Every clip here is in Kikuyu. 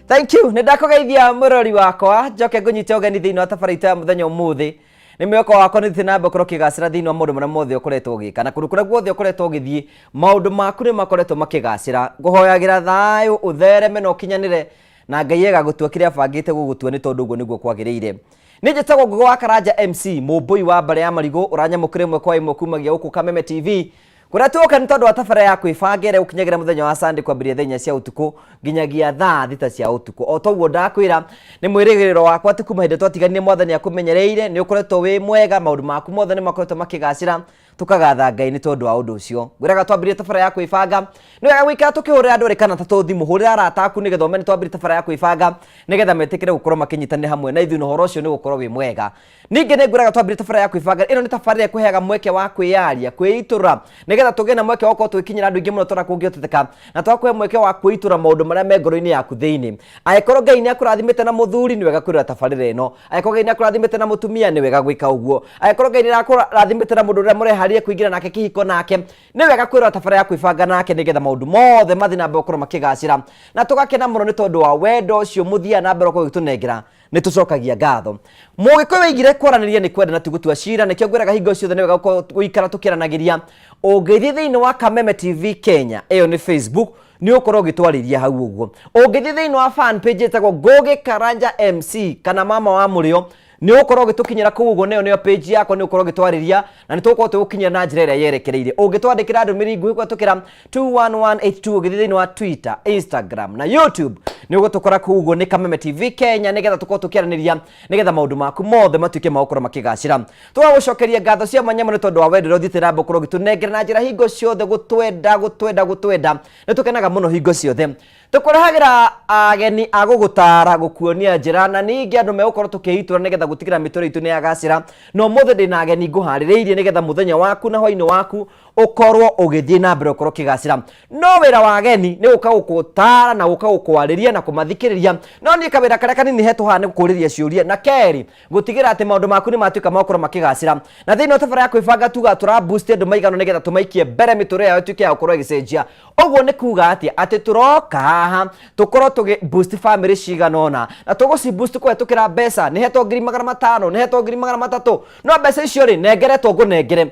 Thank you. Nĩ ndakũgeithia mũrori wakwa njoke ngũnyite ũgeni thĩinĩ wa tabarĩra itũ ya mũthenya ũmũthĩ. Nĩ mwĩhoko wakwa nĩ ũthiĩte na mbere gũkorwo ũkĩgacĩra thĩinĩ wa maũndũ marĩa mothe ũkoretwo ũgĩka na kũndũ kũrĩa guothe ũkoretwo ũgĩthiĩ maũndũ maku nĩ makoretwo makĩgacĩra. Ngũhoyagĩra thayũ ũthereme na ũkinyanĩre na Ngai agagũtua kĩrĩa abangĩte gũgũtua nĩ tondũ ũguo nĩguo kwagĩrĩire. Nĩ njĩtagwo Ngũgĩ wa Karanja MC, mũmbũi wa mbarĩ ya marigũ, ũranyamũkĩra ĩmwe kwa ĩmwe kumagia gũkũ Kameme TV. Kũrĩa tuoka nĩ tondũ wa tabarĩra ya kwĩbanga ĩrĩa gũkinyagĩra mũthenya wa Sunday kwambĩrĩria thaa inya cia ũtukũ nginyagia thaa thita cia ũtukũ. O toguo ndakwĩra nĩ mwĩrĩgĩrĩro wakwa atĩ kuma hĩndĩ twatiganire mwathani akũmenyereire nĩ ũkoretwo wĩ mwega, maũndũ maku mothe nĩ makoretwo makĩgacĩra, tũkagatha Ngai nĩ tondũ wa ũndũ ũcio. Ngwĩraga twambĩrĩrie tabarĩra ya kwĩbanga, nĩ wega gũikara tũkĩhũrĩra andũ erĩ kana atatũ thimũ, hũrĩra arata aku nĩgetha ũmenye twambĩrĩrie tabarĩra ya kwĩbanga nĩgetha metĩkĩre gũkorwo makĩnyitanĩra hamwe na ithuĩ na ũhoro ũcio nĩ ũgũkorwo wĩ mwega. Ningĩ nĩ ngwĩraga twambĩrĩrie tabarĩra ya kwĩbanga, ĩno nĩ tabarĩra ĩkũheaga mweke wa kwĩyaria, kwĩitũrũra, nĩgetha tũgĩe na mweke wa gũkorwo tũgĩkinyĩra andũ aingĩ mũno ta ũrĩa kũngĩhoteteka, na twakũhe mweke wa kwĩitũrũra maũndũ marĩa me ngoro-inĩ yaku thĩinĩ. Angĩkorwo Ngai nĩ akũrathimĩte na mũthuri, nĩ wega kwĩrora tabarĩra ĩno. Angĩkorwo Ngai nĩ akũrathimĩte na mũtumia, nĩ wega gwĩka ũguo. Angĩkorwo Ngai nĩ arakũrathimĩte na mũndũ ũrĩa mũreharĩria kũingĩra nake kĩhiko nake, nĩ wega kwĩrora tabarĩra ya kwĩbanga nake nĩgetha maũndũ mothe mathiĩ na mbere gũkorwo makĩgacĩra. Na tũgakena mũno nĩ tondũ wa wendo ũcio mũthiaga na mbere gũkorwo ũgĩtũnengera. Nĩ tũcokagia ngatho. Mũgĩkũyũ oigire kwaranĩria nĩ kwenda na ti gũtua cira, nĩkĩo ngwĩraga hingo ciothe nĩ wega gũikara tũkĩaranagĩria. Ũngĩthiĩ thĩinĩ wa Kameme TV Kenya, ĩyo nĩ Facebook, nĩ ũgũkorwo ũgĩtwarĩria hau ũguo. Ũngĩthiĩ thĩinĩ wa fan page ĩtagwo Ngũgĩ Karanja MC kana Mama wa Mũrĩo, nĩ ũgũkorwo ũgĩtũkinyĩra kũu ũguo, nayo nĩyo page yakwa, nĩ ũgũkorwo ũgĩtwarĩria na nĩ tũgũkorwo tũgũkinyĩra na njĩra ĩrĩa yerekereire. Ũngĩtwandĩkĩra ndũmĩrĩri nguhĩ kũhetũkĩra 21182 ũgĩthiĩ thĩinĩ wa Twitter, Instagram na YouTube, nĩ ũgũtũkora kũu ũguo nĩ Kameme TV Kenya, nĩgetha tũkorwo tũkĩaranĩria nĩgetha maũndũ maku mothe matuĩke ma gũkorwo makĩgacĩra. Tũgagũcokeria ngatho cia mwanya mũno nĩ tondũ wa wendo ũrĩa ũthiĩte na mbere gũkorwo ũgĩtũnengera na njĩra hingo ciothe, gũtwenda, gũtwenda, gũtwenda. Nĩ tũkenaga mũno hingo ciothe. Tũkũrehagĩra ageni a gũgũtara, gũkuonia njĩra na ningĩ andũ megũkorwo tũkĩitũra nĩgetha gũtigĩra mĩtũrĩre itũ nĩ yagacĩra. Na ũmũthĩ ndĩna ageni ngũharĩrĩirie nĩgetha mũthenya waku na hwainĩ waku ũkorwo ũgĩthiĩ na mbere ũkorwo ũkĩgacĩra. No wĩra wa ageni nĩ gũka gũgũtara na gũka gũkwarĩria na kũmathikĩrĩria. No niĩ kawĩra karĩa kanini hetwo haha nĩ gũkũrĩria ciũria na kerĩ gũtigĩra atĩ maũndũ maku nĩ matuĩka ma gũkorwo makĩgacĩra. Na thĩinĩ wa tabarĩra ya kwĩbanga tugaga tũra boost andũ maigana nĩgetha tũmaikie mbere mĩtũrĩre yao ĩtuĩke ya gũkorwo ĩgĩcenjia. Ũguo nĩ kuga atĩa? Atĩ tũroka haha tũkorwo tũgĩ boost family cigana ũna na tũgũci boost kũhetũkĩra mbeca, nĩ hetwo 500,000, nĩ hetwo 300,000, no mbeca icio rĩ nengeretwo ngũnengere.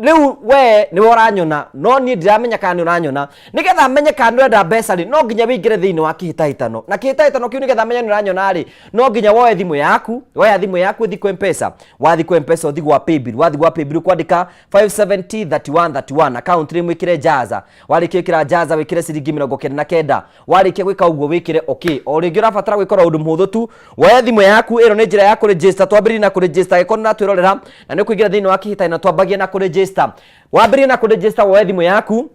Rĩu we nĩwe ũranyona no niĩ ndiramenya kana nĩ ũranyona. Nĩgetha menye kana nĩ ũrenda mbeca rĩ, no nginya wĩingĩre thĩinĩ wa kĩhĩtahĩtano, na kĩhĩtahĩtano kĩu nĩgetha menye nĩ ũranyona rĩ, no nginya woe thimũ yaku, woya thimũ yaku ũthiĩ kwĩ M-Pesa, wathiĩ kwĩ M-Pesa ũthiĩ gwa paybill, wathiĩ gwa paybill ũkwandĩka 570 31 31 account name wĩkĩre Jaza, warĩkia gwĩkĩra Jaza wĩkĩre ciringi 99, warĩkia gwĩka ũguo wĩkĩre okay. O rĩngĩ ũrabatara gwĩka ũndũ mũhũthũ tu, woe thimũ yaku, ĩno nĩ njĩra ya kũregister, twambĩrĩrie na kũregister angĩkorwo nĩ ũratwĩrorera na nĩ ũkũingĩra thĩinĩ wa kĩhĩtahĩtano, twambagia na kũregister. Wambĩrĩrie na kũregister, woe thimũ yaku,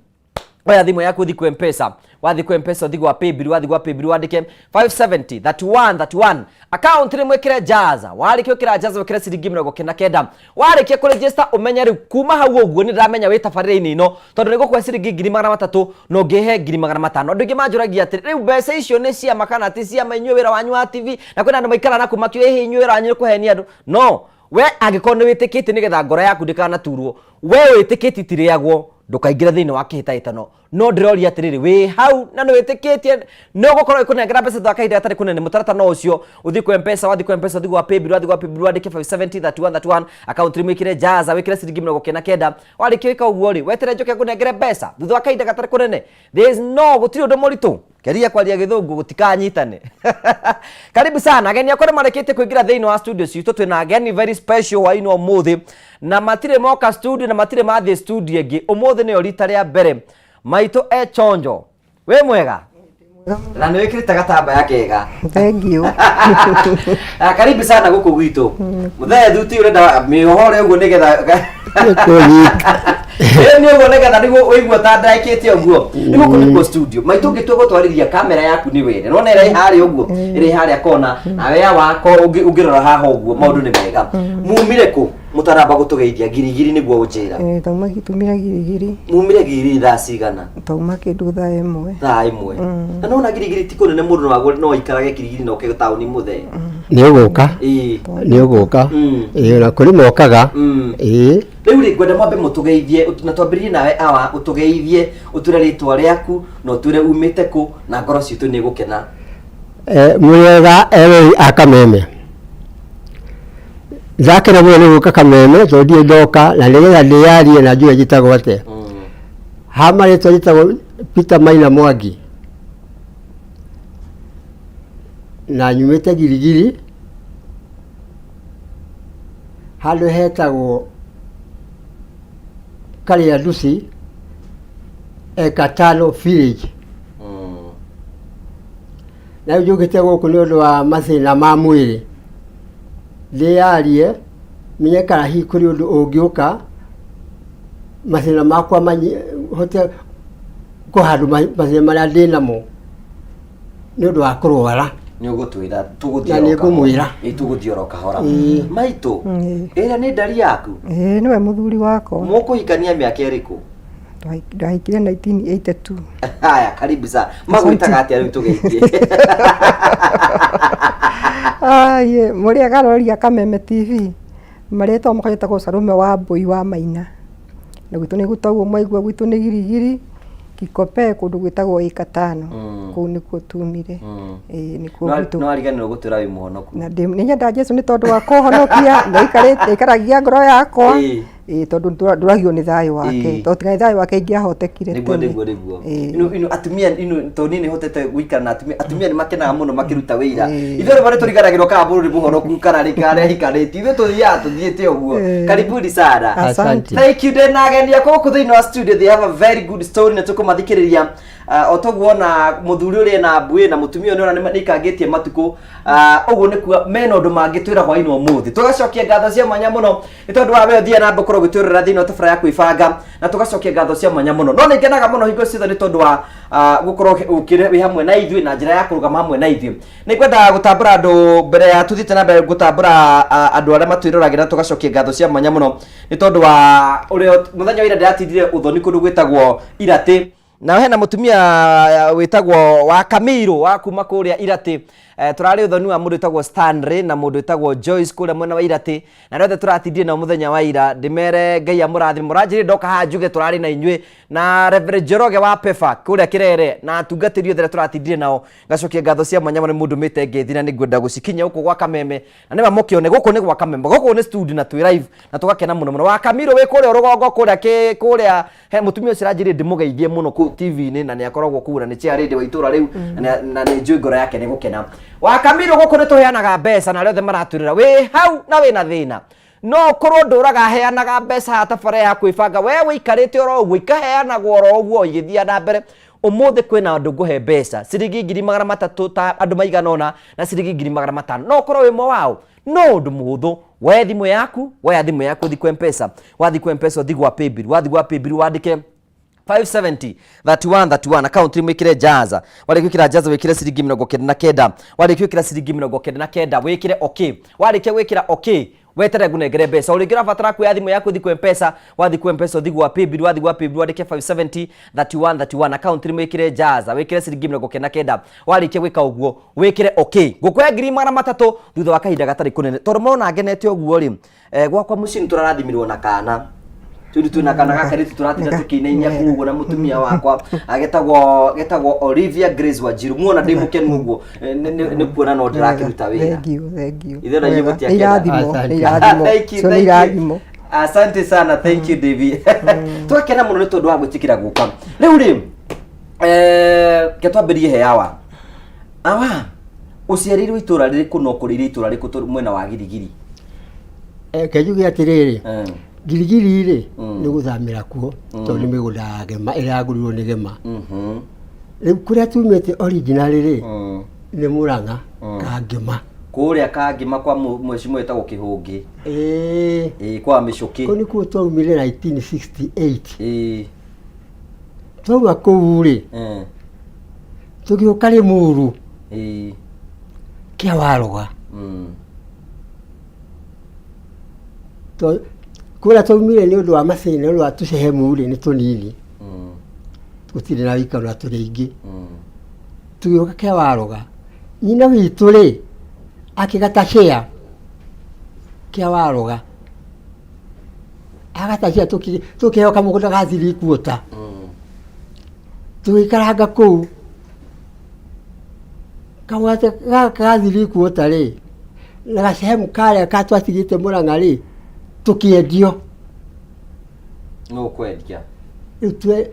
oya thimũ yaku ũthiĩ kwĩ M-Pesa, wathiĩ kwĩ M-Pesa ũthiĩ gwa paybill, wathiĩ gwa paybill wandĩke 570 31 31 account nĩ mwĩkĩre Jaza, warĩkia gwĩkĩra Jaza wĩkĩre ciringi 99, warĩkia kũregister ũmenye rĩu kuma hau ũguo nĩ ndĩramenya wĩ tabarĩra-inĩ ĩno tondũ nĩ ngũkũhe ciringi 300,000 na ũngĩhe 500,000. Andũ aingĩ manjũragia atĩrĩ, rĩu mbeca icio nĩ ciama kana ti ciama, inyuĩ wĩra wanyu wa TV, na kwĩna andũ maikaraga na kũu makiuga ĩhĩ inyuĩ wĩra wanyu nĩ kũhenia andũ. No we angĩkorwo nĩ wĩtĩkĩtie nĩgetha ngoro yaku ndĩkanaturwo, we wĩtĩkĩtie itirĩagwo, ndũkaingĩre thĩinĩ wa kĩhĩtahĩtano. No ndĩroria atĩrĩrĩ, wĩ hau na nĩ wĩtĩkĩtie nĩ ũgũkorwo ĩkũnengera mbeca thutha wa kahinda gatarĩ kũnene, mũtaratara no ũcio, ũthiĩ kwĩ M-Pesa, wathiĩ kwĩ M-Pesa ũthiĩ gwa paybill, wathiĩ gwa paybill wandĩke 570 31 31 account name wĩkĩre Jaza, wĩkĩre ciringi 99, warĩkia gwĩka ũguo rĩ, weterere njoke ngũnengere mbeca thutha wa kahinda gatarĩ kũnene. There is no, gũtirĩ ũndũ mũritũ. Geria kwaria gĩthũngũ gũtikanyitane. Karibu sana ageni akwa nĩ marĩkĩtie kũingĩra thĩinĩ wa studio citũ, twĩna ageni very special hwainĩ wa ũmũthĩ, na matirĩ moka studio na matirĩ mathiĩ studio ĩngĩ, ũmũthĩ nĩyo rita rĩa mbere. Maitũ e chonjo, wĩ mwega? Na nĩ wĩkĩrĩte gatambaya kega. Thank you. Ah, karibu sana gũkũ gwitũ. Mũthee thuti ũrenda mĩohore ũguo nĩgetha Ĩĩ nĩ ũguo nĩgetha nĩguo ũigue ta ndaĩkĩte ũguo. Nĩ gũkũ nĩkuo studio. Maitũ ũngĩtua gũtwarĩria kamera yaku nĩ wene. Nĩwona ĩrĩa ĩ harĩa ũguo, ĩrĩa ĩ harĩa kona, nawe ya wako ũngĩrora haha ũguo maũndũ nĩ mega. Mumire kũ? Mũtaramba gũtũgeithia girigiri nĩguo ũnjĩra. Eh, tauma tumira girigiri. Mumire girigiri thaa cigana? Tauma kĩndũ thaa ĩmwe. Thaa ĩmwe. Na nĩwona girigiri ti kũnene mũndũ no agũre no aikarage girigiri na oke taũni mũthee. Nĩ ũgũka. Ĩĩ. Nĩ ũgũka. Ĩĩ na kũrĩ mokaga. Ĩĩ. Rĩu rĩ ngwenda mwambe mũtũgeithie na twambĩrĩrie nawe awa ũtũgeithie ũtwĩre rĩtwa rĩaku na ũtwĩre umĩte kũ na ngoro citũ nĩ igũkena. Mũrĩega erori a Kameme. Ndakena mũno nĩ gũka Kameme tondũ ndirĩ ndoka na nĩgetha ndĩyarie na njuge njĩtagwo atĩa. Ha marĩtwa njĩtagwo Peter Maina Mwangi na nyumĩte Giligili handũ hetagwo Karĩa Nduci Ekatano Village. Na rĩu njũkĩte gũkũ nĩ ũndũ wa mathĩna ma mwĩrĩ, ndĩyarie menye kana hihi kũrĩ ũndũ ũngĩũka mathĩna makwa hote kũhandũ mathĩna marĩa ndĩnamo nĩ ũndũ wa kũrwara. Nĩ ũgũtwĩra tũgũthiĩ Na oro nĩ ngũmwĩra. kahora. Ĩ, tũgũthiĩ oro kahora. Ĩĩ. Maitũ, Ĩĩ. ĩrĩa nĩ ndari yaku? Ĩĩ nĩwe mũthuri wakwa. Mũkũhikania mĩaka ĩrĩkũ? Ndahikire 1982. Haya, karibu sana. Magwĩtaga atĩa rĩu tũgeithie? Ai, mũrĩega arori a Kameme TV. Marĩtwa makwa njĩtagwo Salome wa Mbũi wa Maina. Na gwitũ nĩ toguo mwaigua gwitũ nĩ Girigiri, Kikopee kũndũ gwĩtagwo ĩka tano. Kũu nĩkuo tumire. Ĩĩ nĩkuo gwitũ. No ariganĩrwo gũtwĩra wĩ mũhonoku. Na nĩ nyendaga Jesu nĩ tondũ wa kũhonokia, na aikaragia ngoro yakwa. Ĩĩ. Ĩĩ tondũ ndũragio nĩ thayũ wake. Ĩĩ. Tondũ tiga nĩ thayũ wake ingĩahotekire Nĩguo tene. nĩguo nĩguo. Ĩĩ. Ino ino atumia ino tondũ niĩ nĩhotete gũikara na atumia atumia nĩ makenaga mũno makĩruta wĩira. Ĩĩ. Ithuĩ rĩmwe nĩtũriganagĩrwo kana mũndũ nĩ mũhonoku kana nĩ kana nĩahikanĩtie. Ithuĩ tũthiaga tũthiĩte ũguo. Ĩĩ. Karibuni sana. Asante. Thank you ndĩna ageni akwa gũkũ thĩinĩ wa studio they have a very good story na tũkũmathikĩrĩria. O toguo ona mũthuri ũrĩa ena mbuĩ na mũtumia ũyũ nĩona nĩikangĩtie matukũ. Ũguo nĩ kuga mena ũndũ mangĩtwĩra hwainĩ wa ũmũthĩ. Tũgacokia ngatho cia mwanya mũno nĩ tondũ wa we ũthiaga na mbere gũkorwo ũgĩtwĩrorera thĩinĩ wa tabarĩra ya kwĩbanga na tũgacokia ngatho cia mwanya mũno. No nĩ ngenaga mũno hingo ciothe nĩ tondũ wa gũkorwo ũkĩrĩ wĩ hamwe na ithuĩ na njĩra ya kũrũgama hamwe na ithuĩ. Nĩ ngwendaga gũtambũra andũ mbere ya tũthiĩte na mbere gũtambũra andũ arĩa matwĩroragĩra tũgacokia ngatho cia mwanya mũno nĩ tondũ wa ũrĩa mũthenya wa ira ndĩratindire ũthoni kũndũ gwĩtagwo Iratĩ. Na hena mũtumia wĩtagwo wa Kamiro wa kuma kũrĩa Iratĩ. Tũrarĩ ũthoni wa mũndũ wĩtagwo Stanley na mũndũ wĩtagwo Joyce kũrĩa mwena wa Iratĩ. Na arĩa othe tũratindire nao mũthenya wa ira ndĩmere Ngai amũrathime. Mũranjĩrire ndoka haha njuge tũrarĩ na inyuĩ na Reverend Njoroge wa Pefa kũrĩa Kĩrere na atungatĩri othe arĩa tũratindire nao. Ngacokia ngatho cia mwanya mũno nĩ mũndũmĩte ngeithi na nĩngwenda gũcikinyia gũkũ gwa Kameme. Na nĩma mũkĩone gũkũ nĩ gwa Kameme, gũkũ nĩ studio na twĩ live na tũgakena mũno mũno. Wa Kamiro wĩ kũrĩa rũgongo kũrĩa kĩ kũrĩa he mũtumia ũcio aranjĩrire ndĩmũgeithie mũno kũu TV-inĩ na nĩ akoragwo kũu na nĩ chairlady wa itũra rĩu na nĩ njũĩ ngoro yake nĩ gũkena. Wa Kamiro gũkũ nĩ tũheanaga mbeca na arĩa othe maratwĩrora wĩ hau na wĩna thĩna no ũkorwo ndũraga heanaga mbeca haha tabarĩra ya kwĩbanga we wĩikarĩte oro ũguo ikaheanagwo oro ũguo igĩthiaga na mbere. Ũmũthĩ kwĩna andũ ngũhe mbeca ciringi 300,000 ta andũ maigana ũna na ciringi 500,000 no ũkorwo wĩ ũmwe wao. No ũndũ mũhũthũ, woe thimũ yaku, woya thimũ yaku ũthiĩ kwa M-Pesa, wathiĩ kwa M-Pesa ũthiĩ gwa paybill, wathiĩ gwa paybill wandĩke 570 31 31 account wĩkĩre jaza, warĩkia gwĩkĩra jaza wĩkĩre ciringi 99, warĩkia gwĩkĩra ciringi 99 wĩkĩre okay, warĩkia gwĩkĩra okay weterere ngũnengere mbeca. O rĩngĩ ũrabatara kuoya thimũ yaku ũthiĩ kwa M-Pesa, wathiĩ kwa M-Pesa ũthiĩ gwa paybill, wathiĩ gwa paybill wandĩke 570 31 31 account wĩkĩre jaza, wĩkĩre ciringi 99, warĩkia gwĩka ũguo wĩkĩre okay, ngũkũhe 300,000 thutha wa kahinda gatarĩ kũnene. Tondũ mona ngenete ũguo rĩ, gwakwa mũciĩ nĩ tũrarathimirwo na kana. Tũrĩ twĩna kana gaka rĩtu tũratinda tũkĩinainia kũu ũguo na mũtumia wakwa getagwo Olivia Grace Wanjiru. Muona ndĩ mũkenu ũguo nĩ kuona no ndĩrakĩruta wĩra. Thank you, thank you. Ithe na inyuĩ mũtiakena. Nĩ irathimo, nĩ irathimo. Thank you, Cio nĩ thank you. irathimo. Asante sana, thank you Davy. Twakena mũno nĩ tondũ wa gwĩtĩkĩra gũka. Rĩu rĩ, ke twambĩrie he awa. Awa, ũciarĩirwo itũra rĩrĩkũ na ũkũrĩire itũra rĩrĩkũ mwena wa Girigiri? Reke njuge atĩrĩrĩ, Girigiri rĩ, nĩ gũthamĩra kuo tondũ nĩ mĩgũnda ya Gema ĩrĩa yagũrirwo nĩ Gema. Rĩu kũrĩa tumĩte original rĩ, nĩ Mũrang'a Kangĩma. Kũrĩa Kangĩma kwa mheshimiwa wĩtagwo Kĩhũngĩ. Ĩĩ. Ĩĩ, kwa Mĩcũkĩ. Kũu nĩkuo twaumire 1968. Ĩĩ. Twauma kũu rĩ, tũgĩũka Rĩmuru. Ĩĩ. Kĩa Waroga. Kũrĩa twaumire nĩ ũndũ wa mathĩna nĩ ũndũ wa tũcehemu rĩ nĩ tũnini. Gũtirĩ na wĩikaro na tũrĩ aingĩ. Tũgĩũka kĩa Waroga. Nyina witũ rĩ, akĩgata share kĩa Waroga. Agata share tũkĩheo kamũgũnda ga three quarter. Tũgĩikaranga kũu. Kamũgate gaka ga three quarter rĩ, na gacehemu karĩa ka twatigĩte Mũrang'a rĩ, tũkĩendio. Nũ ũkwendia? Rĩu twe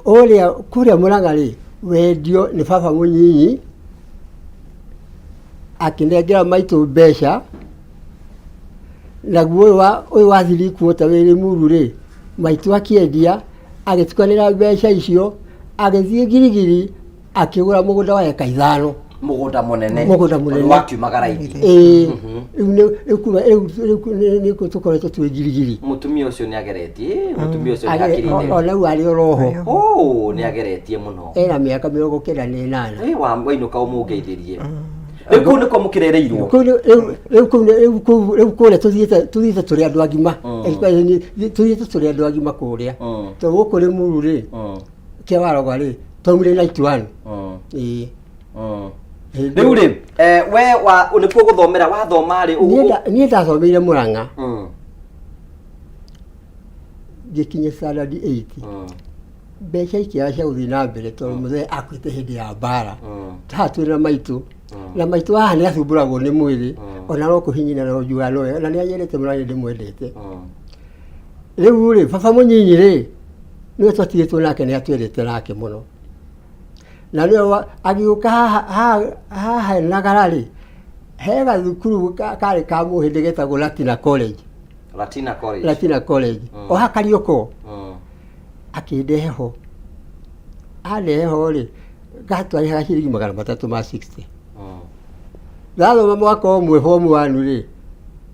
ũrĩa kũrĩa Mũrang'a rĩ, wendio nĩ baba mũnyinyi, akĩnengera maitũ mbeca, naguo ũyũ wa ũyũ wa three quarter wĩ Rĩmuru rĩ, maitũ akĩendia, agĩtukanĩra mbeca icio, agĩthiĩ Girigiri akĩgũra mũgũnda wa eka ithano. Mũgũnda mũnene. Mũgũnda mũnene. Tondũ wakiumaga raithi. Ĩĩ, rĩu nĩ- rĩu kuma rĩu rĩu nĩ- nĩkuo tũkoretwo twĩ Girigiri. Mũtumia ũcio nĩ ageretie, mũtumia ũcio nĩ Agere- hakiri o- theru. ona rĩu arĩ oroho Oh, nĩ ageretie mũno. ena mĩaka 98. Ĩ, wa wainũka ũmũngeithĩrie. Rĩu kũu nĩkuo mũkĩrereirwo. Kũu nĩ- rĩu- rĩu kũu nĩ- rĩu kũu- rĩu kũrĩa tũthiĩte tũthiĩte tũrĩ andũ agima. Tũthiĩte tũrĩ andũ agima kũrĩa. Tondũ gũkũ Rĩmuru rĩ, kĩa waroga rĩ, twaumire 91. Ĩĩ. Hĩndĩ Rĩu rĩ, we wa nĩkuo gũthomera wathoma rĩ, Niĩ niĩ ndathomeire Mũrang'a ngĩkinya standard 8. Mbeca ikĩaga cia gũthiĩ na mbere tondũ mũthee akuĩte hĩndĩ ya mbara. Haha twĩ na maitũ. Na maitũ haha nĩ athumbũragwo nĩ mwĩrĩ ona no kũhinyina no njugaga no wega na nĩ anyendete mũno na nĩ ndĩmwendete. Rĩu rĩ, baba mũnyinyi rĩ, nĩwe twatigĩtwo nake nĩ atwendete nake mũno. Na nĩwe agĩũka haha haha haha Nagara rĩ, he gathukuru karĩ ka mũhĩndĩ getagwo Latina College. Latina College. Latina College. O haha Kariokor. Akĩndehe ho. Andehe ho rĩ, ngatwarĩhaga ciringi 360. Ndathoma mwaka ũmwe form one rĩ,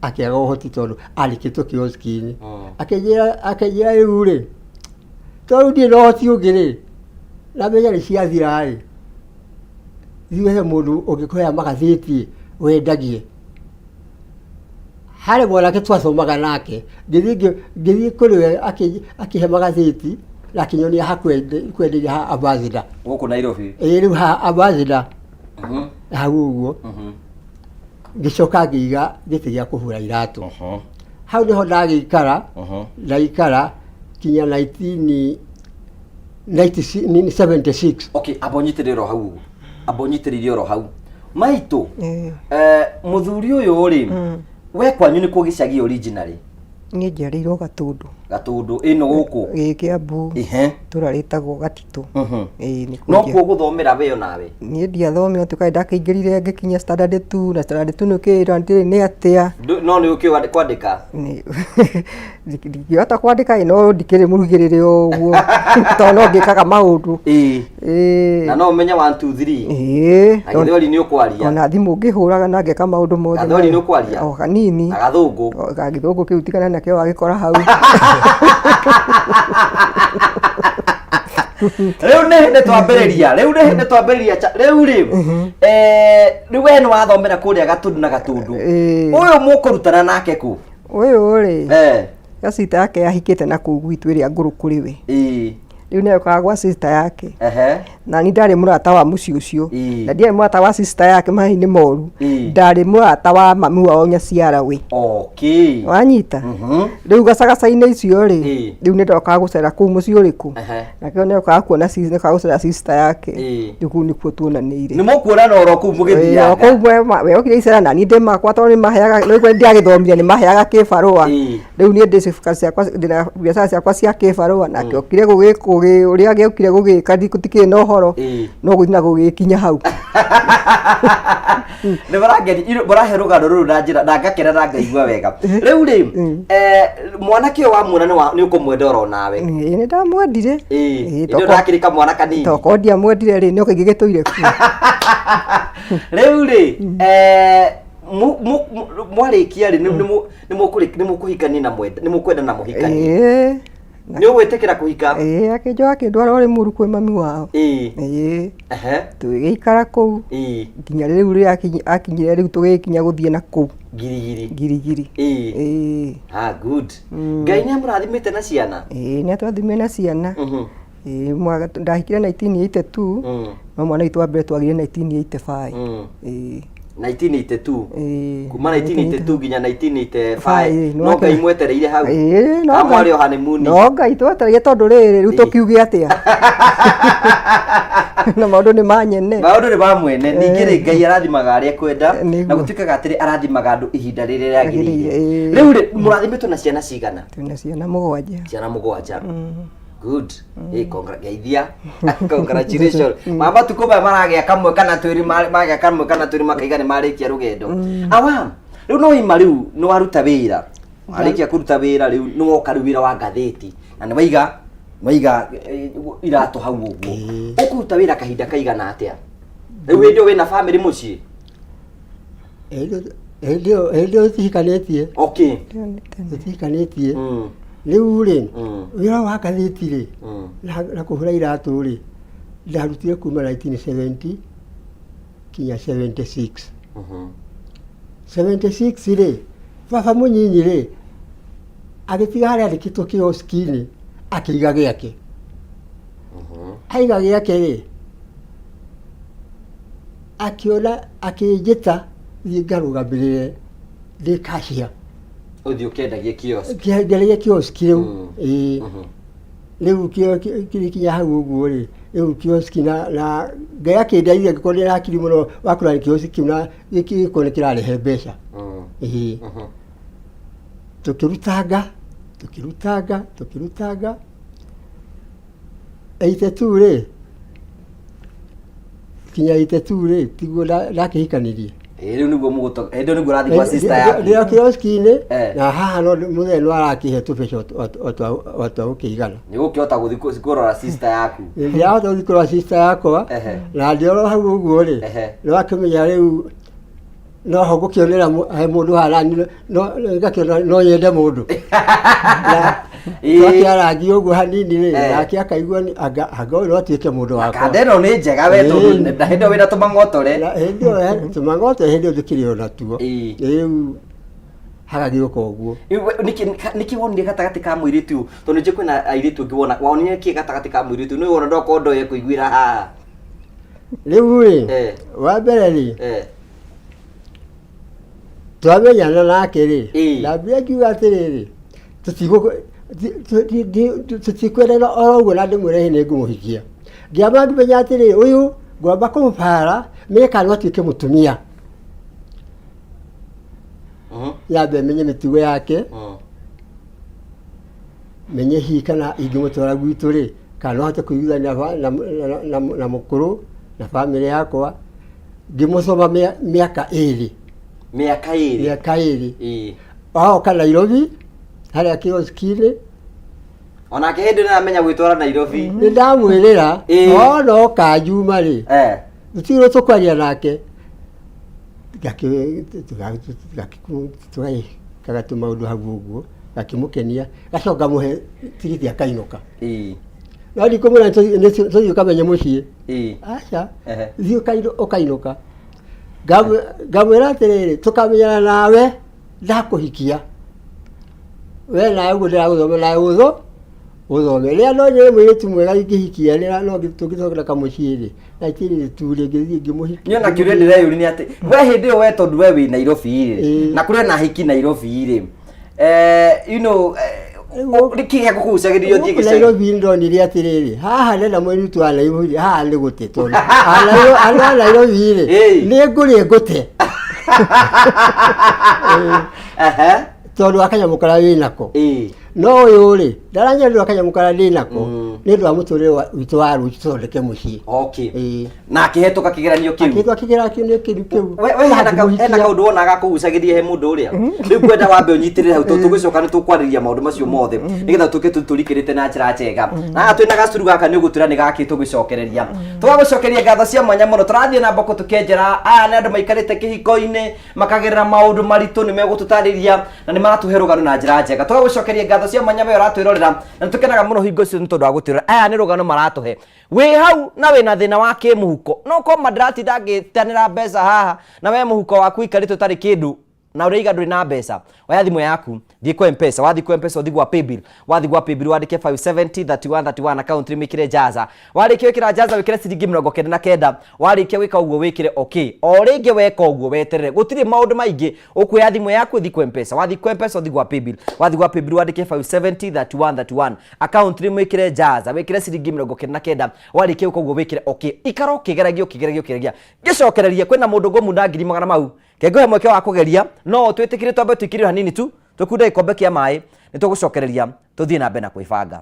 akĩaga ũhoti tondũ andĩkĩtwo kioski-inĩ. Akĩnjĩra akĩnjĩra rĩu rĩ, tondũ ndirĩ na ũhoti ũngĩ rĩ, na mbeca nĩ ciathira rĩ, thiĩ wethe mũndũ ũngĩkũhea magathĩti wendagie. Harĩ mwanake twathomaga nake, ngĩthiĩ ngĩthiĩ kũrĩ we akĩhe magathĩti na akĩnyonia ha kwenderia ha Ambassador. Gũkũ Nairobi. Ĩĩ rĩu ha Ambassador hau ũguo. Ngĩcoka ngĩiga gĩtĩ gĩa kũhũra iratũ. Hau nĩho ndagĩikara, ndaikara kinya 1976. Okay, amba ũnyitĩrĩre o hau ũguo. Amba ũnyitĩrĩire oro hau. Maitũ, mũthuri ũyũ rĩ, we kwanyu nĩ kuo gĩcagi originally? Niĩ njiarĩirwo Gatũndũ. Gatũndũ ĩno gũkũ? Ĩĩ Kĩambu. Itũra rĩtagwo Gatitũ. Ĩĩ nĩkuo No kuo gũthomera we onawe? Niĩ ndiathomire tukaĩ ndakĩingĩrire ngĩkinya standard 2 na standard 2 nĩ ũkĩĩra ndĩrĩ nĩ atĩa. No nĩ ũkĩũĩ kwandĩka? Ndingĩhota kwandĩka ĩ no ndikĩrĩ mũrugĩrĩre o ũguo tondũ no ngĩkaga maũndũ. Ĩĩ. Ĩĩ. Na no ũmenye 1 2 3. Ĩĩ. Na gĩthweri nĩ ũkwaria. Ona thimũ ngĩhũraga na ngeka maũndũ mothe. Gathweri nĩ ũkwaria? O hanini. Na gathũngũ? O, gagĩthũngũ kĩu tigana nakĩo wagĩkora hau. Rĩu nĩ hĩndĩ twambĩrĩria, rĩu nĩ hĩndĩ twambĩrĩria rĩu rĩ, rĩu we nĩ wathomera kũrĩa Gatũndũ na Gatũndũ. Ĩĩ. Ũyũ mũkũrutana nake kũ? Ũyũ rĩ, Eh. ya sister yake yahikĩte na kũu gwitũ ĩrĩa ngũrũ kũrĩ we. Rĩu nĩ okaga gwa sister yake. Na ni ndarĩ mũrata wa mũciĩ ũcio. Na ndiarĩ mũrata wa sister yake mahi-inĩ moru. Ndarĩ mũrata wa mami wao nyaciara we. Okay. Wanyita? Rĩu gacagaca-inĩ icio rĩ, rĩu nĩ ndokaga gũcera kũu mũciĩ ũrĩkũ? Nakĩo nĩ okaga kuona nĩ okaga gũcera sister yake. Rĩu kũu nĩkuo tuonanĩire. Nĩ mũkuonana oro kũu mũgĩthiaga? Ĩĩ, o kũu we okire icera na niĩ ndĩ makwa tondũ nĩ maheaga, rĩu ndiagĩthomire nĩ maheaga kĩbarũa. Rĩu niĩ ndĩ ciakwa ndĩna biacara ciakwa cia kĩbarũa nake okire ũrĩa agĩokire gũgĩka gũtikĩrĩ na ũhoro no gũthiĩ na gũgĩkinya hau. Nĩ marangeni, mũrahe rũgano rũrũ na njĩra na ngakena na ngaigua wega. Rĩu rĩ, mwanake ũyũ wamuona nĩ ũkũmwenda oro nawe? Ĩĩ nĩ ndamwendire. Ĩĩ, hĩndĩ ĩyo ndakĩrĩ kamwana kanini. Tokorwo ndiamwendire rĩ, no kaingĩ gĩtũire kuo. Rĩu rĩ, mwarĩkia rĩ, nĩ mũkũhikania na mwenda, nĩ mũkwenda na mũhikanie? Ĩĩ. Nĩ ũgwĩtĩkĩra kũhika? Ĩĩ, akĩnjoya akĩndwara ũrĩ mũru kwĩ mami wao. Ĩĩ. Ĩĩ. Tũgĩgĩikara kũu nginya rĩu rĩrĩa akinyire rĩu tũgĩkinya gũthiĩ na kũu. Girigiri. Girigiri. Ĩĩ. Ĩĩ. Ah, good. Ngai nĩ amũrathimĩte na ciana? Ĩĩ, nĩ atũrathimire na ciana. Ĩĩ, ndahikire 1982, no mwana witũ wa mbere twagĩire 1985. Ĩĩ. 1982. Ĩĩ. Kuma 1982 nginya 1985. Five, No Ngai mwetereire hau. Ĩĩ, no Ka Ngai- mwarĩ o honeymoon. No Ngai twetereire tondũ rĩrĩ rĩu Ĩĩ. tũkiuge atĩa na maũndũ nĩ ma nyene. Maũndũ nĩ ma mwene. Ningĩ rĩ, Ngai arathimaga arĩa ekwenda, Nĩguo. na gũtuĩkaga atĩrĩ, arathimaga andũ ihinda rĩrĩa rĩagĩrĩire. Rĩagĩrĩire, ĩĩ. Rĩu rĩ, mũrathimĩtwo na ciana cigana? Twĩna ciana 7. Ciana 7. Good. Hey, ngeithia. Congratulations. Ma matukũ maya maragĩa kamwe kana twĩrĩ, magĩa kamwe kana twĩrĩ makaiga nĩ marĩkia rũgendo. Awa, rĩu no ima rĩu nĩ waruta wĩra. Warĩkia kũruta wĩra rĩu nĩ woka rĩu wĩra wa ngathĩti. Na nĩ waiga iratũ hau ũguo. Ũkũruta wĩra kahinda kaigana atĩa? Rĩu hĩndĩ ĩyo wĩna famĩlĩ mũciĩ? Hĩndĩ ĩyo tũtihikanĩtie. Okay. Tũtihikanĩtie. Rĩu rĩ, wĩra wa ngathĩti rĩ, na kũhũra iratũ rĩ, ndarutire kuma 1970 kinya 76. 76 rĩ, baba mũnyinyi rĩ, agĩtiga harĩa andĩkĩtwo kioski-inĩ, akĩiga gĩake. Aiga gĩake rĩ, akĩona akĩnjĩta thiĩ ngarũgamĩrĩre ndĩ cashier. Ũthiĩ ũkĩendagie kiosk. Ngĩendagia kiosk rĩu. Ĩĩ. Rĩu kĩrĩkinya hau ũguo rĩ, rĩu kiosk na Ngai akĩndeithia ngĩkorwo ndĩ na hakiri mũno wa kũrora kiosk kĩu na gĩkorwo nĩ kĩrarehe mbeca. Ĩĩ. Tũkĩrutanga, tũkĩrutanga, tũkĩrutanga. 82 rĩ, kinya 82 rĩ, tiguo ndakĩhikanirie. Ĩĩ, rĩu nĩguo mũgũto hĩndĩ ĩyo nĩguo ũrathiĩ kwa sister yaku. Ndĩ o kioski-inĩ, Eh. na haha no mũthee no arakĩhe tũbeca o twa gũkĩigana. Nĩ gũkĩhota gũthiĩ kũrora sister yaku. Ndĩrahota gũthiĩ kũrora sister yakwa, na ndĩ oro hau ũguo rĩ, nĩ wakĩmenya rĩu no ho ngũkĩonera he mũndũ hana niĩ, no ngakĩona no nyende mũndũ. Na twakĩarangia ũguo hanini rĩ, nake akaigua anga anga ũyũ no atuĩke mũndũ wakwa. Kanda ĩno nĩ njega we tondũ na hĩndĩ ĩyo wĩna tũmang'otore. Na hĩndĩ ĩyo tũmang'otore hĩndĩ ĩyo ndũkĩrĩ o natuo. Rĩu hagagĩũka ũguo. Nĩkĩ wonire gatagatĩ ka mũirĩtu ũyũ? Tondũ nĩnjũĩ kwĩna airĩtu angĩ wona, wonire kĩ gatagatĩ ka mũirĩtu ũyũ? Nĩ wona ndokorwo ndoĩ kũiguĩra haha. Rĩu rĩ, wa mbere rĩ, twamenyana nake rĩ, ndambire ngiuga atĩrĩrĩ, tũtikwendana oro ũguo na ndĩmwĩre ĩ nĩ ngũmũhikia. Ngĩamba ngĩmenya atĩrĩrĩ, ũyũ ngwamba kũmũbara menye kana no atuĩke mũtumia. Nyambe menye mĩtugo yake, menye hihi kana ingĩmũtwara gwitũ rĩ, kana no ahote kũiguithania na mũkũrũ na bamĩrĩ yakwa. Ngĩmũcoma mĩaka ĩrĩ. Mĩaka ĩrĩ? Mĩaka ĩrĩ. Agoka Nairobi harĩa kioski-inĩ. Onake hĩndĩ ĩyo nĩaramenya gwĩtwara Nairobi. Nĩ ndamwĩrĩra ona oka Juma rĩ, tũtirĩ ũndũ tũkwaria nake. Tũgagĩkaga tũmaũndũ hau ũguo, gakĩmũkenia, gacoka ngamũhe tigiti akainũka. No ndikũmwĩra tũthiĩ ũkamenye mũciĩ. Aca, thiĩ ũkainũka. Ngamwĩra atĩrĩrĩ, tũkamenyana nawe ndakũhikia. We nawe ũguo ndĩragũthoma nawe ũthome. Rĩrĩa ndonire mũirĩtu mwega ingĩhikia, rĩrĩa no tũngĩthondeka mũciĩ rĩ, na ikĩrĩ tu rĩ, ngĩthiĩ ngĩmũhikia. Niĩ ona kĩũria ndĩreyũria nĩ atĩ, we hĩndĩ ĩyo we tondũ we wĩ Nairobi rĩ, na kũrĩ na ahiki Nairobi rĩ, you know, nĩkĩ gĩakũgucagĩrĩria ũthiĩ Gũkũ gĩcagi? Nairobi ndonire atĩrĩrĩ, haha ndenda mũirĩtu wa Nairobi, haha nĩ gũte tondũ andũ a Nairobi rĩ, nĩ ngũrĩ ngũte. Tondũ wa kanyamũ karĩa wĩ nako. No ũyũ rĩ, ndaranyua nĩ ũndũ wa kanyamũ karĩa ndĩ nako, nĩ ũndũ wa mũtũrĩre witũ wa rũciũ tũthondeke mũciĩ. Na akĩhetũka kĩgeranio kĩu. Akĩhetũka kĩgeranio kĩu. We hena kaũndũ wonaga gakũgucagĩrĩria he mũndũ ũrĩa. Rĩu ngwenda wambe ũnyitĩrĩre hau tondũ tũgĩcoka nĩ tũkwarĩrĩria maũndũ macio mothe nĩgetha tũke tũrikĩrĩte na njĩra njega. Na haha twĩna gacuru gaka nĩ ũgũtwĩra nĩ gakĩ tũgĩcokereria. Tũgagũcokeria ngatho cia mwanya mũno. Tũrathiĩ na mboko tũkĩenjera aya nĩ andũ maikarĩte kĩhiko-inĩ makagerera maũndũ maritũ, nĩ megũtũtarĩria na nĩ maratũhe rũgano na njĩra njega. Tũgagũcokeria ngatho cia mwanya we ũratwĩrorera na nĩ tũkenaga mũno hingo ciothe nĩ tondũ wa gũtwĩrorera. Aya nĩ rũgano maratũhe. Wĩ hau na wĩna thĩna wa kĩmũhuko, no ũkorwo ma ndĩratinda ngĩtanĩra mbeca haha na we mũhuko waku ũikarĩte ũtarĩ kĩndũ. Na ũraiga ndũrĩ na mbeca, oya thimũ yaku, thiĩ kwa Mpesa. Wathiĩ kwa Mpesa, ũthiĩ gwa paybill. Wathiĩ gwa paybill, wandĩke 570 31 31, account wĩkĩre jaza. Warĩkia gwĩkĩra jaza, wĩkĩre ciringi 99. Warĩkia gwĩka ũguo, wĩkĩre okay. O rĩngĩ weka ũguo, weterere, gũtirĩ maũndũ maingĩ. Ũkuoya thimũ yaku, ũthiĩ kwa Mpesa. Wathiĩ kwa Mpesa, ũthiĩ gwa paybill. Wathiĩ gwa paybill, wandĩke 570 31 31, account wĩkĩre jaza, wĩkĩre ciringi 99. Warĩkia gwĩka ũguo, wĩkĩre okay. Ikara ũkĩgeragia, ũkĩgeragia, ũkĩgeragia, ngĩcokereria. Kwĩna mũndũ ngũmuna ngiri magana mau, kengũhe mweke wa kũgeria. No twĩtĩkĩre twambe tũikĩrĩre hanini tu, tũkunde gĩkombe kĩa maĩ, nĩ tũgũcokereria tũthiĩ na mbere na kwĩbanga.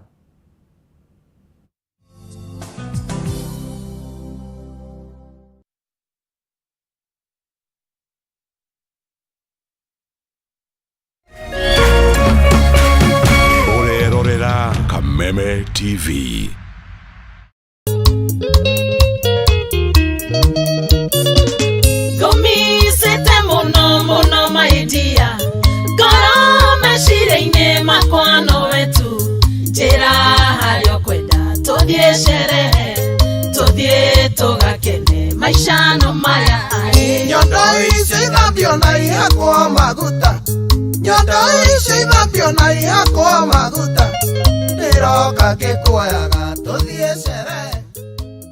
Ũrerorera Kameme TV. Ngũmicĩte mũno mũno maidia ngoro, meciria-inĩ makwa nowe tu. Njĩra harĩa ũkwenda tũthiĩ sherehe, tũthiĩ tũgakene maica no maya. Nyondo icio ithambio na ihakwo maguta, nyondo icio ithambio na ihakwo maguta, ndĩroka ngĩkuoyaga tũthiĩ sherehe,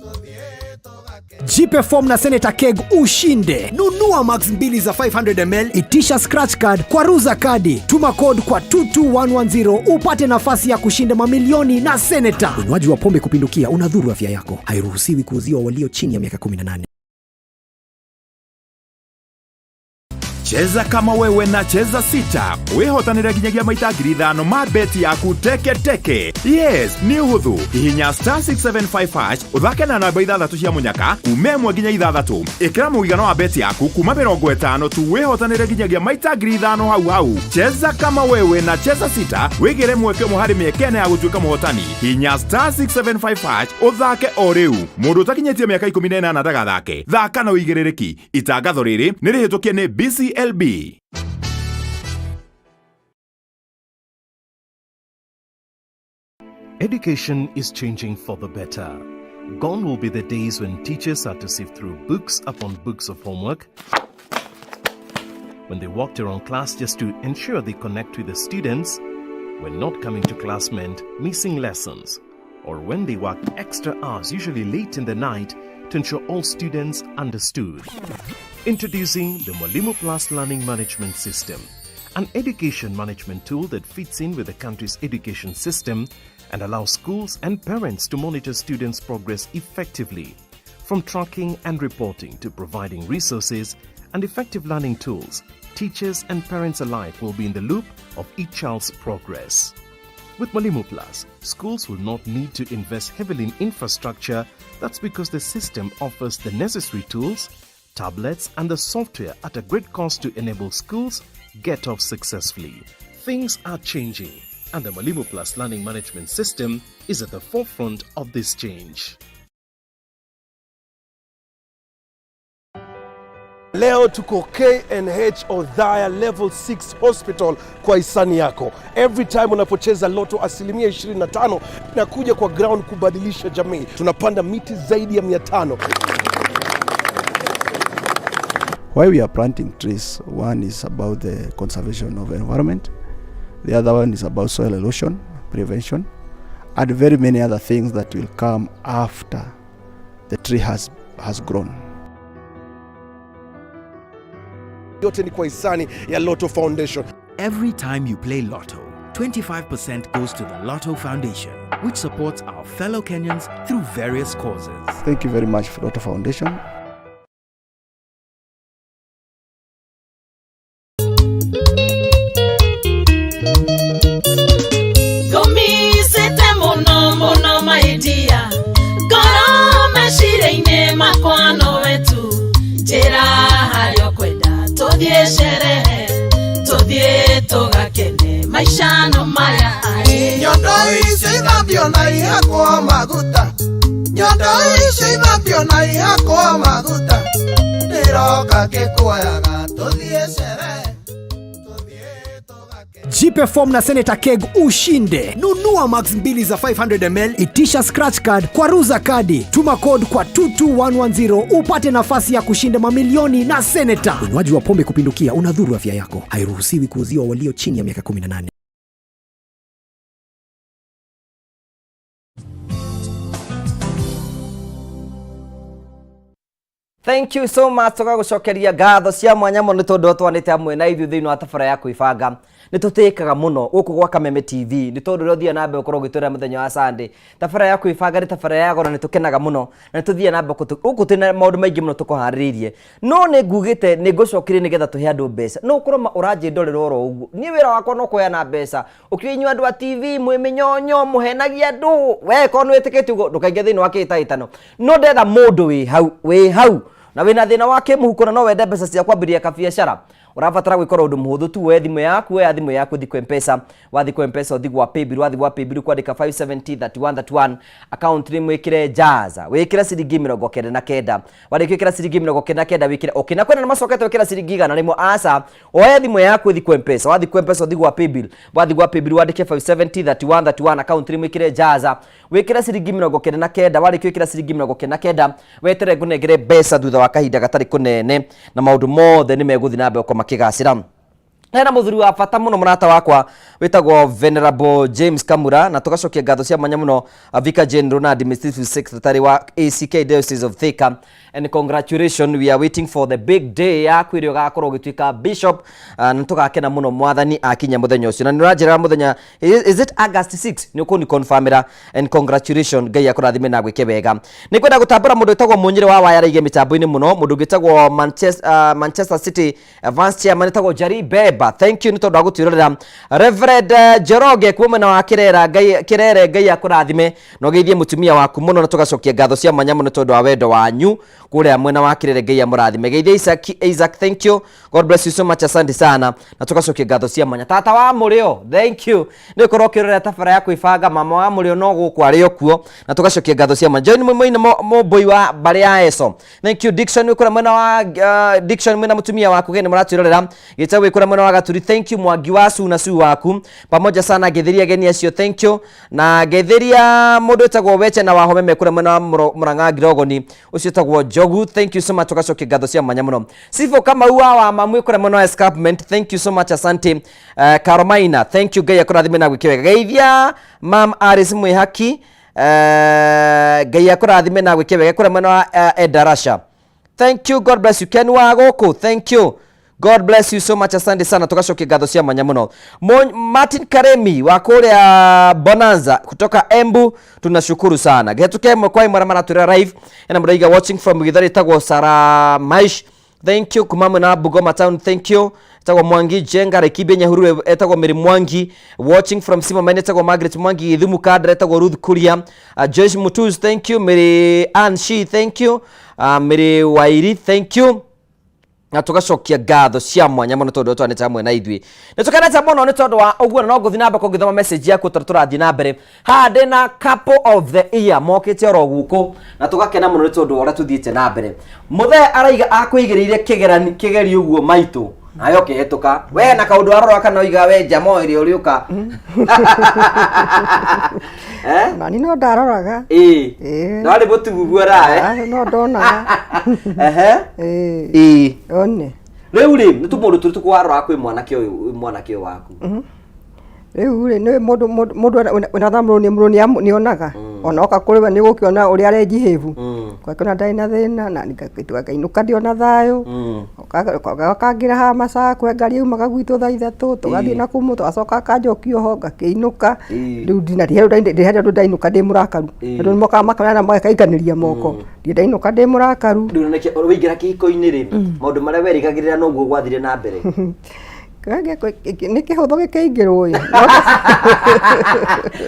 tũthiĩ tũgakene. Jipe form na Senator Keg ushinde. Nunua max mbili za 500 ml, itisha scratch card, kwaruza kadi, tuma code kwa 22110 upate nafasi ya kushinda mamilioni na Senator. Unywaji wa pombe kupindukia unadhuru afya yako. Hairuhusiwi kuuziwa walio chini ya miaka 18. Cheza kama wewe na Cheza Sita, wĩhotanĩre nginyagia maita 5,000 ma beti yaku teke teke. Yes, nĩ ũhũthũ. Hihinya star 675 hash, ũthake na namba ithathatũ cia mũnyaka kuma 1 nginya 6. Ĩkĩra mũigana wa beti yaku kuma 50 tu, wĩhotanĩre nginyagia maita 5,000 hau hau. Cheza kama wewe na Cheza Sita, wĩgĩre mweke ũmwe harĩ mĩeke 4 ya gũtuĩka mũhotani. Hinya star 675 hash ũthake o rĩu. Mũndũ ũtakinyĩtie mĩaka 18 ndagathake. Thaka na ũigĩrĩrĩki. Itangatho rĩrĩ nĩ rĩhĩtũkie nĩ BCLB. Education is changing for the better. Gone will be the days when teachers had to sift through books upon books of homework, when they walked around class just to ensure they connect with the students, when not coming to class meant missing lessons, or when they worked extra hours, usually late in the night, to ensure all students understood. Introducing the Mwalimu Plus Learning Management System, an education management tool that fits in with the country's education system and allows schools and parents to monitor students' progress effectively. From tracking and reporting to providing resources and effective learning tools, teachers and parents alike will be in the loop of each child's progress. With Mwalimu Plus, schools will not need to invest heavily in infrastructure. That's because the system offers the necessary tools, tablets, and the software at a great cost to enable schools get off successfully. Things are changing, and the Mwalimu Plus Learning Management System is at the forefront of this change. Leo tuko KNH Othaya Level 6 Hospital kwa hisani yako. Every time unapocheza Lotto, asilimia 25 na kuja kwa ground kubadilisha jamii. Tunapanda miti zaidi ya 500. Why we are planting trees, one is about the conservation of environment, the other one is about soil erosion prevention, and very many other things that will come after the tree has grown. Yote ni kwa hisani ya Lotto Foundation. Every time you play Lotto, 25% goes to the Lotto Foundation, which supports our fellow Kenyans through various causes. Thank you very much, Lotto Foundation. Ngũmicĩte mũno mũno maidia ngoro, meciria-inĩ makwa nowe tu. Njĩra harĩa ũkwenda tũthiĩ sherehe, tũthiĩ tũgakene maica no maya. Nyondo icio ithambio na ihakwo maguta, nyondo icio ithambio na ihakwo maguta, ndĩroka ngĩkuoyaga tũthiĩ sherehe, tũthiĩ tũgakene. Jipe form na Senator Keg ushinde. Nunua max mbili za 500 ml, itisha scratch card kwa Ruza kadi, tuma code kwa 22110 upate nafasi ya kushinda mamilioni na Senator. Unywaji wa pombe kupindukia unadhuru afya yako. Hairuhusiwi kuuziwa walio chini ya miaka 18. Thank you so much tũgagũcokeria ngatho cia mwanya mũno nĩ tondũ twanĩte hamwe na ithuĩ thĩinĩ wa tabara ya kwĩbanga. Nĩ tũtĩĩkaga mũno gũkũ gwa Kameme TV nĩ tondũ ũrĩa ũthiaga na mbere gũkorwo ũgĩtwĩra mũthenya wa Sunday. Tabara ya kwĩbanga nĩ tabara ya goro, nĩ tũkenaga mũno na nĩ tũthiaga na mbere gũkũ twĩna maũndũ maingĩ mũno tũkũharĩrĩirie. No nĩ ngugĩte nĩ ngũcokeria nĩgetha tũhe andũ mbeca. No ũkorwo ma ũranjĩndorera oro ũguo. Niĩ wĩra wakwa no kũheana mbeca. Ũkĩũĩ inyuĩ andũ a TV mwĩ mĩnyonyo, mũhenagia andũ. We korwo nĩ wĩtĩkĩtie ũguo ndũkaingĩre thĩinĩ wa kĩhĩtahĩtano. No ndetha mũndũ wĩ hau, wĩ hau na wĩna thĩna wa kĩmũhuko na no wende mbeca cia kwambĩrĩria kabiacara. Ũrabatara gwĩka oro ũndũ mũhũthũ tu, woe thimũ yaku, woya thimũ yaku ũthiĩ kwa M-Pesa, wathiĩ kwa M-Pesa ũthiĩ gwa Paybill, wathiĩ gwa Paybill kwandĩka 570 31 31 account name wĩkĩre Jaza, wĩkĩre ciringi 99, warĩkia gwĩkĩra ciringi 99 wĩkĩre okay. Na kwĩna na macokete wĩkĩra ciringi 100, aca, oya thimũ yaku ũthiĩ kwa M-Pesa, wathiĩ kwa M-Pesa ũthiĩ gwa Paybill, wathiĩ gwa Paybill wandĩke 570 31 31 account name wĩkĩre Jaza, wĩkĩre ciringi 99, warĩkia gwĩkĩra ciringi 99 weterere ngũnengere mbeca thutha wa kahinda gatarĩ kũnene, na maũndũ mothe nĩ megũthiĩ na mbere gũkorwo makĩgacĩra. Hena mũthuri wa bata mũno mũrata wakwa wĩtagwo Venerable James Kamura, na tũgacokia ngatho cia mwanya mũno Vicar General na Administrative Secretary wa ACK Diocese of Thika, and congratulations, we are waiting for the big day yaku ĩrĩa ũgakorwo ũgĩtuĩka bishop, na tũgakena mũno mwathani akinya mũthenya ũcio. Na nĩ ũranjĩra mũthenya, is it August 6? Nĩ ũkũni confirmĩra, and congratulations, Ngai akũrathime na agwĩke wega. Nĩ ngwenda gũtambũra mũndũ wĩtagwo Mũnyĩrĩ wa Waya araige mĩtambo-inĩ mũno, mũndũ ũngĩ wĩtagwo Manchester City Vice Chairman wĩtagwo Jari Beba, thank you nĩ tondũ wa gũtwĩrorera. Reverend Njoroge kuma mwena wa Kirera, Ngai Kirere, Ngai akũrathime na ũgeithie mũtumia waku mũno, na tũgacokia ngatho cia mwanya mũno tondũ wa wendo wanyu kũrĩa mwena wa Kirere, Ngai amũrathime. Geithia Isaac, Isaac, thank you, God bless you so much, asante sana, na tũgacokia ngatho cia mwanya. Tata wa mũrĩo, thank you nĩ ũkorwo ũkĩrorera tabara ya kwĩbanga. Mama wa mũrĩo no gũkũ arĩ o kuo, na tũgacokia ngatho cia mwanya. John Mũimũina Mũmbũi wa mbarĩ ya Eso, thank you. Dickson wĩ kũrĩa mwena wa Dickson mwena mũtumia waku gene mũratwĩrorera. Gĩta wĩ kũrĩa mwena wa Gaturi, thank you. Mwangi wa Su na Su waku pamoja sana, ngĩthĩria ageni acio, thank you. Na ngĩthĩria mũndũ wĩtagwo Weche na Wahome me kũrĩa mwena wa Mũrang'a Ngirogoni, ũcio wĩtagwo Njogu, thank you so much, tũgacokia ngatho cia mwanya mũno. Sifo Kamau wa Mamu wĩ kũrĩa mwena wa Escarpment, thank you so much, asante. Caromaina, thank you, Ngai akũrathime na gwĩke wega. Geithia Mam Aris Mwĩhaki, Ngai akũrathime na gwĩke wega kũrĩa mwena wa Edarasha, thank you, God bless you. Ken wa gũkũ, thank you, God bless you so much, asante sana, tugacokia ngatho cia mwanya mũno. Martin Karemi wa kũrĩa Bonanza kutoka Embu, tunashukuru sana. Gĩhetũke ĩmwe kwa ĩmwe arĩa maratwĩra live, ena mũraiga watching from Gĩthari ĩtagwo Sarah Maish, thank you. Kuma mwena wa Bungoma town, thank you. Etagwo Mwangi Jenga Rekibia Nyahururu, etagwo Mary Mwangi watching from Sima Maine, etagwo Margaret Mwangi Githumu Kadra, etagwo Ruth Kuria, Joyce Mutus, thank you. Mary Ann Shi, thank you. Mary Wairi, thank you, na tũgacokia ngatho cia mwanya mũno tondũ twanĩte hamwe na ithuĩ. Nĩ tũkenete mũno nĩ tondũ wa ũguo, na no ngũthiĩ na mbere kũngĩthoma message yaku tondũ tũrathiĩ na mbere. Haha ndĩ na couple of the year mokĩte oro gũkũ, na tũgakena mũno nĩ tondũ wa ũrĩa tũthiĩte na mbere. Mũthee araiga akũigĩrĩire kĩgerani kĩgerio ũguo maitũ nawe ũkĩhĩtũka we na kaũndũ arora kana oiga we njama ĩrĩa ũrĩũka. Eh? Nani no ndaroraga. Ĩĩ. Ĩĩ. Ndwarĩ mũtugugu arae. Ah, no ndonaga. Ehe. Ĩĩ. Ĩĩ. One. Rĩu rĩ, nĩ tũmũndũ tũrĩ tũkwarora kwĩ mwanake ũyũ, mwanake ũyũ waku. Rĩu rĩ, nĩ mũndũ mũndũ wĩna tha mũrũ mũrũ nĩonaga ona oka kũrĩ we nĩũgũkĩona ũrĩa arenjihĩbu, ngakĩona ndarĩ na thĩna na ngainũka ndĩ ona thayũ. Akangĩra haha Macakwe, ngari yaumaga gwitũ thaa 3, tũgathiĩ na kũu, tũgacoka akanjokia oho ngakĩinũka. Rĩu ndina ndĩ ũndũ ndainũka ndĩ mũrakaru, andũ nĩmokaga makonana makaikanĩria moko, ndirĩ ndainũka ndĩ mũrakaru. Rĩu nĩkĩo waingĩra kĩhiko-inĩ rĩ, maũndũ marĩa werĩgagĩrĩra noguo gwathire na mbere? Nĩ kĩhũthũ gĩkĩingĩrwo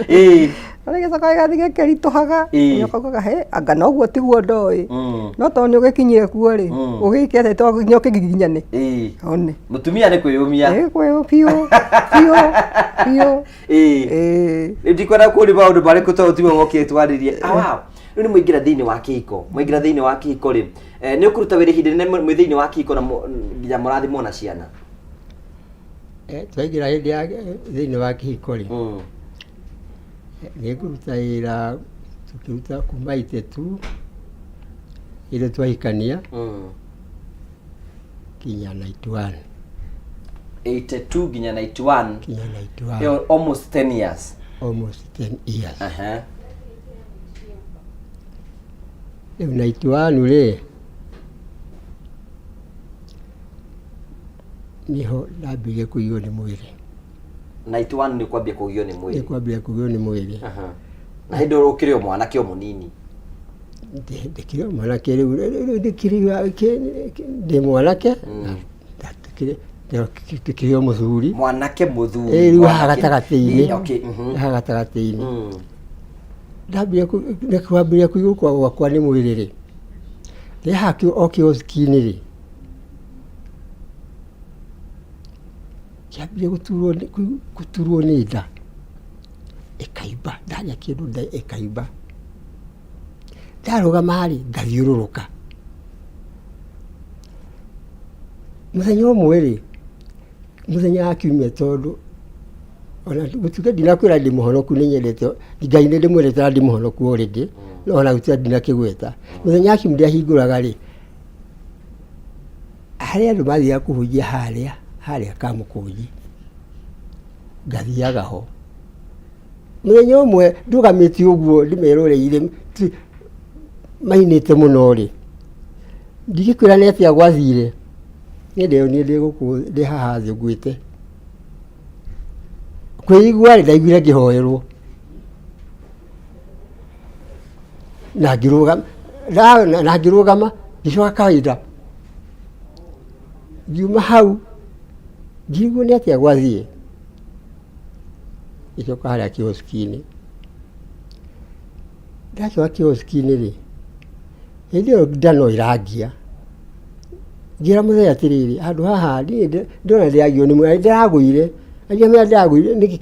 ĩ, no gĩcoka gĩgathiĩ gĩkĩritũhaga, ũkaugaga he anga noguo tiguo ndoĩ, no tondũ nĩ ũgĩkinyire kuo rĩ, ũgĩke atĩa to nginya ũkĩgiginyane. One. Mũtumia nĩ kwĩyũmia. Ĩ, kwĩ biũ biũ biũ. Rĩu ndikwenda kũũria maũndũ marĩkũ tondũ tiwe wokire twarĩrie. Ah, wow. Rĩu nĩ mwaingĩra thĩinĩ wa kĩhiko, mwaingĩra thĩinĩ wa kĩhiko rĩ, nĩ ũkũruta wĩra ihinda inene mwĩ thĩinĩ wa kĩhiko na nginya mũrathimwo na ciana? Eh, twaingĩra hĩndĩ ya thĩinĩ wa kĩhiko rĩ nĩ ngũruta wĩra tũkĩruta kuma 82 ĩrĩa twahikania nginya 91. 82 nginya 91. Nginya 91. Ĩyo almost 10 years. Almost 10 years. Aha. Rĩu 91 rĩ, nĩho ndambĩrĩirie kũiywo nĩ mwĩrĩ. 91 nĩ kwambia kũgio nĩ Nĩ mwĩrĩ. kwambĩrĩria kũgio nĩ mwĩrĩ. Aha. Na hĩndĩ ĩyo ũkĩrĩ o mwanake o mũnini. Ndĩkĩrĩ o mwanake rĩu, rĩu ndĩkĩrĩ ndĩ mwanake na ndĩkĩrĩ ndĩkĩrĩ o mũthuri. Mwanake mũthuri. Ĩ, rĩu haha mwanake- gatagatĩ-inĩ. Ĩ, okay, Haha gatagatĩ-inĩ. Ndambĩrĩria nĩ kwambĩrĩria kũigwo kwa gwakwa nĩ mwĩrĩ rĩ, ndĩ haha o kioski-inĩ rĩ, kĩambire gũturwo nĩ gũturwo nĩ nda, ĩkaimba, ndarĩa kĩndũ nda ĩkaimba. Ndarũgama rĩ, ngathiũrũrũka. Mũthenya ũmwe rĩ, mũthenya wa kiumia tondũ ona gũtuĩka ndinakwĩra ndĩ mũhonoku nĩ nyendete Ngai, nĩ ndĩmwendete na ndĩ mũhonoku already, no ona gũtuĩka ndinakĩgweta. Mũthenya wa kiumia ndahingũraga rĩ, harĩ andũ mathiaga kũhunjia harĩa harĩa Kamũkũnji, ngathiaga ho. Mũthenya ũmwe ndũgamĩte ũguo ndĩmeroreire mainĩte mũno rĩ, ndingĩkwĩra nĩ atĩa gwathire, niĩ ndeyonire ndĩ gũkũ ndĩ haha thĩ ngwĩte. Kwĩigua rĩ, ndaiguire ngĩhoerwo na ngĩrũgama, na ngĩrũgama ngĩcoka kawaida. Ngiuma hau ngĩigua nĩ atĩa gwathiĩ. Ngĩcoka harĩa kioski-inĩ. Ndacoka kioski-inĩ rĩ, hĩndĩ ĩyo nda no ĩrangia. Ngĩra mũthee atĩrĩrĩ, handũ haha niĩ ndĩrona ndĩragio nĩ mwĩrĩ, ndĩragũire, na ndiramenya ndĩragũire nĩkĩ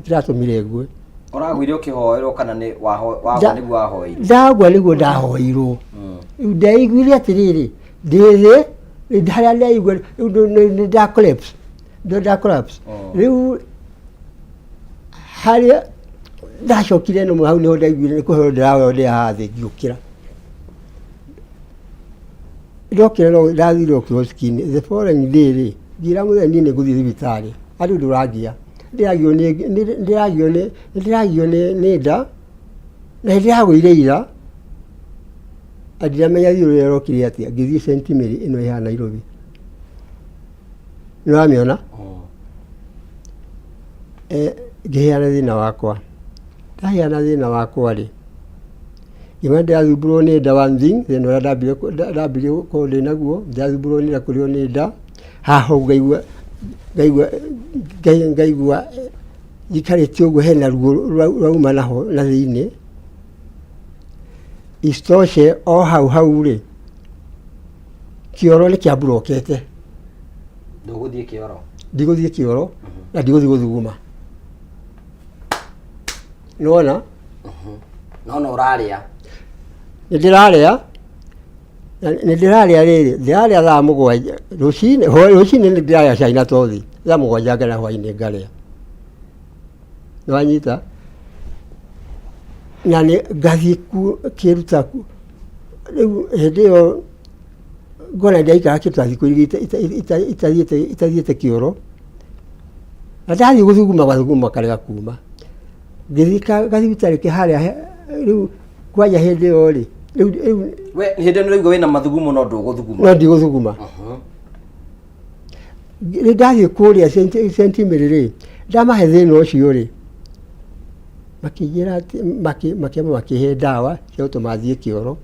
kĩratũmire ngue. Ũragũire ũkĩhoerwo kana nĩ wagwa nĩguo wahoeirwo? Ndagwa nĩguo ndahoeirwo. Rĩu ndeiguire atĩrĩrĩ, ndĩ thĩ, harĩa ndeigua rĩu nĩ nda collapse. Nda collapse. Rĩu harĩa ndacokire no hau nĩho ndaiguire nĩ kũheo ndĩraheo ndĩ haha thĩ ngĩũkĩra. Ndokĩra no ndathire o kioski-inĩ the following day rĩ, ngĩra mũthee niĩ nĩ ngũthiĩ thibitarĩ harĩ ũndũ ũrangia. Ndĩragio nĩ ndĩragio nĩ ndĩragio nĩ nda na nĩ ndĩragũire ira na ndiramenya thiĩ ũrĩa ũrokire atĩa. Ngĩthiĩ St Mary ĩno ĩ haha Nairobi. Nĩ ũramĩona? Eh, ngĩheana thĩna wakwa. Ndaheana thĩna wakwa rĩ, ngĩmera ndĩrathumbũrwo nĩ nda one thing, thĩna ũrĩa ndambire ndambirie gũkorwo ndĩ naguo, ndĩrathumbũrwo nĩ nda kũrĩo nĩ nda, haha ũguo ngaigua ngaigua ngaigua njikarĩte ũguo hena ruo rwauma naho na thĩiniĩ. Isitoshe o hau hau rĩ, kĩoro nĩ kĩamburokete. Ndũgũthiĩ kĩoro? Ndigũthiĩ kĩoro na ndigũthiĩ gũthuguma. Nĩwona? No no ũrarĩa? Nĩ ndĩrarĩa, nĩ ndĩrarĩa rĩrĩ, ndĩrarĩa thaa 7 rũcinĩ, rũcinĩ nĩ ndĩrarĩa cai na tothi, thaa 7 nginya hwainĩ ngarĩa. Nĩwanyita? Na nĩ ngathiĩ kĩruta rĩu hĩndĩ ĩyo ngona ndaikara kĩndũ ta thikũ 2 itathiĩte itathiĩte kĩoro, na ndathiĩ gũthuguma mathugumo makarega kuma. Ngĩthiĩ gathibitarĩ ke harĩa rĩu kwanja hĩndĩ ĩyo rĩ, rĩu rĩu We hĩndĩ ĩno ũraigua wĩna mathugumo no ndũgũthuguma? No ndigũthuguma. Rĩu ndathiĩ kũrĩa St Mary rĩ, ndamahe thĩna ũcio rĩ, makĩnjĩra atĩ makĩamba makĩhe ndawa cia gũtũma thiĩ kĩoro.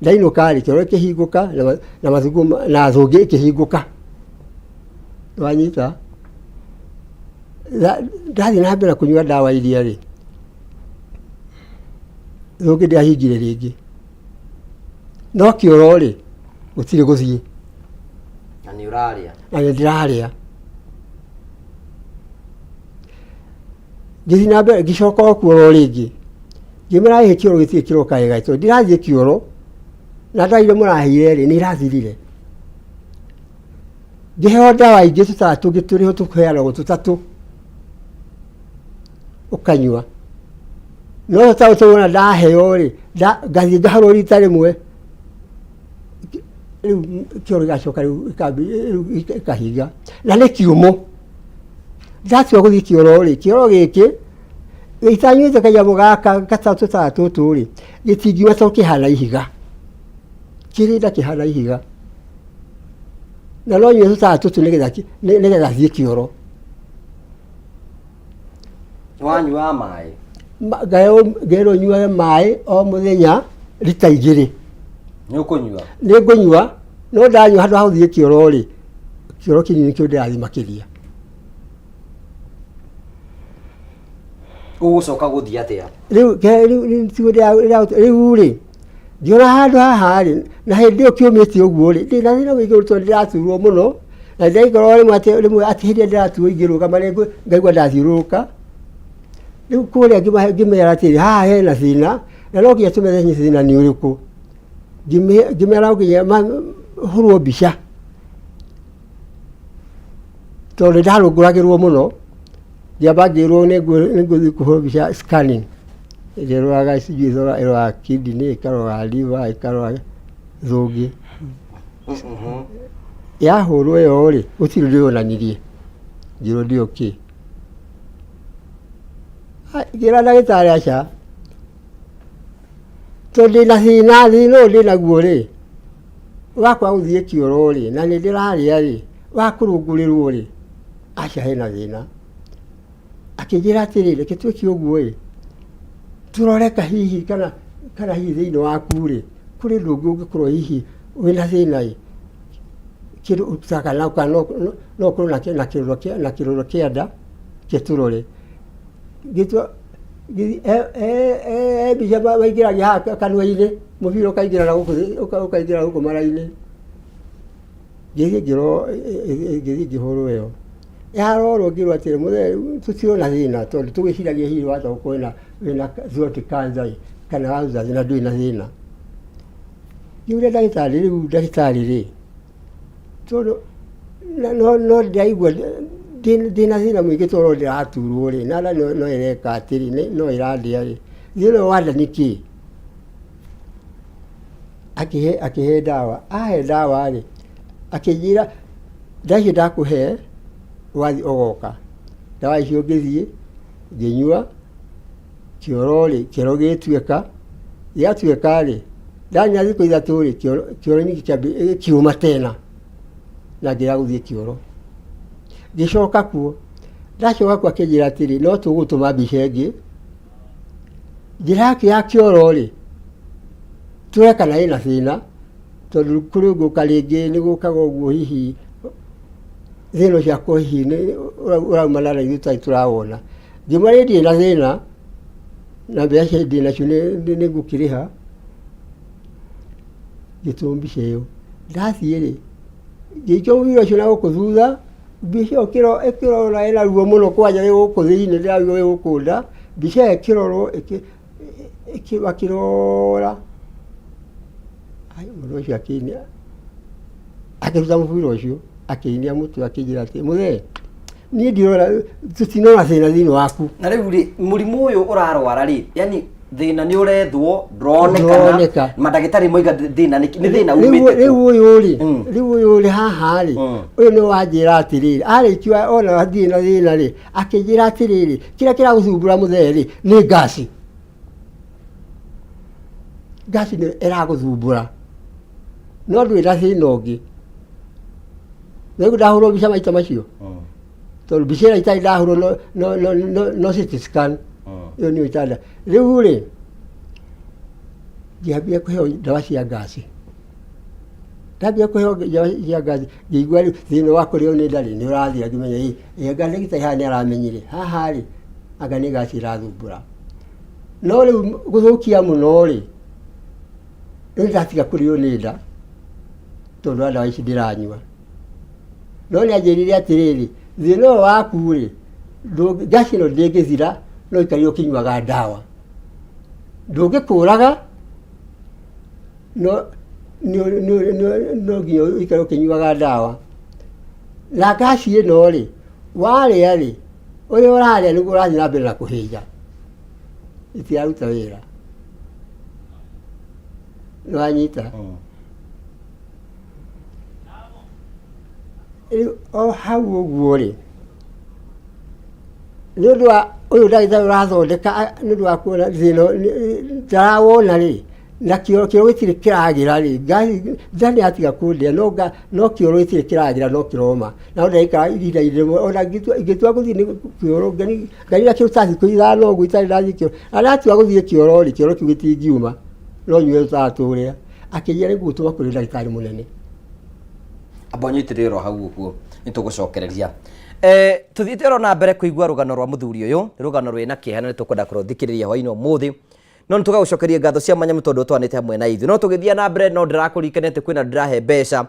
Ndainũka rĩ, kĩoro kĩhingũka na mathugumo na thũngĩ ĩkĩhingũka. Nĩwanyita? Ndathiĩ na mbere kũnyua ndawa iria rĩ, thũngĩ ndĩahingire rĩngĩ. No kĩoro rĩ, gũtirĩ gũthiĩ. Na nĩ ũrarĩa? Na nĩ ndĩrarĩa. Ngĩthiĩ na mbere ngĩcoka o kuo oro rĩngĩ, ngĩmera ĩ kĩoro gĩtirĩ kĩroka wega tondũ ndirathiĩ kĩoro na ndawa iria mũraheire rĩ, nĩ irathirire. Ngĩheo ndawa ingĩ tũtawa tũngĩ tũrĩho tũheanagwo tũtatũ ũkanyua. No tũtawa tũu ona ndaheo rĩ, ngathiĩ ngahũrwo rita rĩmwe, rĩu kĩoro gĩgacoka rĩu rĩu gĩkahinga. Na nĩ kĩũmũ. Ndatua gũthiĩ kĩoro rĩ, kĩoro gĩkĩ itanyuĩte kanyamũ gaka tũtawa tũtũ rĩ, gĩtingiuma tondũ kĩhana ihiga. Kĩrĩ nda kĩhana ihiga. Na no nyue tũtawa tũtũ nĩgetha nĩgetha thiĩ kĩoro. Wanyuaga maĩ? Ngerwo nyuage maĩ o mũthenya rita igĩrĩ. Nĩ ũkũnyua? Nĩ ngũnyua, no ndanyua handũ ha gũthiĩ kĩoro rĩ, kĩoro kĩnini nĩkĩo ndĩrathiĩ makĩria. Ũgũcoka gũthiĩ atĩa? Rĩu rĩu rĩ, ngĩona handũ haha rĩ, na hĩndĩ ĩyo kĩũmĩte ũguo rĩ, ndĩna thĩna mũingĩ tondũ ndĩraturwo mũno, na ndĩraikara rĩmwe atĩ rĩmwe atĩ hĩndĩ ĩrĩa ndĩraturwo ingĩrũgama rĩngĩ ngaigua ndathiũrũrũka. Rĩu kũrĩa ngĩmera atĩrĩ, haha hena thĩna, na no nginya tũmenye thĩna nĩ ũrĩkũ. Ngĩmera no nginya hũrwo mbica, tondũ nĩ ndarũngũragĩrwo mũno, ngĩamba ngĩrwo nĩ ngũthiĩ kũhũrwo mbica scanning, ĩrĩa ĩroraga sijui ĩroraga kidney, ĩkarora liver, ĩkarora thũngĩ. Yahũrwo ĩyo rĩ, gũtirĩ ũndũ yonanirie, ngĩrwo ndĩ okay. Ngĩra ndagĩtarĩ aca, tondũ ndĩna thĩna, thĩna ũyũ ndĩnaguo rĩ, wa kwaga gũthiĩ kĩoro rĩ, na nĩ ndĩrarĩa rĩ, wa kũrũngũrĩrwo rĩ, aca hena thĩna. Akĩnjĩra atĩrĩ, reke twĩke ũguo ĩ, tũrore ka hihi kana kana hihi thĩinĩ waku rĩ, kũrĩ ũndũ ũngĩ ũngĩkorwo hihi wĩna thĩna ĩ, kĩndũ ta kana no ũkorwo na kĩronda kĩa nda, reke tũrore. Ngĩtua he mbica maingĩragia haha kanua-inĩ, mũbira ũkaingĩra na gũkũ ũkaingĩra gũkũ mara-inĩ. Ngĩthiĩ ngĩrorwo ngĩthiĩ ngĩhũrwo ĩyo. Yarorwo ngĩrwo atĩrĩ mũthee tũtirona thĩna tondũ tũgwĩciragia hihi wahota gũkorwo wĩna throat cancer ĩ, kana ulcers na ndũrĩ na thĩna. Ngĩũria ndagĩtarĩ rĩu ndagĩtarĩ rĩ, tondũ no ndĩraigua ndĩna thĩna mũingĩ tondũ no ndĩraturwo rĩ, na nda no ĩreka atĩrĩ, no ĩrandĩa rĩ, thĩna ũyũ wa nda nĩ kĩĩ? Akĩhe akĩhe ndawa, ahe ndawa rĩ, akĩnjĩra ndawa icio ndakũhe wathiĩ ũgoka. Ndawa icio ngĩthiĩ ngĩnyua, kĩoro rĩ, kĩoro gĩgĩtuĩka, gĩatuĩka rĩ, ndanyua thikũ ithatũ rĩ, kĩoro ningĩ gĩkiuma tena na ngĩaga gũthiĩ kĩoro. Ngĩcoka kuo, ndacoka kuo akĩnjĩra atĩrĩ, no tũgũtũma mbica ĩngĩ. Njĩra yake ya kĩoro rĩ, tũrore kana ĩna thĩna, tondũ kũrĩ gũka rĩngĩ nĩ gũkaga ũguo hihi thĩna ũcio akorwo hihi ũraumana na ithuĩ tũtarĩ tũrawona. Ngĩmwĩra niĩ ndirĩ na thĩna, na mbeca ndĩ nacio nĩ ngũkĩrĩha, ngĩtũmwo mbica ĩyo. Ndathiĩ rĩ, ngĩikio mũbira ũcio na gũkũ thutha, Mbica ĩyo ĩkĩrorwo ĩna ruo mũno kwanja ĩ gũkũ thĩinĩ ndĩraigua ĩ gũkũ nda, mbica ĩyo ĩkĩrorwo makĩrora, mũndũ ũcio akĩinia, akĩruta mũbira ũcio akĩinia mũtwe akĩnjĩra atĩrĩ, mũthee niĩ ndirona, tũtinona thĩna thĩinĩ waku. Na rĩu rĩ, mũrimũ ũyũ ũrarwara rĩ, yani thĩna nĩ ũrethwo ndũronekana Ndũroneka. mandagĩtarĩ moiga thĩna nĩ nĩ thĩna Rĩu umĩte rĩu kũ? ũyũ rĩ Mm. rĩu ũyũ rĩ haha rĩ Mm. ũyũ nĩ wanjĩra atĩrĩrĩ arĩkia ona ndirĩ na thĩna rĩ akĩnjĩra atĩrĩrĩ kĩrĩa kĩragũthumbũra mũthee rĩ nĩ ngaci ngaci nĩ ĩragũthumbũra no ndũrĩ na thĩna ũngĩ rĩu ndahũrwo mbica maita macio tondũ mbica ĩrĩa itarĩ ndahũrwo no, no, no, no, no CT scan ĩyo nĩyo itanda rĩu rĩ ngĩambia kũheo ndawa cia ngaci ndambia kũheo ndawa cia ngaci ngĩigua rĩu thĩna wa kũrĩo nĩ nda rĩ nĩ ũrathira ngĩmenya ĩ ĩ, anga ndagĩtarĩ haha nĩ aramenyire haha rĩ anga nĩ ngaci ĩrathumbũra no rĩu gũthũkia mũno rĩ rĩu ndatiga kũrĩo nĩ nda tondũ wa ndawa ici ndĩranyua No nĩ anjĩrire atĩrĩrĩ, thĩna ũyũ waku rĩ, ngaci ĩno ndĩngĩthira no ũikarire ũkĩnyuaga ndawa. Ndũngĩkũraga no no nginya ũikare ũkĩnyuaga ndawa. Na ngaci ĩno rĩ, warĩa rĩ, ũrĩa ũrarĩa nĩguo ũrathiĩ na mbere na kũhĩnja. Ĩtiraruta wĩra. Nĩwanyita? Rĩu o hau ũguo rĩ, nĩ ũndũ wa ũyũ ndagĩtarĩ ũrathondeka nĩ ũndũ wa kuona thĩna ndarawona rĩ, na kĩoro kĩoro gĩtirĩ kĩragĩra rĩ, nda nĩ yatiga kũndĩa no nga no kĩoro gĩtirĩ kĩragĩra no kĩroma. Na ndaikara ihinda rĩmwe ona ingĩtua gũthiĩ nĩ kĩoro ngarira kĩro ta thikũ ithano ũguo itarĩ ndathiĩ kĩoro. Na ndatua gũthiĩ kĩoro rĩ, kĩoro kĩu gĩtingiuma no nyue tũtawa tũrĩa. Akĩnjĩra nĩ ngũgũtũma kũrĩ ndagĩtarĩ mũnene. Amba ũnyitĩrĩre oro hau ũguo nĩ tũgũcokereria. Eh, tũthiĩte oro na mbere kũigua rũgano rwa mũthuri ũyũ, nĩ rũgano rwĩna kĩeha na nĩ tũkwenda kũrũthikĩrĩria hwainĩ ũmũthĩ. No nĩ tũgagũcokeria ngatho cia mwanya nĩ tondũ ũtwanĩte hamwe na ithuĩ. No tũgĩthiĩ na mbere no ndĩrakũririkania atĩ kwĩna ndĩrahe mbeca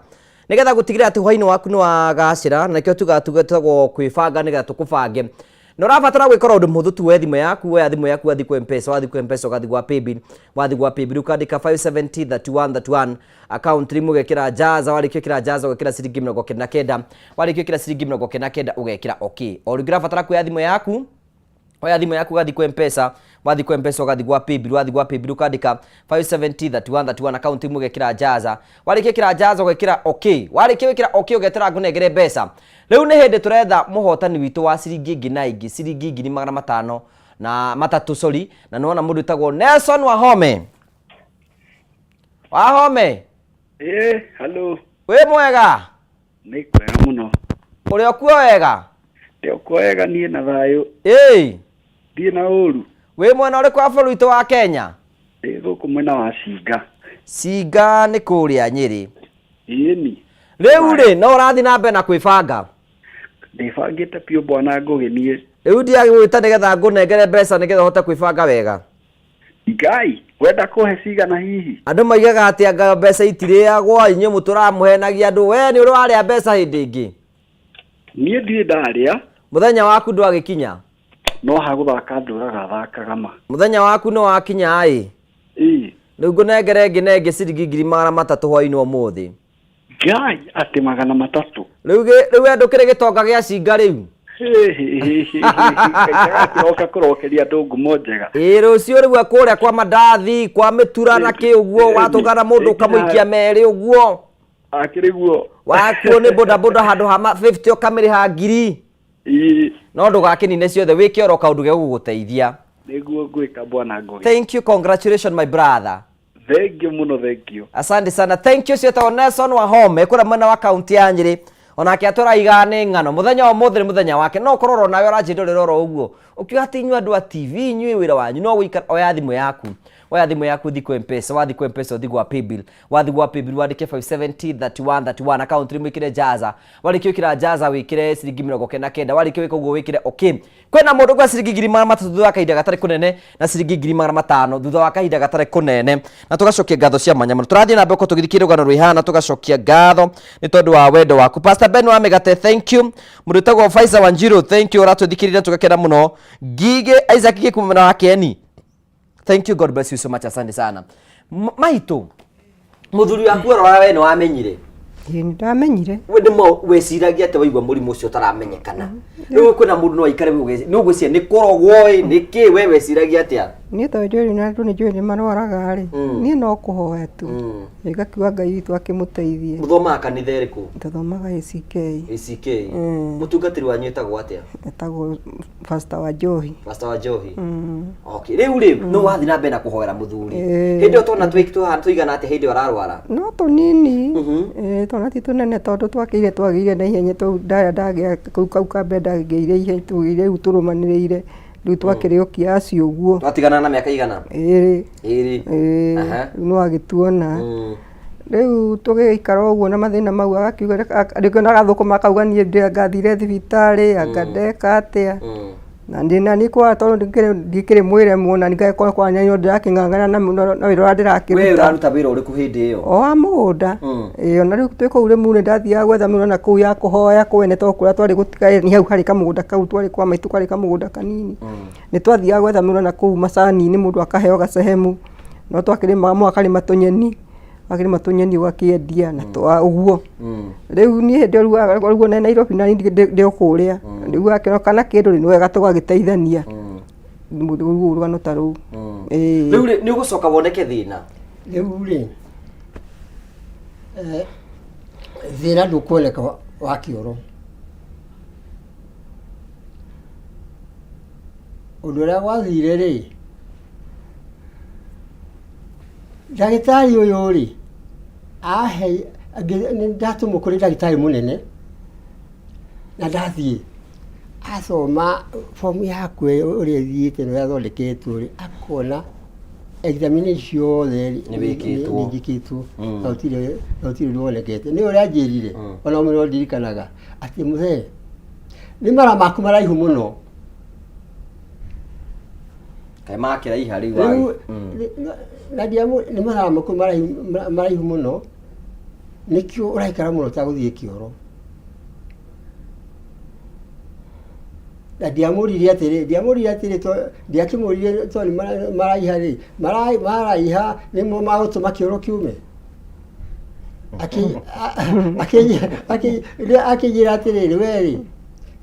nĩgetha gũtigĩrĩra atĩ hwainĩ waku nĩ wagacĩra, na nĩkĩo tugaga twĩtagwo kwĩbanga nĩgetha tũkũbange. Na ũrabatara gwĩka oro ũndũ mũhũthũ tu, woe thimũ yaku, woya thimũ yaku wathiĩ kwĩ Mpesa, wathiĩ kwĩ Mpesa ũgathiĩ gwa Paybill, wathiĩ gwa Paybill ũkandĩka 570 31 31 account rimwe ũgekĩra jaza, warĩkia gwĩkĩra jaza ũgekĩra ciringi 99, warĩkia gwĩkĩra ciringi 99 ũgekĩra okay. O rĩngĩ ũrabatara kuoya thimũ yaku, oya thimũ yaku ũgathiĩ kwĩ Mpesa, wathiĩ kwĩ Mpesa ũgathiĩ gwa Paybill, wathiĩ gwa Paybill ũkandĩka 570 31 31 account rimwe ũgekĩra jaza, warĩkia gwĩkĩra jaza ũgekĩra okay, warĩkia gwĩkĩra okay ũgetera ngũnengere mbeca. Rĩu nĩ hĩndĩ tũretha mũhotani witũ wa ciringi ĩngĩ na ĩngĩ, ciringi ngiri magana matano na matatũ sorry, na nĩwona mũndũ wĩtagwo Nelson Wahome. Wahome. Ĩĩ, hello. Wĩ mwega? Nĩ kwega mũno. Ũrĩ o kuo wega? Ndĩ o kuo wega niĩ na thayũ. Ĩĩ. Ndirĩ na ũru. Wĩ mwena ũrĩkũ wa bũrũri witũ wa Kenya? Ndĩ gũkũ mwena wa Cinga. Cinga nĩ kũrĩa Nyĩrĩ. Ĩĩni. Rĩu rĩ, no ũrathiĩ na mbere na kwĩbanga? Ndĩbangĩte biũ bwana Ngũgĩ niĩ. Rĩu ndiagwĩta nĩgetha ngũnengere mbeca nĩgetha ũhote kwĩbanga wega. Ngai, wenda kũhe cigana hihi? Andũ moigaga atĩ anga mbeca itirĩagwo, inyuĩ mũtũraga mũhenagia andũ. We nĩ ũrĩ warĩa mbeca hĩndĩ ĩngĩ? Niĩ ndirĩ ndarĩa. Mũthenya waku ndwagĩkinya? No ha gũthaka ndũraga thakaga ma. Mũthenya waku nĩ wakinya ĩ? Ĩĩ. Rĩu ngũnengere ĩngĩ na ĩngĩ ciringi 300,000 hwainĩ ũmũthĩ. Ngai, atĩ 300. Rĩu rĩu we ndũkĩrĩ gĩtonga gĩa cinga rĩu. Agakĩroka kũrokeria andũ ngumo njega. Ĩĩ rũciũ rĩu kũrĩa kwa mandathi, kwa mĩtura na kĩ ũguo, watũngana mũndũ ũkamũikia merĩ ũguo. Akĩrĩ guo. Wakuo nĩ bodaboda handũ ha 50 ũkamĩrĩha ngiri. Ĩĩ. No ndũgakĩnine ciothe, wĩke oro kaũndũ gegũgũteithia. Nĩguo ngwĩka bwana Ngũgĩ. Thank you, congratulations my brother. Thank you mũno, thank you. Asante sana. Thank you cietagwo Nelson Wahome kũrĩa mwena wa kaunti ya Nyĩrĩ. Onake atũraiga nĩ ng'ano. Mũthenya wa ũmũthĩ nĩ mũthenya wake. No ũkorwo oro nawe ũranjĩndorera oro ũguo. Ũkiuga atĩ inyuĩ andũ a TV inyuĩ wĩra wanyu no gũikara. Oya thimũ yaku. Oya thimũ yaku ũthiĩ kwĩ M-Pesa. Wathiĩ kwĩ M-Pesa ũthiĩ gwa Paybill. Wathiĩ gwa Paybill wandĩke 570 31 31 account rĩmwe wĩkĩre Jaza. Warĩkia gwĩkĩra Jaza wĩkĩre ciringi 99. Warĩkia gwĩka ũguo wĩkĩre okay. Kwĩna mũndũ gwa ciringi 300,000 thutha wa kahinda gatarĩ kũnene na ciringi 500,000 thutha wa kahinda gatarĩ kũnene na tũgacokia ngatho cia mwanya mũno. Tũrathiĩ na mbere gũkorwo tũgĩthiĩ rũgano rwĩhana tũgacokia ngatho nĩ tondũ wa wendo waku. Pastor Ben wa Mĩgate, thank you. Mũndũ wĩtagwo Faisa Wanjiru, thank you, ũratũthikĩrĩria tũgakena mũno. Ngigĩ Isaac Gĩkumo mwena wa Keni, thank you, God bless you so much, asante sana. Maitũ, mũthuri waku arora we nĩ wamenyire? Ĩĩ nĩ ndamenyire. We nĩ weciragia atĩ waigua mũrimũ ũcio ũtaramenyekana. Rĩu kwĩna mũndũ no aikare nĩ ũgwĩciria nĩ kũrogwo ĩ nĩ kĩ we weciragia atĩa? Niĩ tondũ njũĩ na andũ nĩ njũĩ nĩ marwaraga rĩ, niĩ no kũhoya tu. Ngakiuga Ngai witũ akĩmũteithie. Mũthomaga kanitha ĩrĩkũ? Tũthomaga ACK. ACK. Mũtungatĩri wanyu etagwo atĩa? Etagwo Pastor wa Njohi. Pastor wa Njohi. Okay, rĩu rĩ no wathiĩ na mbere na kũhoera mũthuri. Hĩndĩ ĩyo twana tũigana atĩa hĩndĩ ĩyo ararwara? No tũnini. Twana ti tũnene tondũ twakĩire twagĩire na ihenya tondũ ndarĩa ndagĩa kau kau ka mbere ndagĩire ihenya tũgĩire rĩu tũrũmanĩrĩire rĩu twakĩrĩ o kiasi ũguo. Twatigana na mĩaka igana? Ĩrĩ. Ĩrĩ. Ĩĩ. Rĩu no agĩtuona. Rĩu tũgĩikara ũguo na mathĩna mau agakiuga rĩngĩ ona agathũkũma akauga niĩ ngathire thibitarĩ anga ndeka atĩa. Na ndĩ na niĩ kwa tondũ ndikĩrĩ mwĩremu ona niĩ ngagĩkorwo kwa no ndĩrakĩng'ang'ana na wĩra ũrĩa We ndĩrakĩruta. ũraruta wĩra ũrĩkũ hĩndĩ ĩyo? O wa mũgũnda. Ĩĩ ona rĩu twĩ kũu rĩmwe nĩ ndathiaga gwetha mĩgũnda na kũu ya kũhoya kwene tondũ kũrĩa twarĩ gũtikarĩ nĩ hau harĩ kamũgũnda kau twarĩ kwa maitũ karĩ kamũgũnda kanini. Nĩ twathiaga gwetha mĩgũnda na kũu macani-inĩ mũndũ akaheo gacehemu no twakĩrĩmaga mũgakarĩma tũnyeni. Wakĩrĩma tũnyeni ũgakĩendia na twa ũguo. Rĩu niĩ hĩndĩ ĩyo rĩu ũguo na Nairobi na niĩ ndĩ o kũrĩa. Rĩu wakĩona na kĩndũ rĩ, nĩ wega tũgagĩteithania. Rĩu rũgano ta rũu. Ĩĩ. Rĩu rĩ, nĩ ũgũcoka woneke thĩna? Rĩu rĩ, eh, thĩna ndũkuoneka wa kĩoro. Ũndũ ũrĩa gwathire rĩ, ndagĩtarĩ ũyũ rĩ, ahe, nĩ ndatũmwo kũrĩ ndagĩtarĩ mũnene, na ndathiĩ, acoma bomu yakwa ũrĩa ĩthiĩte na ũrĩa ĩthondeketwo rĩ, akona examination ciothe rĩ, Nĩ wĩkĩtwo. nĩ njĩkĩtwo, na gũtirĩ na gũtirĩ ũndũ wonekete. Nĩ ũrĩa anjĩrire, ona ũmũthĩ no ndirikanaga, atĩ mũthee, nĩ mara maku maraihu mũno. Kaĩ makĩraiha rĩu Rĩu, wagi. na nĩ mathaa maku maraihu mũno, nĩkĩo ũraikara mũno ũtagũthiĩ kĩoro. Na ndiamũririe atĩrĩ, ndiamũririe atĩrĩ, ndiakĩmũririe tondũ nĩ maraiha rĩ, maraiha nĩmo magũtũma kĩoro kĩume? Akĩnjĩra atĩrĩrĩ, we rĩ,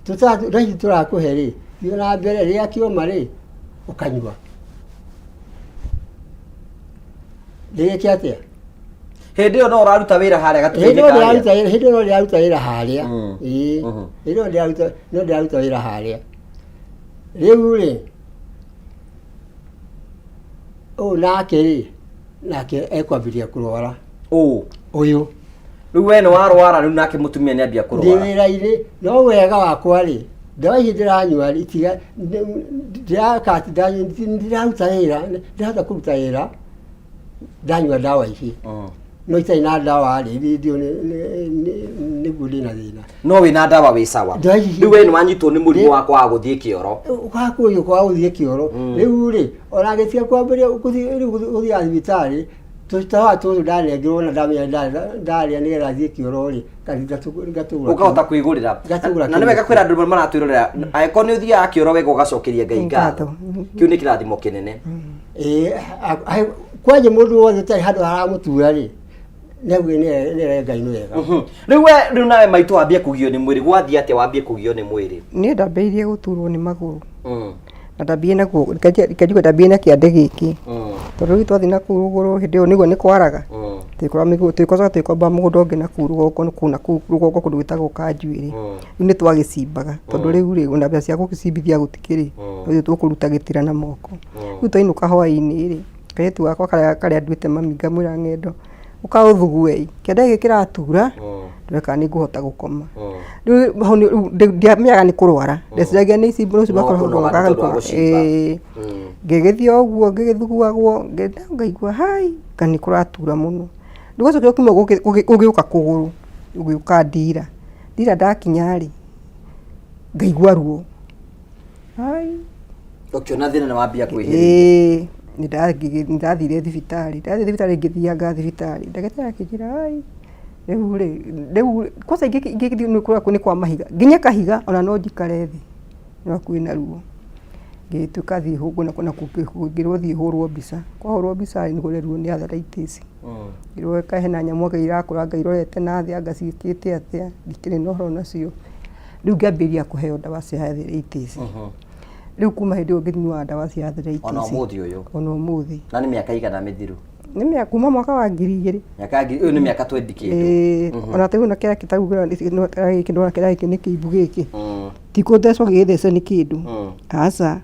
tũta tũrakũhe rĩ, thiĩ na mbere, rĩrĩa kĩoma rĩ, ũkanyua. Ndĩgĩke atĩa? Hĩndĩ ĩyo no ũraruta wĩra harĩa Hĩndĩ gatuka-inĩ ĩyo karĩa. ndĩraruta wĩra, hĩndĩ ĩyo no ndĩraruta wĩra harĩa. Ĩĩ. Hĩndĩ ĩyo ndĩraruta, no ndĩraruta wĩra harĩa. Rĩu rĩ, ũyũ nake rĩ, nake ekwambĩrĩria kũrwara. Ũũ. Ũyũ. Rĩu we nĩ warwara rĩu nake mũtumia nĩ ambia Ndĩ kũrwara. wĩra-inĩ, no wega wakwa rĩ, ndawa ici ndĩranyua rĩ, itiga, ndĩraka atĩ ndiraruta wĩra, ndĩrahota kũruta wĩra ndanyua ndawa ici. No itarĩ na ndawa rĩ, ndiũĩ nĩguo ndĩna thĩna. No wĩna ndawa wĩ sawa. Ndawa ici Rĩu we nĩ wanyitwo nĩ mũrimũ wa kwaga gũthiĩ kĩoro. Kwaga kwaga gũthiĩ kĩoro. Rĩu rĩ, ona ngĩtiga kwambĩrĩria gũthiĩ rĩu gũthiaga thibitarĩ, tũtawa tũtũ ndanengerwo na ndamenya ndarĩa nĩgetha thiĩ kĩoro rĩ, ngathiĩ ngatũgũra. Ũkahota kwĩgũrĩra. Ngatũgũra Na nĩ wega kwĩra andũ maratwĩrorera, angĩkorwo nĩ ũthiaga kĩoro wega ũgacokeria Ngai ngatho. Kĩu nĩ kĩrathimo kĩnene. Ĩĩ, kwanja mũndũ wothe ũtarĩ handũ haramũtura rĩ, nĩauge nĩere Ngai nĩ wega. Rĩu we rĩu nawe maitũ wambie kũgio nĩ mwĩrĩ, gwathiĩ atĩa wambie kũgio nĩ mwĩrĩ? Niĩ ndambĩrĩirie gũturwo nĩ magũrũ. Na ndambie naguo reke njuge ndambie na kĩande gĩkĩ. Tondũ rĩu twathiĩ nakũu rũgũrũ hĩndĩ ĩyo nĩguo nĩ kwaraga. Twĩkoraga twĩkomba mũgũnda ũngĩ nakũu rũgongo kũu nakũu rũgongo kũndũ gwĩtagwo Kanjuĩrĩ. Rĩu nĩ twagĩcimbaga tondũ rĩu rĩ ona mbeca cia gũgĩcimbithia gũtikĩrĩ. Rĩu tũkũruta gĩtira na moko. Rĩu twainũka hwainĩ rĩ, kairĩtu gakwa karĩa karĩa nduĩte mami ngamwĩra ng'endo, ũka ũthugue ĩ, kĩande gĩkĩ kĩratura, ndore kana nĩ ngũhota gũkoma. Rĩu hau rĩu ndiamenyaga nĩ kũrwara, ndeciragia nĩ ici No kũnoga nĩ tondũ wa gũcimba. Ĩĩ, ngĩgĩthiĩ o ũguo ngĩgĩthuguagwo, ngaigua hai, anga nĩ kũratura mũno. Rĩu gwacokire kiumia gũgĩũka kũgũrũ, gũgĩũka ndira, ndira ndakinya rĩ, ngaigua ruo. Hai. Ũkĩona thĩna nĩ wambia kwĩhĩrĩria. Ĩĩ, nĩ ndathire thibitarĩ, ndathiĩ thibitarĩ ngĩthianga thibitarĩ, ndagĩtarĩ akĩnjĩra ai, rĩu rĩ, rĩu kwanza ingĩthiĩ nĩ kwa mahiga, nginye kahiga ona no njikare thĩ no kwĩna ruo. Ngĩtuĩka thiĩ hũrwo ngĩrwo thiĩ hũrwo mbica, kwahũrwo mbica rĩ, nĩguo nderirwo nĩ arthritis. Ngĩrwo hena nyamũ anga irakũranga irorete na thĩ anga ciĩkĩte atĩa, ndikĩrĩ na ũhoro nacio. Rĩu ngĩambĩrĩria kũheo ndawa cia arthritis. Rĩu kuma hĩndĩ ĩyo ngĩnyuaga ndawa cia arthritis. Ona ũmũthĩ ũyũ? Ona ũmũthĩ. Na nĩ mĩaka igana mĩthiru? Nĩ mĩaka kuma mwaka wa 2000. Mĩaka ngiri, ũyũ nĩ mĩaka 20 kĩndũ. Ĩĩ, ona ta rĩu kĩrĩa kĩtauga gĩkĩ ndona kĩrĩa gĩkĩ nĩ kĩimbu gĩkĩ. Ti kũthecwo gĩgĩthece nĩ kĩndũ. Aca.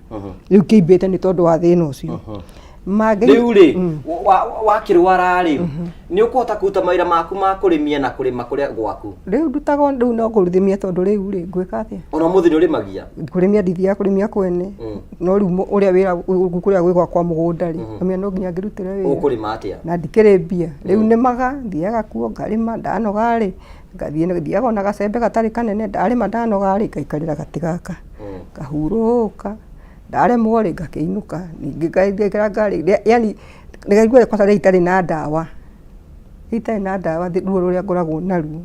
Rĩu kĩimbĩte nĩ tondũ wa thĩna ũcio. Mangĩ Rĩu rĩ, wakĩrwara rĩ, nĩ ũkũhota kũruta mawĩra maku ma kũrĩmia na kũrĩma kũrĩa gwaku? Rĩu ndutaga rĩu no kũrĩmia tondũ rĩu rĩ, ngwĩka atĩa? Ona ũmũthĩ nĩ ũrĩmagia? Kũrĩmia ndithiaga kũrĩmia kwene. No rĩu ũrĩa wĩra kũrĩa gwĩ gwakwa mũgũnda rĩ, ngamenya no nginya ngĩrutĩre wĩra. Ũkũrĩma atĩa? Na ndikĩrĩ mbia. Rĩu nĩmaga, thiaga kuo ngarĩma, ndanoga rĩ, ngathiĩ thiaga ona gacembe gatarĩ kanene, ndarĩma ndanoga rĩ, ngaikarĩra gatĩ gaka. Ngahurũka. Ndaremwo rĩ, ngakĩinũka, ningĩ ngekĩra ngari, yaani ngaigua kwanza rĩrĩa itarĩ na ndawa, rĩrĩa itarĩ na ndawa ruo rũrĩa ngoragwo naruo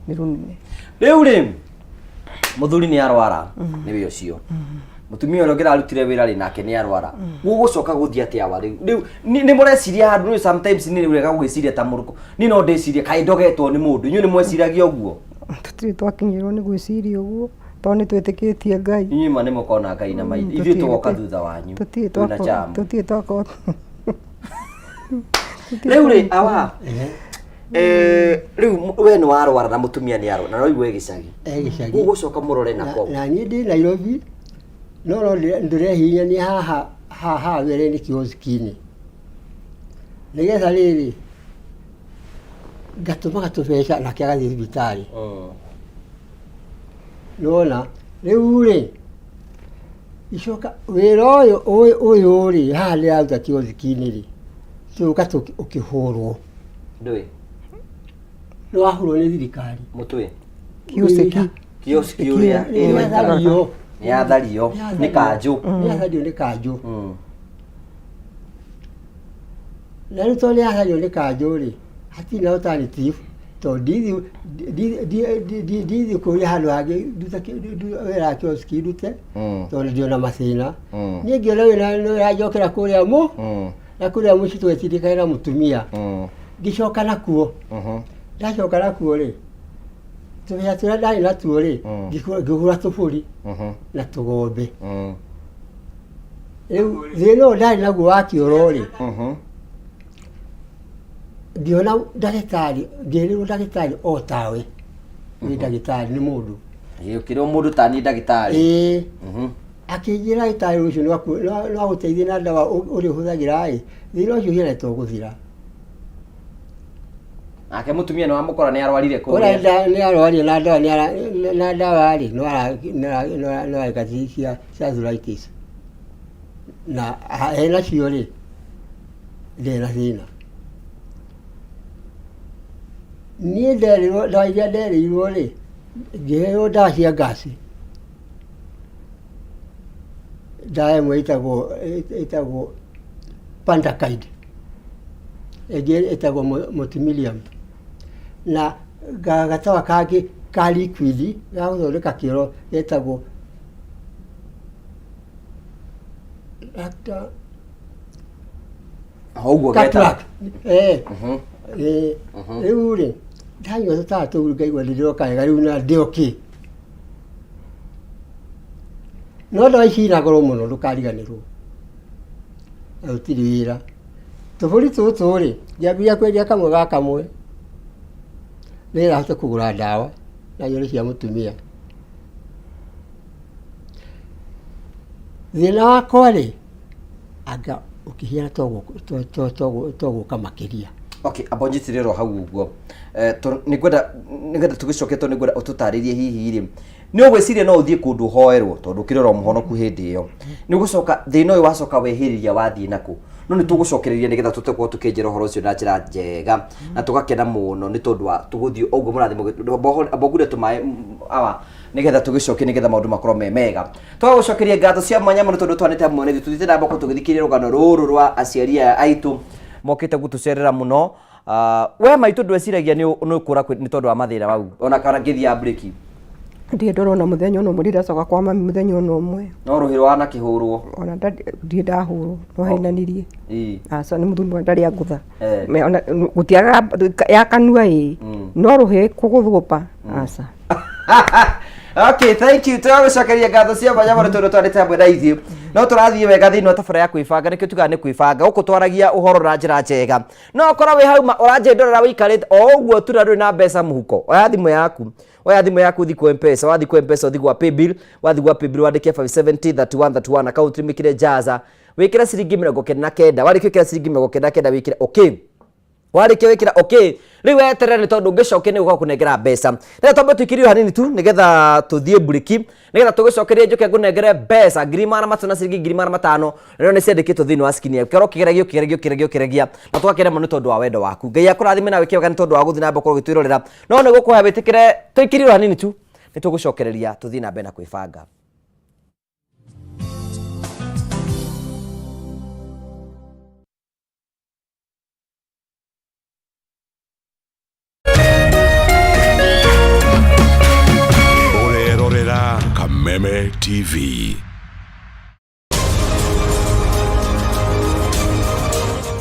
nĩ rũnene. Rĩu rĩ, mũthuri nĩ arwara, nĩwe ũcio. Mutumia ũrĩa ũngĩrarutire wĩra rĩ nake nĩ arwara. Gũgũcoka gũthiĩ atĩa wa rĩu? Rĩu nĩ mũreciria handũ nĩ sometimes nĩ wega gũgĩciria ta mũrũkũ. Niĩ no ndĩcirie kaĩ ndogetwo nĩ mũndũ. Inyuĩ nĩ mweciragia ũguo? Tũtirĩ twakinyĩrwo nĩ gwĩciria ũguo tondũ nĩ twĩtĩkĩtie Ngai. Inyuĩ ma nĩ mũkona Ngai na maitho. Ithuĩ tũgoka thutha wanyu. Tũtirĩ Twĩna twako jam. tũtirĩ twako. Rĩu rĩ awa rĩu we nĩ warwara na mũtumia nĩ arwara na no igue gĩcagi. E gĩcagi. Gũgũcoka mũrore nako. Na niĩ ndĩ Nairobi no no ndĩrehinyania haha haha wĩra-inĩ kioski-inĩ nĩgetha rĩrĩ ngatũmaga tũbeca nake agathiĩ thibitarĩ. Nĩwona rĩu rĩ icoka wĩra ũyũ ũyũ rĩ haha ndĩraruta kioski-inĩ rĩ tũka ũkĩhũrwo. Ndũĩ. Nĩwahũrwo nĩ thirikari. Mũtwe. Kioski. Kioski ũrĩa Nĩ yathario. Nĩ yathario nĩ kanjũ. Nĩ yathario nĩ kanjũ. Na rĩu tondũ nĩ yathario nĩ kanjũ rĩ hatirĩ na alternative tondũ ndithi kũria handũ hangĩ nduta wĩra wa kioski ndute tondũ ndĩ ona mathĩna. Niĩ ngĩona wĩra nĩ ũranjokera kũrĩa mũ na kũrĩa mũciĩ twetindĩkage na mũtumia. Ngĩcoka nakuo. Ndacoka nakuo rĩ tũbeca tũrĩa ndarĩ natuo rĩ ngĩgũra tũbũri na tũgombe. Rĩu thĩna ũyũ ndarĩ naguo wa kĩoro rĩ ngĩona ndagĩtarĩ ngĩrĩrwo ndagĩtarĩ o tawe nĩ ndagĩtarĩ nĩ mũndũ. Ũkĩrwo mũndũ ta niĩ ndagĩtarĩ. Ĩĩ. Akĩnjĩra ndagĩtarĩ ũcio no agũteithie na ndawa ũrĩa ũhũthagĩra ĩ thĩna ũcio ũhiana ta ũgũthira. Nake mũtumia nĩ wamũkora nĩ arwarire kũrĩa. Ũrĩa nĩ arwarire na ndawa na ndawa rĩ no areka cia arthritis na ena cio rĩ ndarĩ na thĩna. Niĩ nderirwo ndawa iria nderĩirwo rĩ ngĩheo ndawa cia ngaci. Ndawa ĩmwe ĩtagwo Pantacid ĩngĩ ĩtagwo Motilium na gatawa kangĩ ka liquid ga gũthondeka kĩoro getagwo Ũguo getagwo. Rĩu rĩ ndanyua tũtawa tũu ngaigua nĩ ndĩroka wega rĩu na ndĩ okay. No ndawa ici ina goro mũno ndũkariganĩrwo na gũtirĩ wĩra. Tũbũri tũtũ rĩ ngĩambia kwendia kamwe ga kamwe nĩgetha hote kũgũra ndawa na nyone cia mũtumia. Thĩna wakwa rĩ anga ũkĩhiana to gũka makĩria. Okay, amba ũnjitĩrĩre o hau ũguo. Nĩngwenda nĩgetha tũgĩcoke tondũ nĩngwenda ũtũtarĩrie hihi rĩ nĩ ũgwĩciria no ũthiĩ kũndũ ũhoerwo tondũ ũkĩrĩ oro mũhonoku hĩndĩ ĩyo nĩ ũgũcoka thĩna ũyũ wacoka wehĩrĩria wathiĩ nakũ no nĩ tũgũcokereria nĩgetha tũtekorwo tũkĩnjĩra ũhoro ũcio na njĩra njega na tũgakena mũno nĩ tondũ wa tũgũthiĩ ũguo mũrathiĩ amba ũgure tũmaĩ awa nĩgetha tũgĩcoke nĩgetha maũndũ makorwo me mega. Twagũcokeria ngatho cia mwanya mũno tondũ twanĩte hamwe na ithuĩ tũthiĩte na mbere tũgĩthikĩrĩria rũgano rũrũ rwa aciari aya aitũ mokĩte gũtũcerera mũno. We maitũ ndweciragia nĩ ũkũra nĩ tondũ wa mathĩna mau ona kana ngĩthiaga breki? Ndirĩ ndorona mũthenya ona ũmwe, ndirĩ ndacoka kwa mami mũthenya ona ũmwe. No rũhĩ rwanakĩhũrwo? Ona ndirĩ ndahũrwo, no henanirie. Aca nĩ mũthuri ndarĩ angũtha. Ona gũtiagaga ya kanua ĩĩ, no rũhĩ kũgũthwo pa, aca. Okay, thank you. Tũragũcokeria ngatho cia mwanya mũno tondũ twarĩte hamwe na ithuĩ. No tũrathiĩ wega thĩinĩ wa tabarĩra ya kwĩbanga, nĩkĩo tugaga nĩ kwĩbanga. Gũkũ twaragia ũhoro na njĩra njega. No ũkorwo wĩ hau ũranjĩndorera wĩikarĩte o ũguo tu na ndũrĩ na mbeca mũhuko. Oya thimũ yaku. Oya thimũ yaku ũthiĩ kwa M-Pesa. Wathiĩ kwa M-Pesa ũthiĩ gwa Paybill. Wathiĩ gwa Paybill wandĩke 570 31 31 account wĩkĩre Jaza. Wĩkĩre ciringi 99. Warĩkia gwĩkĩra ciringi 99 wĩkĩre okay. Warĩkia wĩkĩra okay. Rĩu weterere nĩ tondũ ũngĩcokia nĩ gũka kũnengera mbeca. Rĩu twambe tũikĩrio hanini tu nĩgetha tũthiĩ mburiki, nĩgetha tũgĩcokerie njũke ngũnengere mbeca 300,000 na ciringi 500,000 rĩo nĩ ciandĩkĩtwo thĩinĩ wa screen yaku. Kĩoro kĩgeragia ũkĩgeragia ũkĩgeragia ũkĩgeragia na tũgakena mũno nĩ tondũ wa wendo waku. Ngai akũrathime na wĩke wega nĩ tondũ wa gũthiĩ na mbere gũkorwo ũgĩtwĩrorera. No nĩ gũkũhoya wĩtĩkĩre tũikĩrio hanini tu nĩ tũgũcokereria tũthiĩ na mbere na kwĩbanga. Ũrerorera Kameme TV.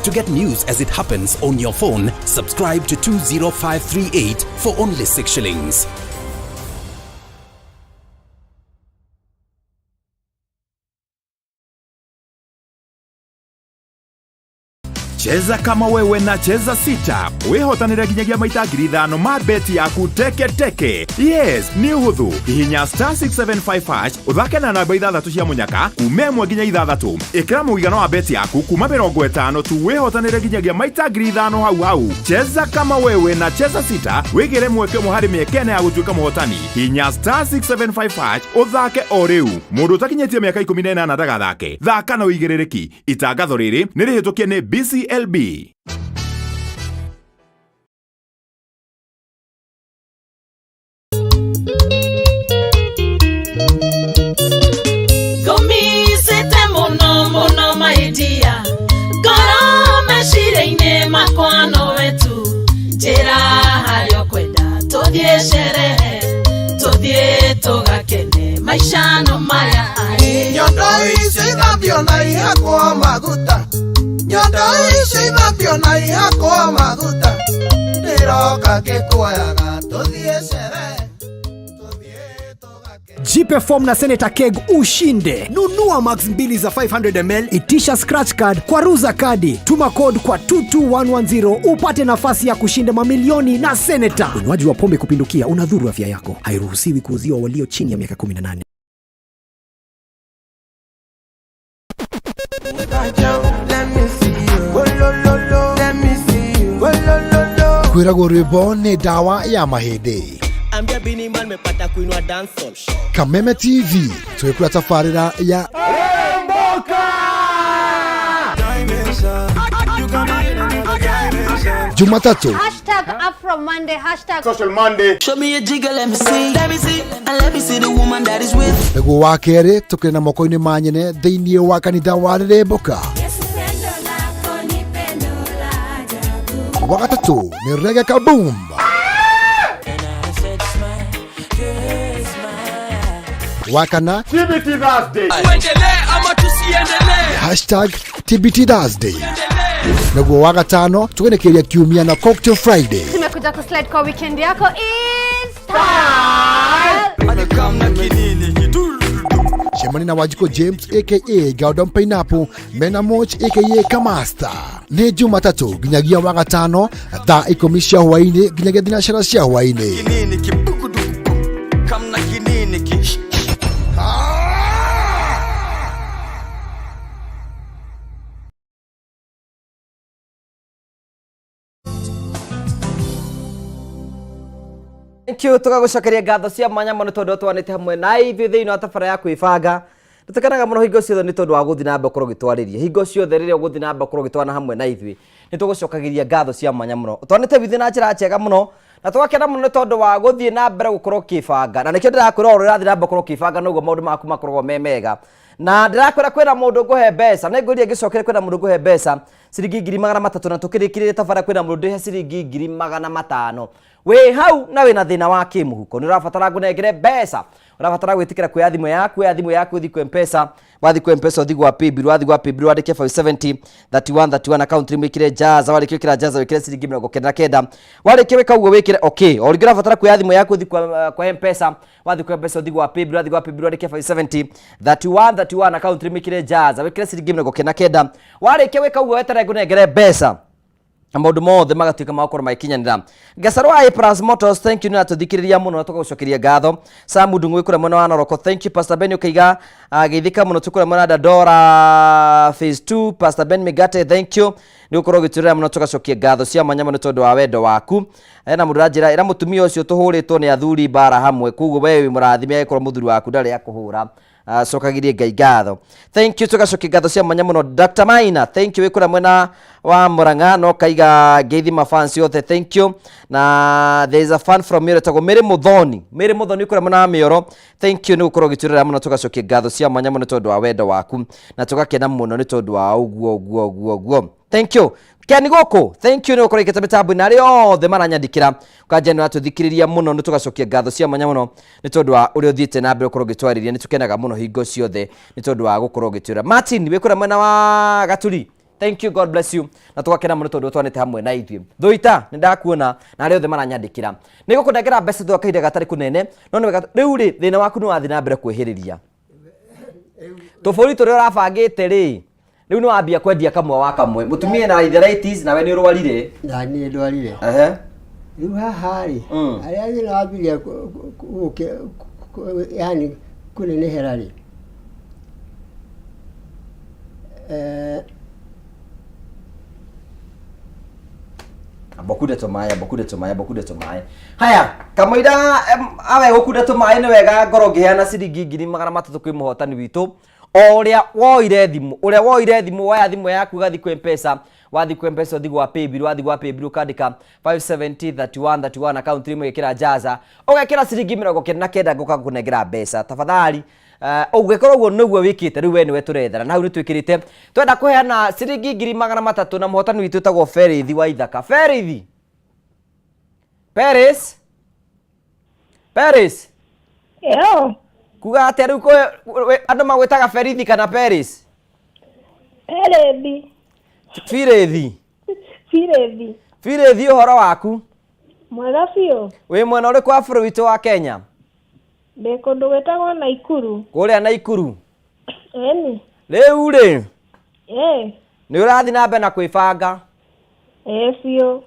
To get news as it happens on your phone, subscribe to 20538 for only 6 shillings. Cheza kama wewe na Cheza Sita wĩhotanĩre nginyagia maita 5,000 ma beti yaku teke teke. Yes, nĩ ũhũthũ. Hihinya star 675 hash ũthake na namba ithathatũ cia mũnyaka kuma ĩmwe nginya ithathatũ. Ĩkĩra mũigana wa beti yaku kuma 50 tu wĩhotanĩre nginyagia maita 5,000 hau hau. Cheza kama wewe na Cheza Sita wĩgĩre mweke ũmwe harĩ mĩeke ĩna ya gũtuĩka mũhotani. Hihinya star 675 hash ũthake o rĩu. Mũndũ ũtakinyĩtie mĩaka 18 ndagathake. Thaka na ũigĩrĩrĩki. Itangatho rĩrĩ nĩ rĩhĩtũkie nĩ BCLB. Ngũmicĩte mũno mũno mahĩtia ngoro meciria-inĩ makwa nowe tu njĩra harĩa ũkwenda tũthiĩ sherehe tũthiĩ tũgakene maica no maya. Nyondo icio ithambio na ihakwo maguta, nyondo icio ithambio na ihakwo maguta, ndĩroka ngĩkuoyaga tũthiĩ sherehe. Jipe form na Senator Keg ushinde. Nunua max mbili za 500 ml, itisha scratch card kwa ruza kadi, tuma code kwa 22110 upate nafasi ya kushinda mamilioni na Senator. Unywaji wa pombe kupindukia unadhuru afya yako. Hairuhusiwi kuuziwa walio chini ya miaka 18. Kwĩragwo rwĩmbo nĩ ndawa ya mahĩndĩ. Ambia Bini Man mepata kuinua dancehall. Kameme TV twĩkũra tabarĩra ya Jumatatu Hashtag Afro Monday, hashtag Social Monday. Show me a jigger, let me see. Let me see. And let me see the woman that is with. Nĩguo wa kerĩ tũkĩrĩ na moko-inĩ ma nyene thĩinĩ wa kanitha wa Rĩrĩmbũka. Wa gatatũ nĩ Reggae Kaboom. Wa kana TBT Thursday. Tuendelee ama tusiendelee? Hashtag TBT Thursday. Naguo wa gatano tũgenekeria kiumia na Cocktail Friday. Tumekuja kuslide kwa weekend yako is style. Cemani na Wanjikũ James aka Gordon Pineapple mena Moch aka Kamasta nĩ Jumatatũ nginyagia wa gatano thaa 10 cia hwaĩ-inĩ nginyagia thinacara cia hwaĩ-inĩ. Kinini kibukuduku. Kamna kinini ki. Thank you tũgagũcokeria ngatho cia mwanya mũno tondũ twanĩte hamwe na ithuĩ thĩinĩ wa tabara ya kwĩbanga. Nĩtũkenaga mũno hingo ciothe nĩ tondũ wa gũthiĩ na mbere gũkorwo ũgĩtwarĩria hingo ciothe rĩrĩa ũgũthiĩ na mbere gũkorwo ũgĩtwana hamwe na ithuĩ nĩ tũgũcokagĩria ngatho cia mwanya mũno. Twanĩte withe na njĩra njega mũno na tũgakena mũno nĩ tondũ wa gũthiĩ na mbere gũkorwo ũkĩbanga, na nĩkĩo ndĩrakwĩra o ũrĩa ũrathiĩ na mbere gũkorwo ũkĩbanga noguo maũndũ maku makoragwo me mega. Na ndĩrakwĩra kwĩna mũndũ ngũhe mbeca na ngũria ngĩcokere kwĩna mũndũ ngũhe mbeca ciringi 300,000 na tũkĩrĩkĩrĩria tabara kwĩna mũndũ ndĩhe ciringi 500,000. Wĩ hau na wĩna thĩna wa kĩmũhuko nĩ ũrabatara ngũnengere mbeca, ũrabatara gwĩtĩkĩra kuoya thimũ yaku, oya thimũ yaku ũthiĩ kwa M-Pesa, wathiĩ kwa M-Pesa ũthiĩ gwa Paybill, wathiĩ gwa Paybill wandĩke 570 31 31 account name wĩkĩre Jaza, warĩkia gwĩkĩra Jaza wĩkĩre ciringi 99, warĩkia gwĩka ũguo wĩkĩre okay. O rĩngĩ ũrabatara kuoya thimũ yaku ũthiĩ kwa M-Pesa, wathiĩ kwa M-Pesa ũthiĩ gwa Paybill, wathiĩ gwa Paybill wandĩke 570 31 31 account name wĩkĩre Jaza, wĩkĩre ciringi 99, warĩkia gwĩka ũguo weterere ngũnengere mbeca na maũndũ mothe magatuĩka ma gũkorwo magĩkinyanĩra. Gacarũ wa A Plus Motors, thank you nĩ ũratũthikĩrĩria mũno na tũgagũcokeria ngatho. Sam Ndung'u wĩ kũrĩa mwena wa Naroko, thank you. Pastor Ben ũkaiga geithĩka mũno, twĩ kũrĩa mwena wa Dandora phase 2. Pastor Ben Migate, thank you nĩ gũkorwo ũgĩtwĩrĩra mũno, tũgacokia ngatho cia mwanya mũno tondũ wa wendo waku. Hena mũndũ ũranjĩra ĩra mũtumia ũcio tũhũrĩtwo nĩ athuri mbara hamwe, koguo we wĩ mũrathime angĩkorwo mũthuri waku ndarĩ akũhũra. Cokagirie Ngai ngatho. Thank you tũgacokia ngatho cia mwanya mũno. Dr. Maina, thank you wĩ kũrĩa mwena wa Murang'a no kaiga ngeithi mafans yothe, thank you. Na there is a fan from Mĩoro ĩtagwo Mary Muthoni, Mary Muthoni kũrĩa mwena wa Mĩoro, thank you nĩ gũkorwo ũgĩtwĩrora mũno, tũgacokia ngatho cia mwanya mũno tondũ wa wendo waku na tũgakena mũno nĩ tondũ wa ũguo ũguo ũguo ũguo. Thank you. Ken gũkũ, thank you nĩ gũkorwo ikĩte mĩtambo-inĩ na arĩa othe maranyandĩkĩra ũkanjia nĩ ũratũthikĩrĩria mũno, nĩ tũgacokia ngatho cia mwanya mũno nĩ tondũ wa ũrĩa ũthiĩte na mbere gũkorwo ũgĩtwarĩria, nĩ tũkenaga mũno hingo ciothe nĩ tondũ wa gũkorwo ũgĩtwĩra. Martin wĩ kũrĩa mwena wa Gaturi, Thank you, God bless you. Na tũgakena mũno tondũ twanĩte hamwe na ithuĩ. Thũita, nĩ ndakuona na arĩa othe maranyandĩkĩra. Nĩ gũkũnengera mbeca thutha wa kahinda gatarĩ kũnene, no nĩ wega rĩu rĩ thĩna waku nĩ wathiĩ na mbere kwĩhĩrĩria. Tũbũri tũrĩa ũrabangĩte rĩ, rĩu nĩ wambia kwendia kamwe wa kamwe. Mũtumia ena arthritis nawe nĩ ũrwarire. Na niĩ ndwarire. Ehe. Rĩu haha rĩ, harĩa thĩna wambirie yani kũnenehera rĩ, eh, Amba ũkunde tũmaĩ, amba ũkunde tũmaĩ, amba ũkunde tũmaĩ. Haya, kamũira awe gũkunda tũmaĩ nĩ wega ngorwo ngĩheana ciringi 300,000 kwĩ mũhotani witũ. O ũrĩa woire thimũ, ũrĩa woire thimũ, woya thimũ yaku ũgathiĩ kwĩ M-Pesa, wathiĩ kwĩ M-Pesa ũthiĩ gwa paybill, wathiĩ gwa paybill ũkandĩka 570 31 31 account rimwe ĩkĩra jaza, ũgekĩra ciringi 99 ngũka gũkũnengera mbeca. Tafadhali ũngĩkorwo ũguo nĩguo wĩkĩte rĩu we nĩwe tũrethera na hau nĩ twĩkĩrĩte twenda kũheana ciringi 300,000 na mũhotani witũ wĩtagwo Ferithi wa Ithaka. Ferithi Peris Peris Yo, kuga atĩa rĩu andũ magwĩtaga Ferithi kana Peris? Perethi, Firithi Firethi, Firithi ũhoro waku mwega biũ. wĩ mwena ũrĩkũ wa bũrũri witũ wa Kenya? Ndĩ kũndũ gwĩtagwo Naikuru. Kũrĩa Naikuru. Ĩni. Rĩu rĩ Ĩ, nĩ ũrathiĩ na mbere na kwĩbanga? Ĩ biũ.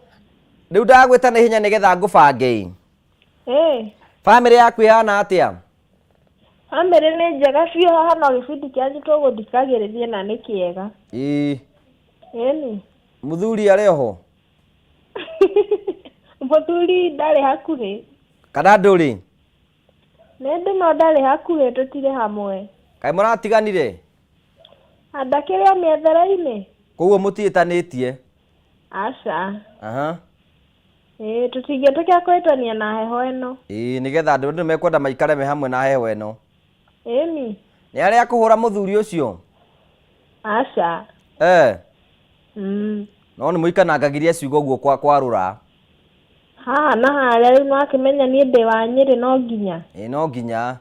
Rĩu ndagwĩta na ihenya nĩgetha ngũbange ĩ. Ĩ, Bamĩrĩ yaku ĩhana atĩa? Bamĩrĩ nĩ njega biũ haha no gĩbindi kĩanyu tũgũthikagĩrĩria na nĩ kĩega. Ĩ, Ĩni. Mũthuri arĩ oho? Mũthuri ndarĩ hakuhĩ. Kana ndũrĩ? Nĩ ndĩ no ndarĩ hakuhĩ tũtirĩ hamwe. Kaĩ mũratiganire? Ndakĩrĩ o mĩethere-inĩ? Koguo mũtiĩtanĩtie? Aca. Aha. Ĩĩ tũtingĩtĩkĩra kũhĩtania na heho ĩno. Ĩĩ nĩgetha andũ nĩ mekwenda maikare me hamwe na heho ĩno. Ĩni. Nĩ arĩa akũhũra mũthuri ũcio? Aca. Eh. No nĩ mũikanangagiria ciugo ũguo kwa kwarũra. Haha na harĩa rĩu nĩwakĩmenya niĩ ndĩ wa Nyĩrĩ no nginya. Ĩĩ no nginya.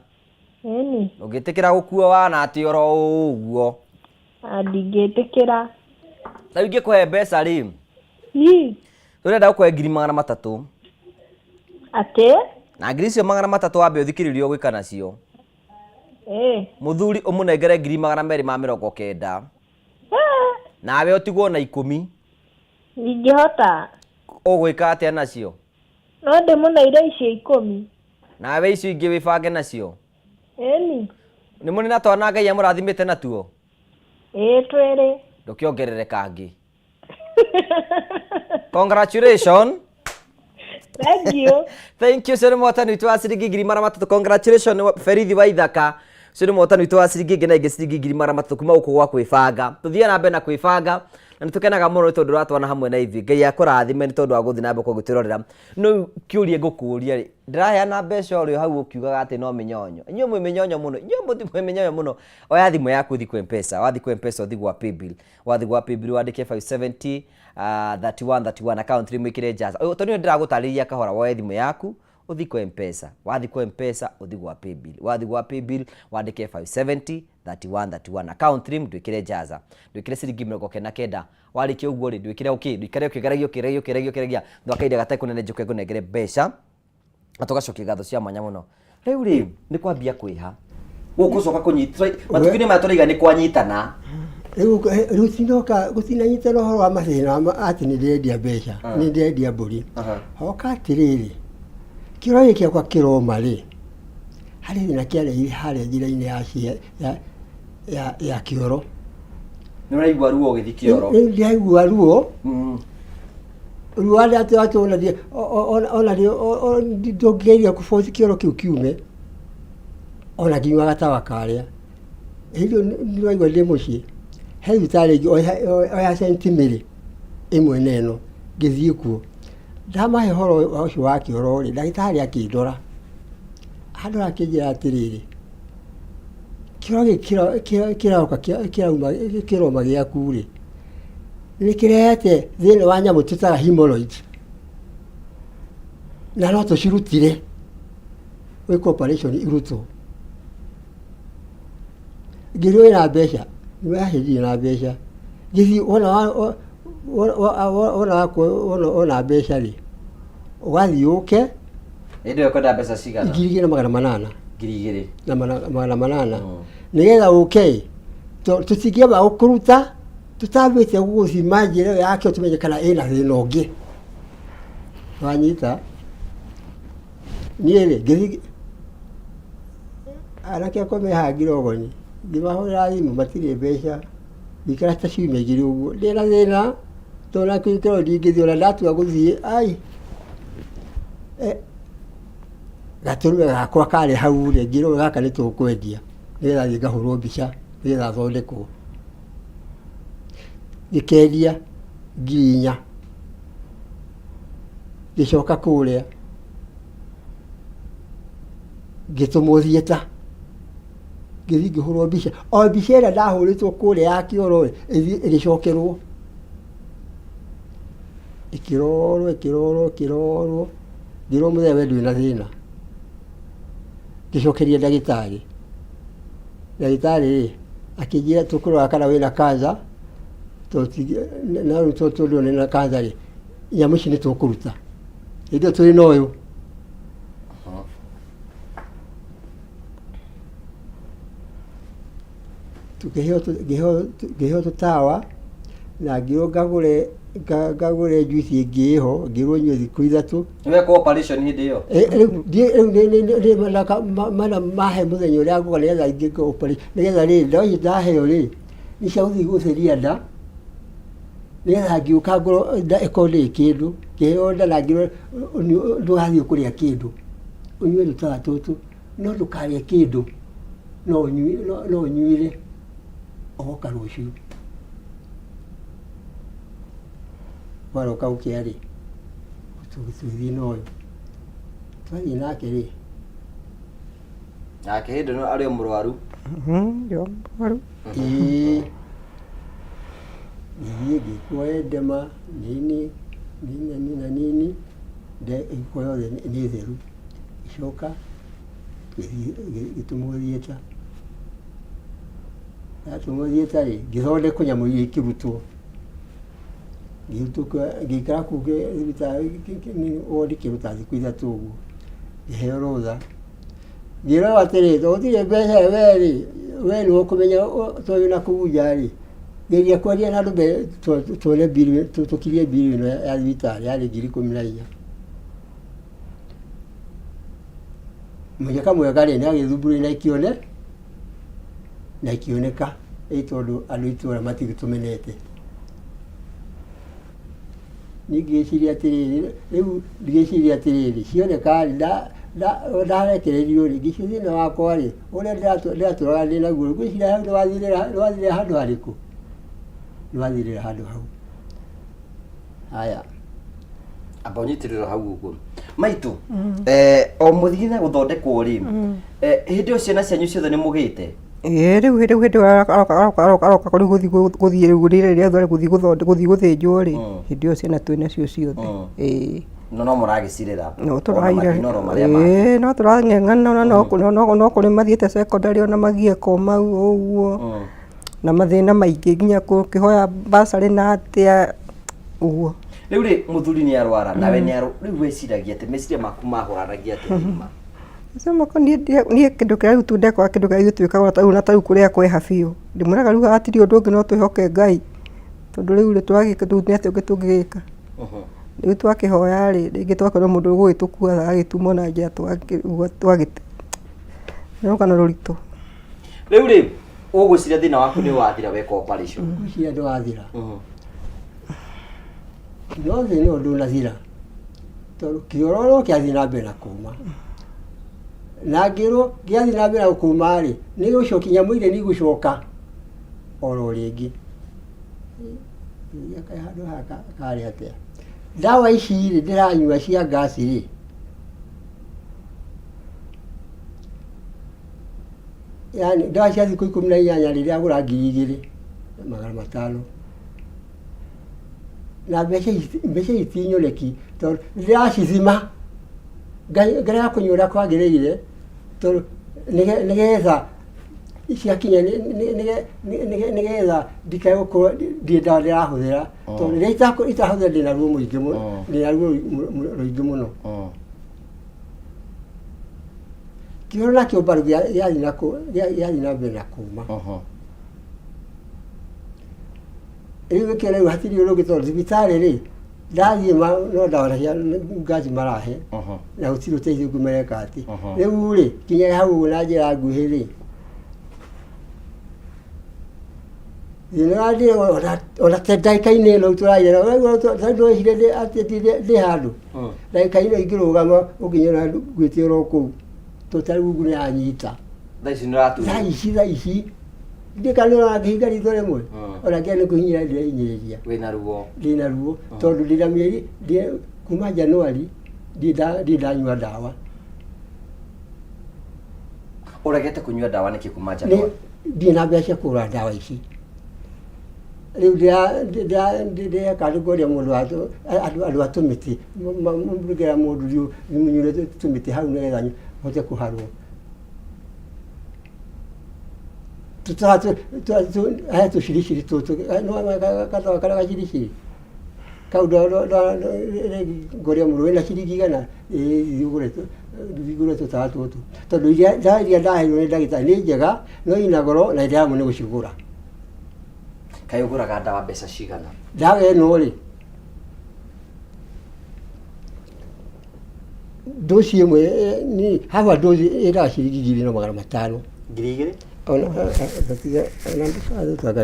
Ĩni. Ndũngĩtĩkĩra gũkua wana atĩ oro ũguo. Ndingĩtĩkĩra. Ta rĩu ingĩkũhe mbeca rĩ, Ii. Tũrenda gũkũhe 300,000. Atĩ? Na ngiri icio 300 wambe ũthikĩrĩrie ũgwĩka nacio. Ĩĩ. Mũthuri ũmũnengere 290,000. Nawe ũtigwo na 10. Ndingĩhota. Ũgwĩka atĩa nacio? No ndĩmũneire icio 10. Nawe icio ingĩ wĩbange nacio. Ĩni. Nĩ mũrĩ na twana Ngai amũrathimĩte natuo? Ĩĩ twĩrĩ. Ndũkĩongerere kangĩ. Congratulations. Thank you. Thank you ũcio nĩ mũhotani witũ wa ciringi 300,000. Congratulations Ferithi wa Ithaka. Ũcio nĩ mũhotani witũ wa ciringi ĩngĩ na ĩngĩ ciringi 300,000 kuma gũkũ gwa kwĩbanga. Tũthiĩ na mbere na kwĩbanga na nĩ tũkenaga mũno nĩ tondũ ũratwana hamwe na ithuĩ. Ngai akũrathime nĩ tondũ wa gũthiĩ na mbere gũtwĩrorera. No kĩũria ngũkũria rĩ, ndĩraheana mbeca ũrĩ o hau ũkiugaga atĩ no mĩnyonyo. Inyuĩ mwĩ mĩnyonyo mũno. Inyuĩ mũti mwĩ mĩnyonyo mũno. Oya thimũ yaku ũthiĩ kwĩ M-Pesa. Wathiĩ kwĩ M-Pesa ũthiĩ gwa Paybill. Wathiĩ gwa Paybill wandĩke 570 31 31 account rĩmwe ĩkĩre jaza. Tondũ nĩ ndĩragũtarĩria kahora, woe thimũ yaku ũthiĩ kwa M-Pesa. Wathiĩ kwa M-Pesa ũthiĩ gwa Paybill. Wathiĩ gwa Paybill wandĩke 570 31 31 account rim ndwĩkĩre jaza. Ndwĩkĩre ciringi 99. Warĩkia ũguo rĩ, ndwĩkĩre okay, ndũikare ũkĩgeragia ũkĩgeragia ũkĩgeragia ũkĩgeragia. Thutha kahinda gatarĩ kũnene njũke ngũnengere mbeca na tũgacokia ngatho cia mwanya mũno. Rĩu rĩ, nĩ kwambia kwĩha. Gũkũcoka kũnyita matukũ-inĩ maya tũraiga nĩ kwanyitana. Rĩu rĩu tinoka gũtinanyitana ũhoro wa mathĩna atĩ nĩ ndĩrendia mbeca, nĩ ndĩrendia mbũri. Hoka atĩrĩrĩ, kĩoro gĩkĩ gĩakwa kĩroma rĩ, harĩ thĩna kĩareire harĩa njĩra-inĩ ya ya ya ya kĩoro. Nĩ ũraigua ruo ũgĩthiĩ kĩoro? Rĩu ndĩraigua ruo. Ruo arĩa atĩ atĩ ona ona ndũngĩgeria kũboci kĩoro kĩu kiume ona nginyua gatawa karĩa. Hĩndĩ ĩyo nĩwaigua ndĩ mũciĩ, he thibitarĩ ĩngĩ o ya St Mary ĩmwe na ĩno, ngĩthiĩ kuo. Ndamahe ũhoro ũcio wa kĩoro rĩ, ndagĩtarĩ akĩndora, andora akĩnjĩra atĩrĩrĩ, kĩoro gĩkĩ kĩroka kĩrauma kĩroma gĩaku rĩ, nĩ kĩrehete thĩna wa nyamũ twĩtaga hemorrhoids, na no tũcirutire gwĩkwo operation irutwo. Ngĩrwo wĩna mbeca, nĩ ndirĩ na mbeca. Gĩthiĩ wona wona wona mbeca rĩ, ũgathiĩ ũke. Hĩndĩ ĩyo kwenda mbeca cigana? 2800. 2000 Na 800. Nĩgetha ũke tũtingĩamba gũkũruta tũtambĩte gũgũthima njĩra ĩyo yakĩo tũmenye kana ĩna thĩna ũngĩ. Wanyita? Niĩ rĩ, ngĩthiĩ anake akwa me haha Ngirogoni, ngĩmahũrĩra thimũ matirĩ mbeca, ngĩikara ta ciumia igĩrĩ ũguo, ndĩna thĩna, tondũ ona kĩroko ndingĩthiĩ, ona ndatua gũthiĩ, ai, gatũrũme gakwa karĩ hau rĩ, ngĩrwo gaka nĩ tũkwendia, nĩgetha thiĩ ngahũrwo mbica, nĩgetha thondekwo. Ngĩkendia 4000. Ngĩcoka kũrĩa, ngĩtũmwo theatre, ngĩthiĩ ngĩhũrwo mbica. O mbica ĩrĩa ndahũrĩtwo kũrĩa ya kĩoro ĩ, ĩthiĩ ĩgĩcokerwo. Ĩkĩrorwo, ĩkĩrorwo, ĩkĩrorwo, ngĩrwo mũthee we ndũrĩ na thĩna. Ngĩcokeria ndagĩtarĩ. Ndagĩtarĩ rĩ, akĩnjĩra tũkũrora kana wĩna cancer, na rĩu tondũ ndũrĩ na cancer rĩ, nyamũ ici nĩ tũkũruta. Hĩndĩ ĩyo tũrĩ na ũyũ. Tũkĩheo ngĩheo tũtawa na ngĩrwo ngagũre ngagũre njuici ĩngĩ ĩho, ngĩrwo nyue thikũ 3. Nĩ wekwo operation hĩndĩ ĩyo? Rĩu rĩu mana mahe mũthenya ũrĩa ngũka nĩgetha ngĩke operation, nĩgetha rĩrĩ, ndawa ici ndaheo rĩ, nĩ cia gũthiĩ gũtheria nda, nĩgetha ngĩũka ngorwo nda ĩkorwo ndĩrĩ kĩndũ, ngĩheo nda na ngĩrwo ndũgathiĩ kũrĩa kĩndũ, ũnyue tũtawa tũtũ, no ndũkarĩe kĩndũ, no ũnyuire ũgoka rũciũ. Waroka gũkĩa rĩ, tũgĩthiĩ na ũyũ, twathiĩ nake rĩ. Nake hĩndĩ ĩno arĩ o mũrwaru. Ndĩ o mũrwaru. Ĩĩ, ngĩthiĩ ngĩkwo edema nini nini na nini, ĩgĩkorwo yothe nĩ theru. Ngĩcoka ngĩtũmwo theatre. Ndatũmwo theatre rĩ, ngĩthondekwo nyamũ iria ikĩrutwo. Ngĩrutwo ngĩikara kũu thibitarĩ wodi kĩndũ ta thikũ 3 ũguo, ngĩheo rũtha. Ngĩrwo atĩrĩ, tondũ gũtirĩ mbeca we rĩ, we nĩwe ũkũmenya tondũ wĩna kũu nja rĩ, geria kwaria na andũ tuone mbirũ, tũkirie mbirũ ĩno ya thibitarĩ yarĩ 14,000. Mũnyaka mwega rĩ, nĩ agĩthumbũrire na ikĩone, na ikĩoneka ĩ tondũ andũ a itũra matigĩtũmenete. Niĩ ngĩciria atĩrĩrĩ, rĩu ngĩciria atĩrĩrĩ, cioneka rĩ, ndarekererio rĩ, ngĩciria thĩna wakwa rĩ, ũrĩa ndĩratũraga ndĩ naguo, ngwĩciria hau nĩwathirĩra handũ harĩkũ? Nĩwathirĩra handũ hau. Haya. Amba ũnyitĩrĩre hau ũguo. Maitũ, o mũthiĩ na gũthondekwo rĩ, hĩndĩ ĩyo ciana cianyu ciothe nĩ mũgĩte? Ĩĩ rĩu rĩu hĩndĩ ĩyo aroka aroka aroka aroka rĩu gũthiĩ gũthiĩ rĩu rĩrĩa rĩothe gũthiĩ gũthiĩ gũthĩnjwo rĩ, hĩndĩ ĩyo ciana twĩ nacio ciothe. Ĩĩ. No no mũragĩcirera? No Ona tũraira. matinoro marĩa mangĩ. Ĩĩ no tũrang'eng'ana ona no kũrĩ mathiĩte cekondarĩ ona magieko mau ũguo. Na mathĩna maingĩ nginya gũkĩhoya bursary na atĩa ũguo. Rĩu rĩ, mũthuri nĩ arwara, nawe nĩ arwara, rĩu wĩciragia atĩ meciria maku mahũranagia atĩa Irma? Meciria makwa niĩ kĩndũ kĩrĩa rĩu tu ndekaga kĩndũ kĩrĩa ithuĩ twĩkaga ta rĩu na ta rĩu kũrĩa kweha biũ, ndĩmwĩraga rĩu hatirĩ ũndũ ũngĩ no twĩhoke Ngai, tondũ rĩu rĩ tũragĩka rĩu nĩ atĩa ũngĩ tũngĩgĩka. Rĩu twakĩhoya rĩ, rĩngĩ twakĩona mũndũ ũgũgĩtũkua agagĩtuma ona njĩra twagĩte, nĩ rũgano rũritũ. Rĩu rĩ, ũgwĩciria thĩna waku nĩ wathira weka operation? Ngwĩciria nĩ wathira. No thĩna ũyũ ndũnathira tondũ kĩoro no kĩrathiĩ na mbere na kũma. Na ngĩrwo gĩathiĩ na mbere na kũma rĩ, nĩ gũcokia nyamũ iria nĩ igũcoka oro rĩngĩ. Kaĩ handũ haha karĩ atĩa? Ndawa ici rĩ ndĩranyua cia ngaci rĩ, yani ndawa cia thikũ 18 rĩ ndĩragũra 2500. Na mbeca ici mbeca ici ti nyoneki tondũ ndĩracithima ngarega kũnyua ũrĩa kwagĩrĩire tondũ nĩgetha Ciakinya nĩgetha ndikae gũkorwo ndirĩ ndawa ndĩrahũthĩra, tondũ rĩrĩa itahũthĩra ndĩna ruo mũingĩ mũno, ndĩna ruo rũingĩ mũno. Kĩoro nakĩo mbaru gĩathiĩ na gĩathiĩ na mbere na kũma. Rĩu gĩkĩo rĩu hatirĩ ũndũ ũngĩ tondũ thibitarĩ rĩ ndathiĩ no ndawa cia ngaci marahe na gũtirĩ ũteithio ũngĩ mareka atĩ. Rĩu rĩ kinya hau ũguo na njĩra nguhĩ rĩ thĩna ũrĩa ndĩ ona ta ndagĩka-inĩ ĩno tũraria ndwecire atĩ ndĩ handũ ndagĩka-inĩ ĩno ingĩrũgama ũngĩnyona ngwĩte oro kũu tondũ ta rĩu ngungu nĩ yanyita. Thaa ici nĩ ũraturwo. Thaa ici thaa ici ndika nĩ ũrangĩhinga ritho rĩmwe ona ngĩa nĩ kwĩhinyĩra ndĩrehinyĩrĩria. Wĩna ruo. Ndĩna ruo tondũ ndĩna mĩeri kuma Januari ndirĩ ndanyua ndawa. Ũregete kũnyua ndawa nĩkĩ kuma Nĩ Januari? ndirĩ na mbeca cia kũgũra ndawa ici. Rĩu ndĩreka nĩ ngoria mũndũ wa andũ a tũmĩtĩ ngera mũndũ mũnyure tũmĩtĩ hau nĩgetha hote kũharwo. He tũciriciri tũtũ gatawa karĩa gaciriciri kau ngoria mũndũ wĩna ciringi igana thiĩ ũgũre tũtawa tũtũ tondũ ndawa iria ndaheirwo nĩ ndagĩtarĩ nĩ njega no ina goro na ndĩramwo nĩ gũcigũra. Kaĩ ũgũraga ndawa mbeca cigana? Ndawa ĩno rĩ ndoci ĩmwe ni haha ndoci ĩraga ciringi 2500. 2000? Ona ona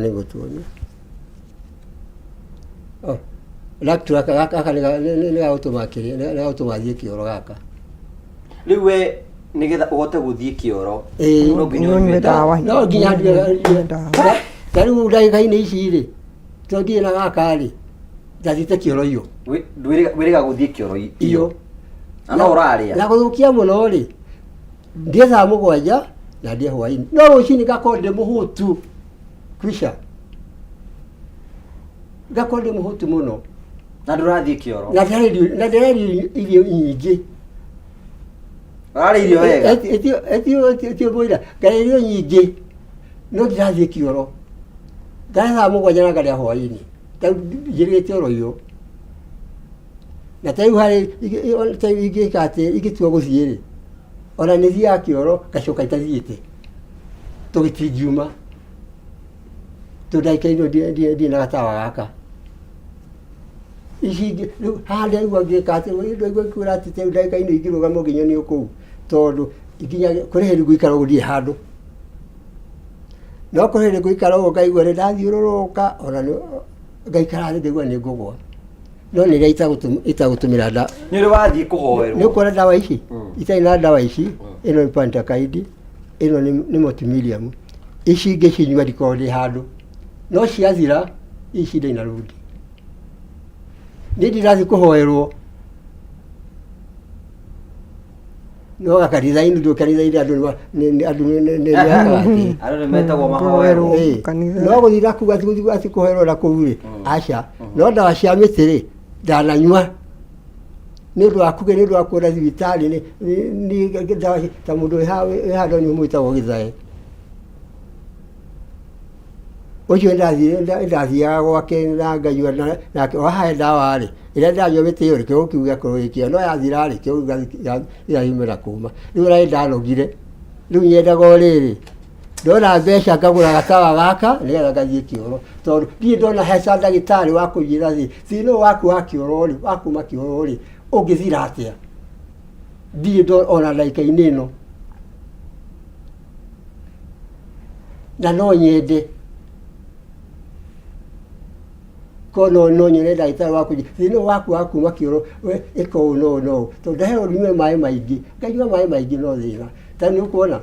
nĩ ngũtuonia. Oh, Lactra gaka nĩ gagũtũma kĩrĩa nĩ gagũtũma thiĩ kĩoro gaka. Rĩu we nĩgetha ũhote gũthiĩ kĩoro Ĩĩ. no nginya ũnyue ndawa. No nginya nyue ndawa. Ta rĩu ndagĩka-inĩ ici rĩ, tondũ ndirĩ na gaka rĩ, ndathiĩte kĩoro iyo. Wĩrĩga gũthiĩ kĩoro iyo. Na no ũrarĩa. Na gũthũkia mũno rĩ, ndĩe thaa 7 na ndĩe hwainĩ. No rũcinĩ ngakorwo ndĩ mũhũtu. Kwisha. Ngakorwo ndĩ mũhũtu mũno. Na ndũrathiĩ kĩoro. Na ndĩrarĩa irio nyingĩ. Ũrarĩa irio wega. Etio mũira, ngarĩa irio nyingĩ no ndirathiĩ kĩoro. Ngarĩa thaa 7 na ngarĩa hwainĩ. Rĩu njĩrĩgĩte oro iyo. Na ta rĩu harĩ ta rĩu ingĩka atĩ ingĩtua gũthiĩ rĩ, ona nĩ thiaga kĩoro ngacoka itathiĩte. Tondũ gĩtingiuma. Tondũ ndagĩka ĩno ndirĩ na gatawa gaka. Ici ingĩ rĩu haha ndaigua ngĩka atĩ ndaigua ngĩkwĩra atĩ ta rĩu ndagĩka ĩno ingĩrũgama ũngĩnyonia o kũu tondũ nginya kũrĩ hĩndĩ ngũikara ũguo ndirĩ handũ. No kũrĩ hĩndĩ ngũikara ũguo ngaigua nĩ ndathiũrũrũka ona ngaikara thĩ ngaigua nĩ ngũgwa. No nĩ rĩrĩa itagũtũmĩra ndawa. Nĩ ũrĩ wathiĩ kũhoerwo? Nĩ ũkuona ndawa ici? Itarĩ na ndawa ici, ĩno nĩ Pantakaidi, ĩno nĩ Motmilium. Ici ingĩcinyua ndikoragwo ndĩ handũ. No ciathira, ici ndĩ na rudi. Niĩ ndirathiĩ kũhoerwo. No gakanitha-inĩ ndũ kanitha-inĩ andũ andũ nĩ Andũ nĩ metagwo mahoerwo. No gũthiĩ na kũu atĩ gũthiĩ atĩ kũhoerwo na kũu rĩ, aca. No ndawa cia mĩtĩ rĩ, ndananyua. Nĩ ũndũ wa kuge nĩ ũndũ wa kuona thibitarĩ nĩ ndawa ta mũndũ wĩ haha ndonire mwĩtagwo Gĩthae. Ũcio ndathiaga gwake na nganyua nake wahe ndawa rĩ, ĩrĩa ndanyua mĩtĩ ĩyo rĩ, kĩongo kĩu gĩakorwo gĩ kĩega, no yathira rĩ, kĩongo kĩu gĩgathimĩra kũma. Rĩu ona nĩ ndanogire, rĩu nyendaga o rĩrĩ, ndona mbeca ngagũra gatawa gaka nĩgetha ngathiĩ kĩoro, tondũ ndirĩ ndona heca ndagĩtarĩ wa kũnjĩra atĩ thĩna ũyũ waku wa kĩoro rĩ, wa kuma kĩoro rĩ, ũngĩthira atĩa? Ndirĩ ndona ona ndagĩka-inĩ ĩno. Na no nyende korwo no nyone ndagĩtarĩ wa kũnjĩra thĩna ũyũ waku wa kuma kĩoro we ĩka ũũ na ũũ na ũũ, tondũ ndaherwo nyue maĩ maingĩ, nganyua maĩ maingĩ no thĩna. Ta rĩu nĩ ũkuona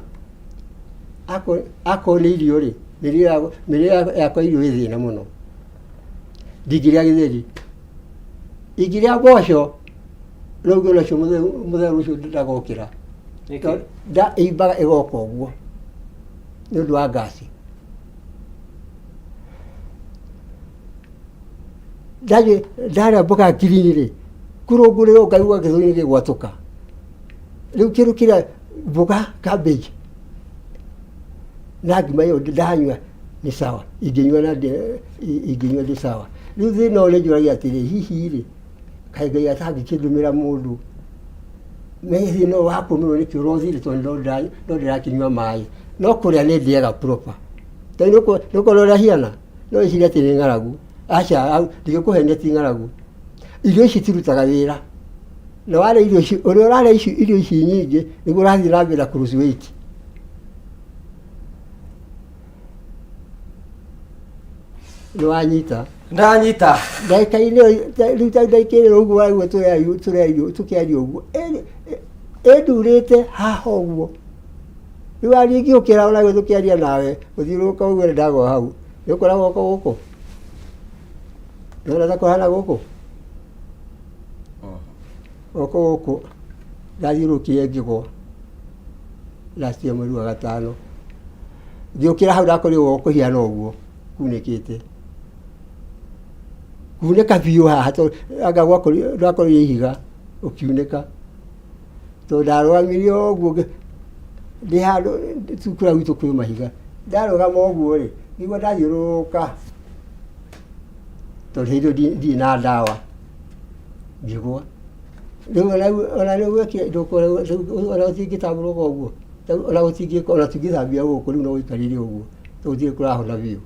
akorwo nĩ irio rĩ, mĩrĩre yakwa ya irio ĩ thĩna mũno. Ndingĩrĩa gĩtheri, ingĩrĩa mboco no uge onacio mũthenya ũcio ndagokĩra. Nĩkĩ? Nda ĩimbaga ĩgoka ũguo nĩ ũndũ wa ngaci. Ndathiĩ ndarĩa mboga ngirini rĩ, kũrũngũrĩrwo ngaigua gĩthũri gĩgwatũka. Rĩu kĩndũ kĩrĩa mboga cabbage. Na ngima ĩyo ndanyua nĩ sawa, ingĩnyua na ingĩnyua ndĩ sawa. Rĩu thĩna ũyũ nĩnjũragia atĩrĩ, hihi rĩ, kaĩ Ngai atangĩkĩndũmĩra mũndũ me thĩna ũyũ wa kũũmĩrwo nĩ kĩoro ũthire tondũ no ndĩrakĩnyua maĩ. No kũrĩa nĩ ndĩaga proper. Tondũ nĩũkuona ũrĩa hiana, no wĩcirie atĩ nĩ ng'aragu. Aca, ndingĩkũhenia ti ng'aragu. Irio ici itirutaga wĩra. Na warĩa irio ici, ũrĩa ũrarĩa ici irio ici nyingĩ, nĩguo ũrathiĩ na mbere na kũ lose weight. Nĩ wanyita? Ndanyita. Ndagĩka-inĩ ĩyo, rĩu ta ndagĩka ĩyo ũguo waigua tũrario tũkĩaria ũguo, ĩndurĩte haha ũguo. Rĩu niĩ ingĩũkĩra ona tũkĩaria nawe, gũthiũrũrũka ũguo nĩ ndagwa hau. Nĩ ũkuona guoko gũkũ? Nĩwona ta kũhana gũkũ? Guoko gũkũ ndathiũrũrũkire ngĩgwa last year mweri wa gatano. Ngĩũkĩra hau ndakorire guoko kũhiana ũguo kunĩkĩte. Kunĩka biũ haha tondũ anga ndwakorire ihiga ũkiunĩka. Tondũ ndarũgamirie o ũguo ndĩ handũ kũrĩa gwitũ kwĩ mahiga. Ndarũgama ũguo rĩ, ngĩigua ndathiũrũrũka tondũ hĩndĩ ĩyo ndirĩ na ndawa, ngĩgwa. Rĩu ona rĩu wekire ona gũtingĩtambũrũka ũguo, ona gũtingĩka ona tũtingĩthambia gũkũ rĩu no gũikarĩre ũguo, tondũ gũtirĩ kũrahona biũ.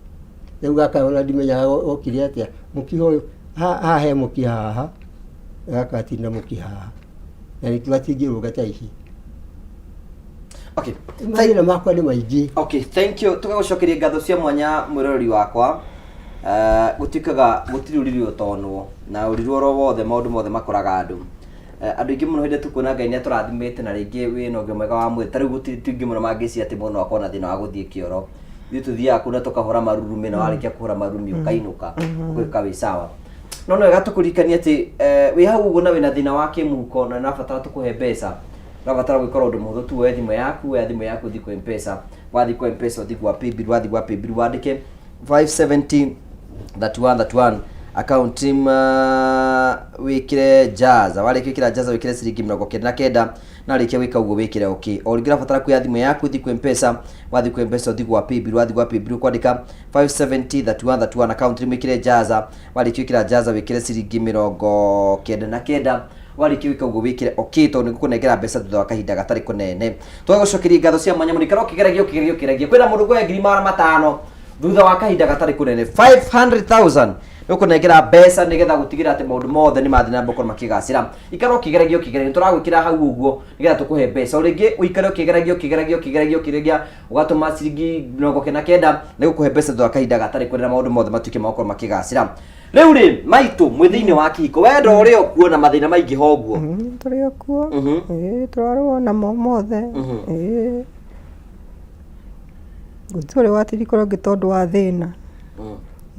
Rĩu gaka ona ndimenyaga gokire atĩa, mũkiha ũyũ, haha he mũkiha haha, gaka gatirĩ na mũkiha haha. Na nĩkĩo gatingĩrũga ta ici. Okay. Mathĩna makwa nĩ maingĩ. Okay, thank you. Tũgagũcokeria ngatho cia mwanya mwĩroreri wakwa. Eh, gũtuĩkaga gũtirĩ ũriri ũtonwo na ũriri oro wothe maũndũ mothe makoraga andũ. Eh, andũ aingĩ mũno hĩndĩ ĩrĩa tũkuona Ngai nĩ atũrathimĩte na rĩngĩ wĩna ũgima mwega wa mwĩrĩ ta rĩu gũtirĩ ti aingĩ mũno mangĩciria atĩ mũndũ no akorwo na thĩna wa gũthiĩ kĩoro. Ithuĩ tũthiaga kũu na tũkahũra marurumĩ na warĩkia kũhũra marurumĩ ũkainũka ũgĩũka wĩ sawa. No nĩ wega tũkũririkanie atĩ eh, wĩ hau ũguo na wĩna thĩna wa kĩmũhuko na nĩũrabatara tũkũhe mbeca ũrabatara gwĩkora ũndũ mũhũthũ tu woe thimũ yaku woya thimũ yaku ũthiĩ kwa mpesa wathiĩ kwa mpesa ũthiĩ gwa paybill wathiĩ gwa paybill wandĩke 570 31 31 account wĩkĩre jaza warĩkia gwĩkĩra jaza wĩkĩre ciringi 99 na warĩkia gwĩka ũguo wĩkĩre okay o rĩngĩ ũrabatara kuoya thimũ yaku ũthiĩ kwa mpesa wathiĩ kwa mpesa ũthiĩ gwa paybill wathiĩ gwa paybill ũkwandĩka 570 31 31 account wĩkĩre jaza warĩkia gwĩkĩra jaza wĩkĩre ciringi 99 warĩkia gwĩka ũguo wĩkĩre okay tondũ nĩngũkũnengera mbeca thutha wa kahinda gatarĩ kũnene tũgagũcokeria ngatho cia mwanya mũno ikara ũkĩgeragia ũkĩgeragia ũkĩgeragia kwĩna mũndũ ũkũhe 500,000 thutha wa kahinda gatarĩ kũnene 500,000 nĩũkũnengera mbeca nĩgetha gũtigĩrĩra atĩ maũndũ mothe nĩ mathiĩ na mbere gũkorwo makĩgacĩra ikara ũkĩgeragia ũkĩgeragia nĩtũragwĩkĩra hau ũguo nĩgetha tũkũhe mbeca o rĩngĩ ũikare ũkĩgeragia ũkĩgeragia ũkĩgeragia ũkĩgeragia ũgatũma ciringi 99 nĩgũkũhe mbeca thutha wa kahinda gatarĩ kũnene maũndũ mothe matuĩke ma gũkorwo makĩgacĩra rĩu rĩ maitũ mwĩ thĩinĩ wa kĩhiko wendo ũrĩ o kuo na mathĩna maingĩha ũguo Tũrĩ o kuo. Ĩĩ, tũrarũa namo mothe. Ĩĩ. Gũtirĩ watirikũra ũngĩ tondũ wa thĩna.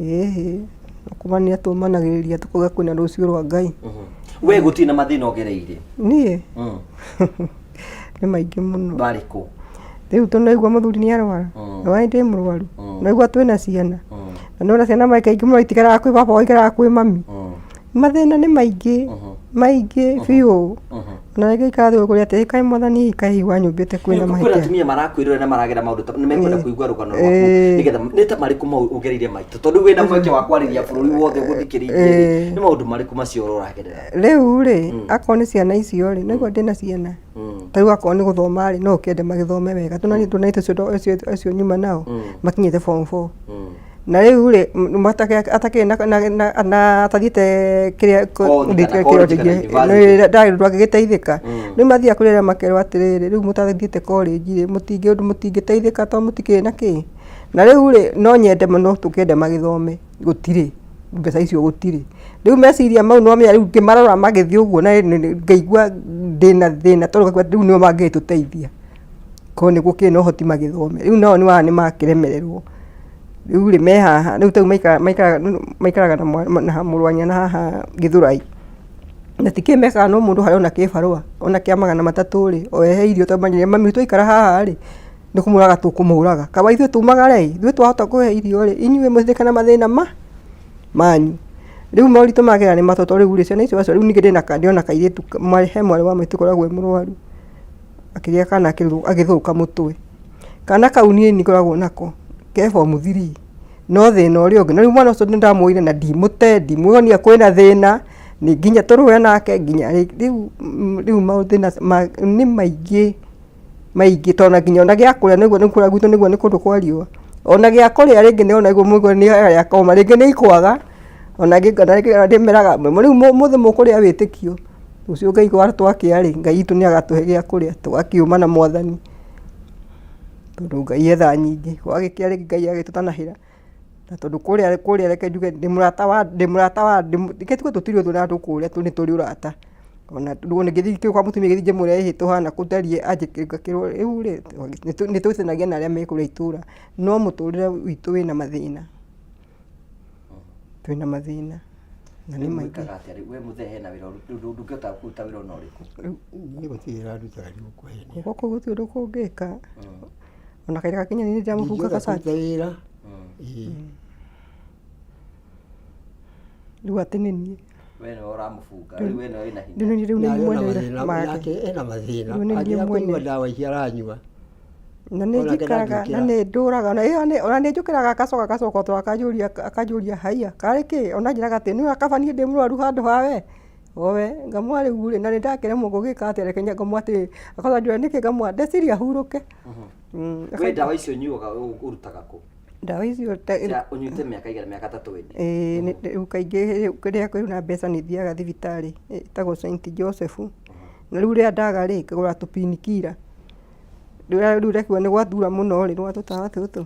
Ĩĩ, kũmania tũmanagĩrĩria tũkauga kwĩna rũciũ rwa Ngai. We gũtirĩ na mathĩna ũgereire? Niĩ? Nĩ maingĩ mũno. Marĩkũ? Rĩu tũnaigua mũthuri nĩ arwara, na ndĩ mũrwaru, naigua twĩna ciana, na nĩwona ciana kaingĩ mũno itikaraga kwĩ baba ikaraga kwĩ mami. Mathĩna nĩ maingĩ, maingĩ biũ. Na rĩngĩ ikara thĩ ũkũria atĩrĩ, kaĩ mwathani kaĩ wanyũmbĩte kwĩna Kwĩna mahĩtia. atumia marakwĩrora na maragera maũndũ ta nĩ mekwenda kũigua rũgano rwaku Ĩĩ. nĩgetha nĩ ta marĩkũ mau ũgereire maitũ tondũ wĩna mweke wa kwarĩria bũrũri wothe ũgũthikĩrĩirie Ĩĩ. nĩ maũndũ marĩkũ macio ũragerera? Rĩu rĩ, akorwo nĩ ciana icio rĩ, naigua ndĩna ciana. Ta rĩu akorwo nĩ gũthoma rĩ, no ũkĩende magĩthome wega. Tũnani tũnani tũcio acio nyuma nao, makinyĩte form four. Na rĩu rĩ, atakĩrĩ na atathiĩte kĩrĩa Kothi kana college kana university. ndarĩ ũndũ angĩgĩteithĩka. Rĩu mathiaga kũrĩ arĩa makerwo atĩrĩrĩ, rĩu mũtathiĩte college rĩ, mũtingĩteithĩka tondũ mũtikĩrĩ na kĩ. Na rĩu rĩ, no nyende mũno tũkĩende magĩthome, gũtirĩ, mbeca icio gũtirĩ. Rĩu meciria mau nĩ wamenya rĩu ngĩmarora magĩthiĩ ũguo na ngaigua ndĩna thĩna tondũ ngaigua rĩu nĩo mangĩgĩtũteithia. Korwo nĩ gũkĩrĩ na ũhoti magĩthome. Rĩu nao nĩ wona nĩ makĩremererwo. Rĩu rĩ me haha, rĩu ta rĩu maikaraga na mũrũ wa nyina haha Gĩthũrai. Na ti kĩ mekaga no mũndũ harĩa ona kĩbarũa, ona kĩa 300 rĩ, o ehe irio tondũ manyire mami twaikara haha rĩ, nĩ kũmũraga tũkũmũraga. Kaba ithuĩ tumagare ĩ, ithuĩ twahota kũhe irio rĩ, inyuĩ mũthĩnĩke na mathĩna manyu. Rĩu moritũ magera nĩ matatũ, tondũ rĩu rĩ, ciana icio rĩu ningĩ ndĩna kairĩtu, he mwarĩ wa maitũ ũkoragwo e mũrwaru, akĩgĩa kana agĩthũka mũtwe. Kana kau niĩ nĩngoragwo nako ke form 3 no thĩna ũrĩa ũngĩ, na rĩu mwana ũcio nĩndamwoire na ndimũte, ndimuonia kwĩna thĩna, nĩ nginya tũrũe nake nginya rĩu rĩu mathĩna nĩ maingĩ maingĩ tondũ ona nginya ona gĩa kũrĩa nĩguo nĩ kũrĩa gwitũ nĩguo nĩ kũndũ kwa riũa, ona gĩa kũrĩa rĩngĩ nĩ ona mũigua nĩ arĩa koma rĩngĩ nĩ ikwaga, ona ndĩmeraga rĩu ũmũthĩ mũkũrĩa wĩtĩkio, rũciũ Ngai twakĩa rĩ, Ngai witũ nĩ agatũhe gĩa kũrĩa, tũgakiuma na mwathani, tondũ Ngai e tha nyingĩ, gwagĩkĩa rĩngĩ Ngai agĩtũtanahĩra, na tondũ kũrĩa kũrĩa reke njuge ndĩ mũrata wa ndĩ mũrata wa reke tuge tũtirĩ ũthũ na andũ kũrĩa nĩ tũrĩ ũrata, ona ngĩthiĩ kwa mũtumia ngĩthiĩ ndĩmwĩre ĩhĩ tũhana tũtariĩ ngakĩrwo rĩu rĩ nĩ tũcemanagia na arĩa me kũrĩa itũra, no mũtũrĩre witũ wĩna mathĩna. Twĩna mathĩna na nĩ Rĩu maingĩ. mwĩkaga atĩa rĩu we mũthee hena wĩra ũrĩkũ ndũngĩhota kũruta wĩra ona ũrĩkũ Niĩ gũtirĩ wĩra ndutaga ndigũkũhenia. Gũkũ kũu gũtirĩ ũndũ kũngĩka ona kahinda gakinya nĩ ndĩramũbunga Ndingĩhota gacati kũruta wĩra. Ĩĩ. Rĩu atĩ nĩ niĩ. We nĩwe ũramũbunga rĩu we nĩwe wĩna hinya Rĩu nĩ rĩu nĩ Na niĩ arĩ mwene ona wĩra mathĩna make. nake ena mathĩna Rĩu nĩ niĩ angĩaga mwene. kũnyua ndawa ici aranyua Na nĩ Onake njikaraga na ndangĩũkĩra. nĩ ndũraga na ĩyo nĩ ona nĩ njũkĩraga agacoka agacoka to akanjũria akanjũria haiya karĩ kĩ ona anjĩraga atĩ nĩwe kaba niĩ ndĩ mũrwaru handũ ha we owe ngamwĩra rĩu rĩ na nĩ ndakĩremwo ngũgĩka atĩa reke ngamwĩra atĩrĩ akanjũria nĩkĩ ngamwĩra ndeciria hurũke. We ndawa icio ũnyuaga ũrutaga kũ Ndawa icio Cia ũnyuĩte mĩaka igana mĩaka ta 20 Ĩĩ rĩu kaingĩ rĩrĩa kwĩna mbeca nĩ thiaga thibitarĩ ĩtagwo St Joseph na rĩu rĩrĩa ndaga rĩ ngagũra tũ painkiller rĩrĩa rĩu ndekua nĩ gwatura mũno rĩ nĩwona tũtawa tũtũ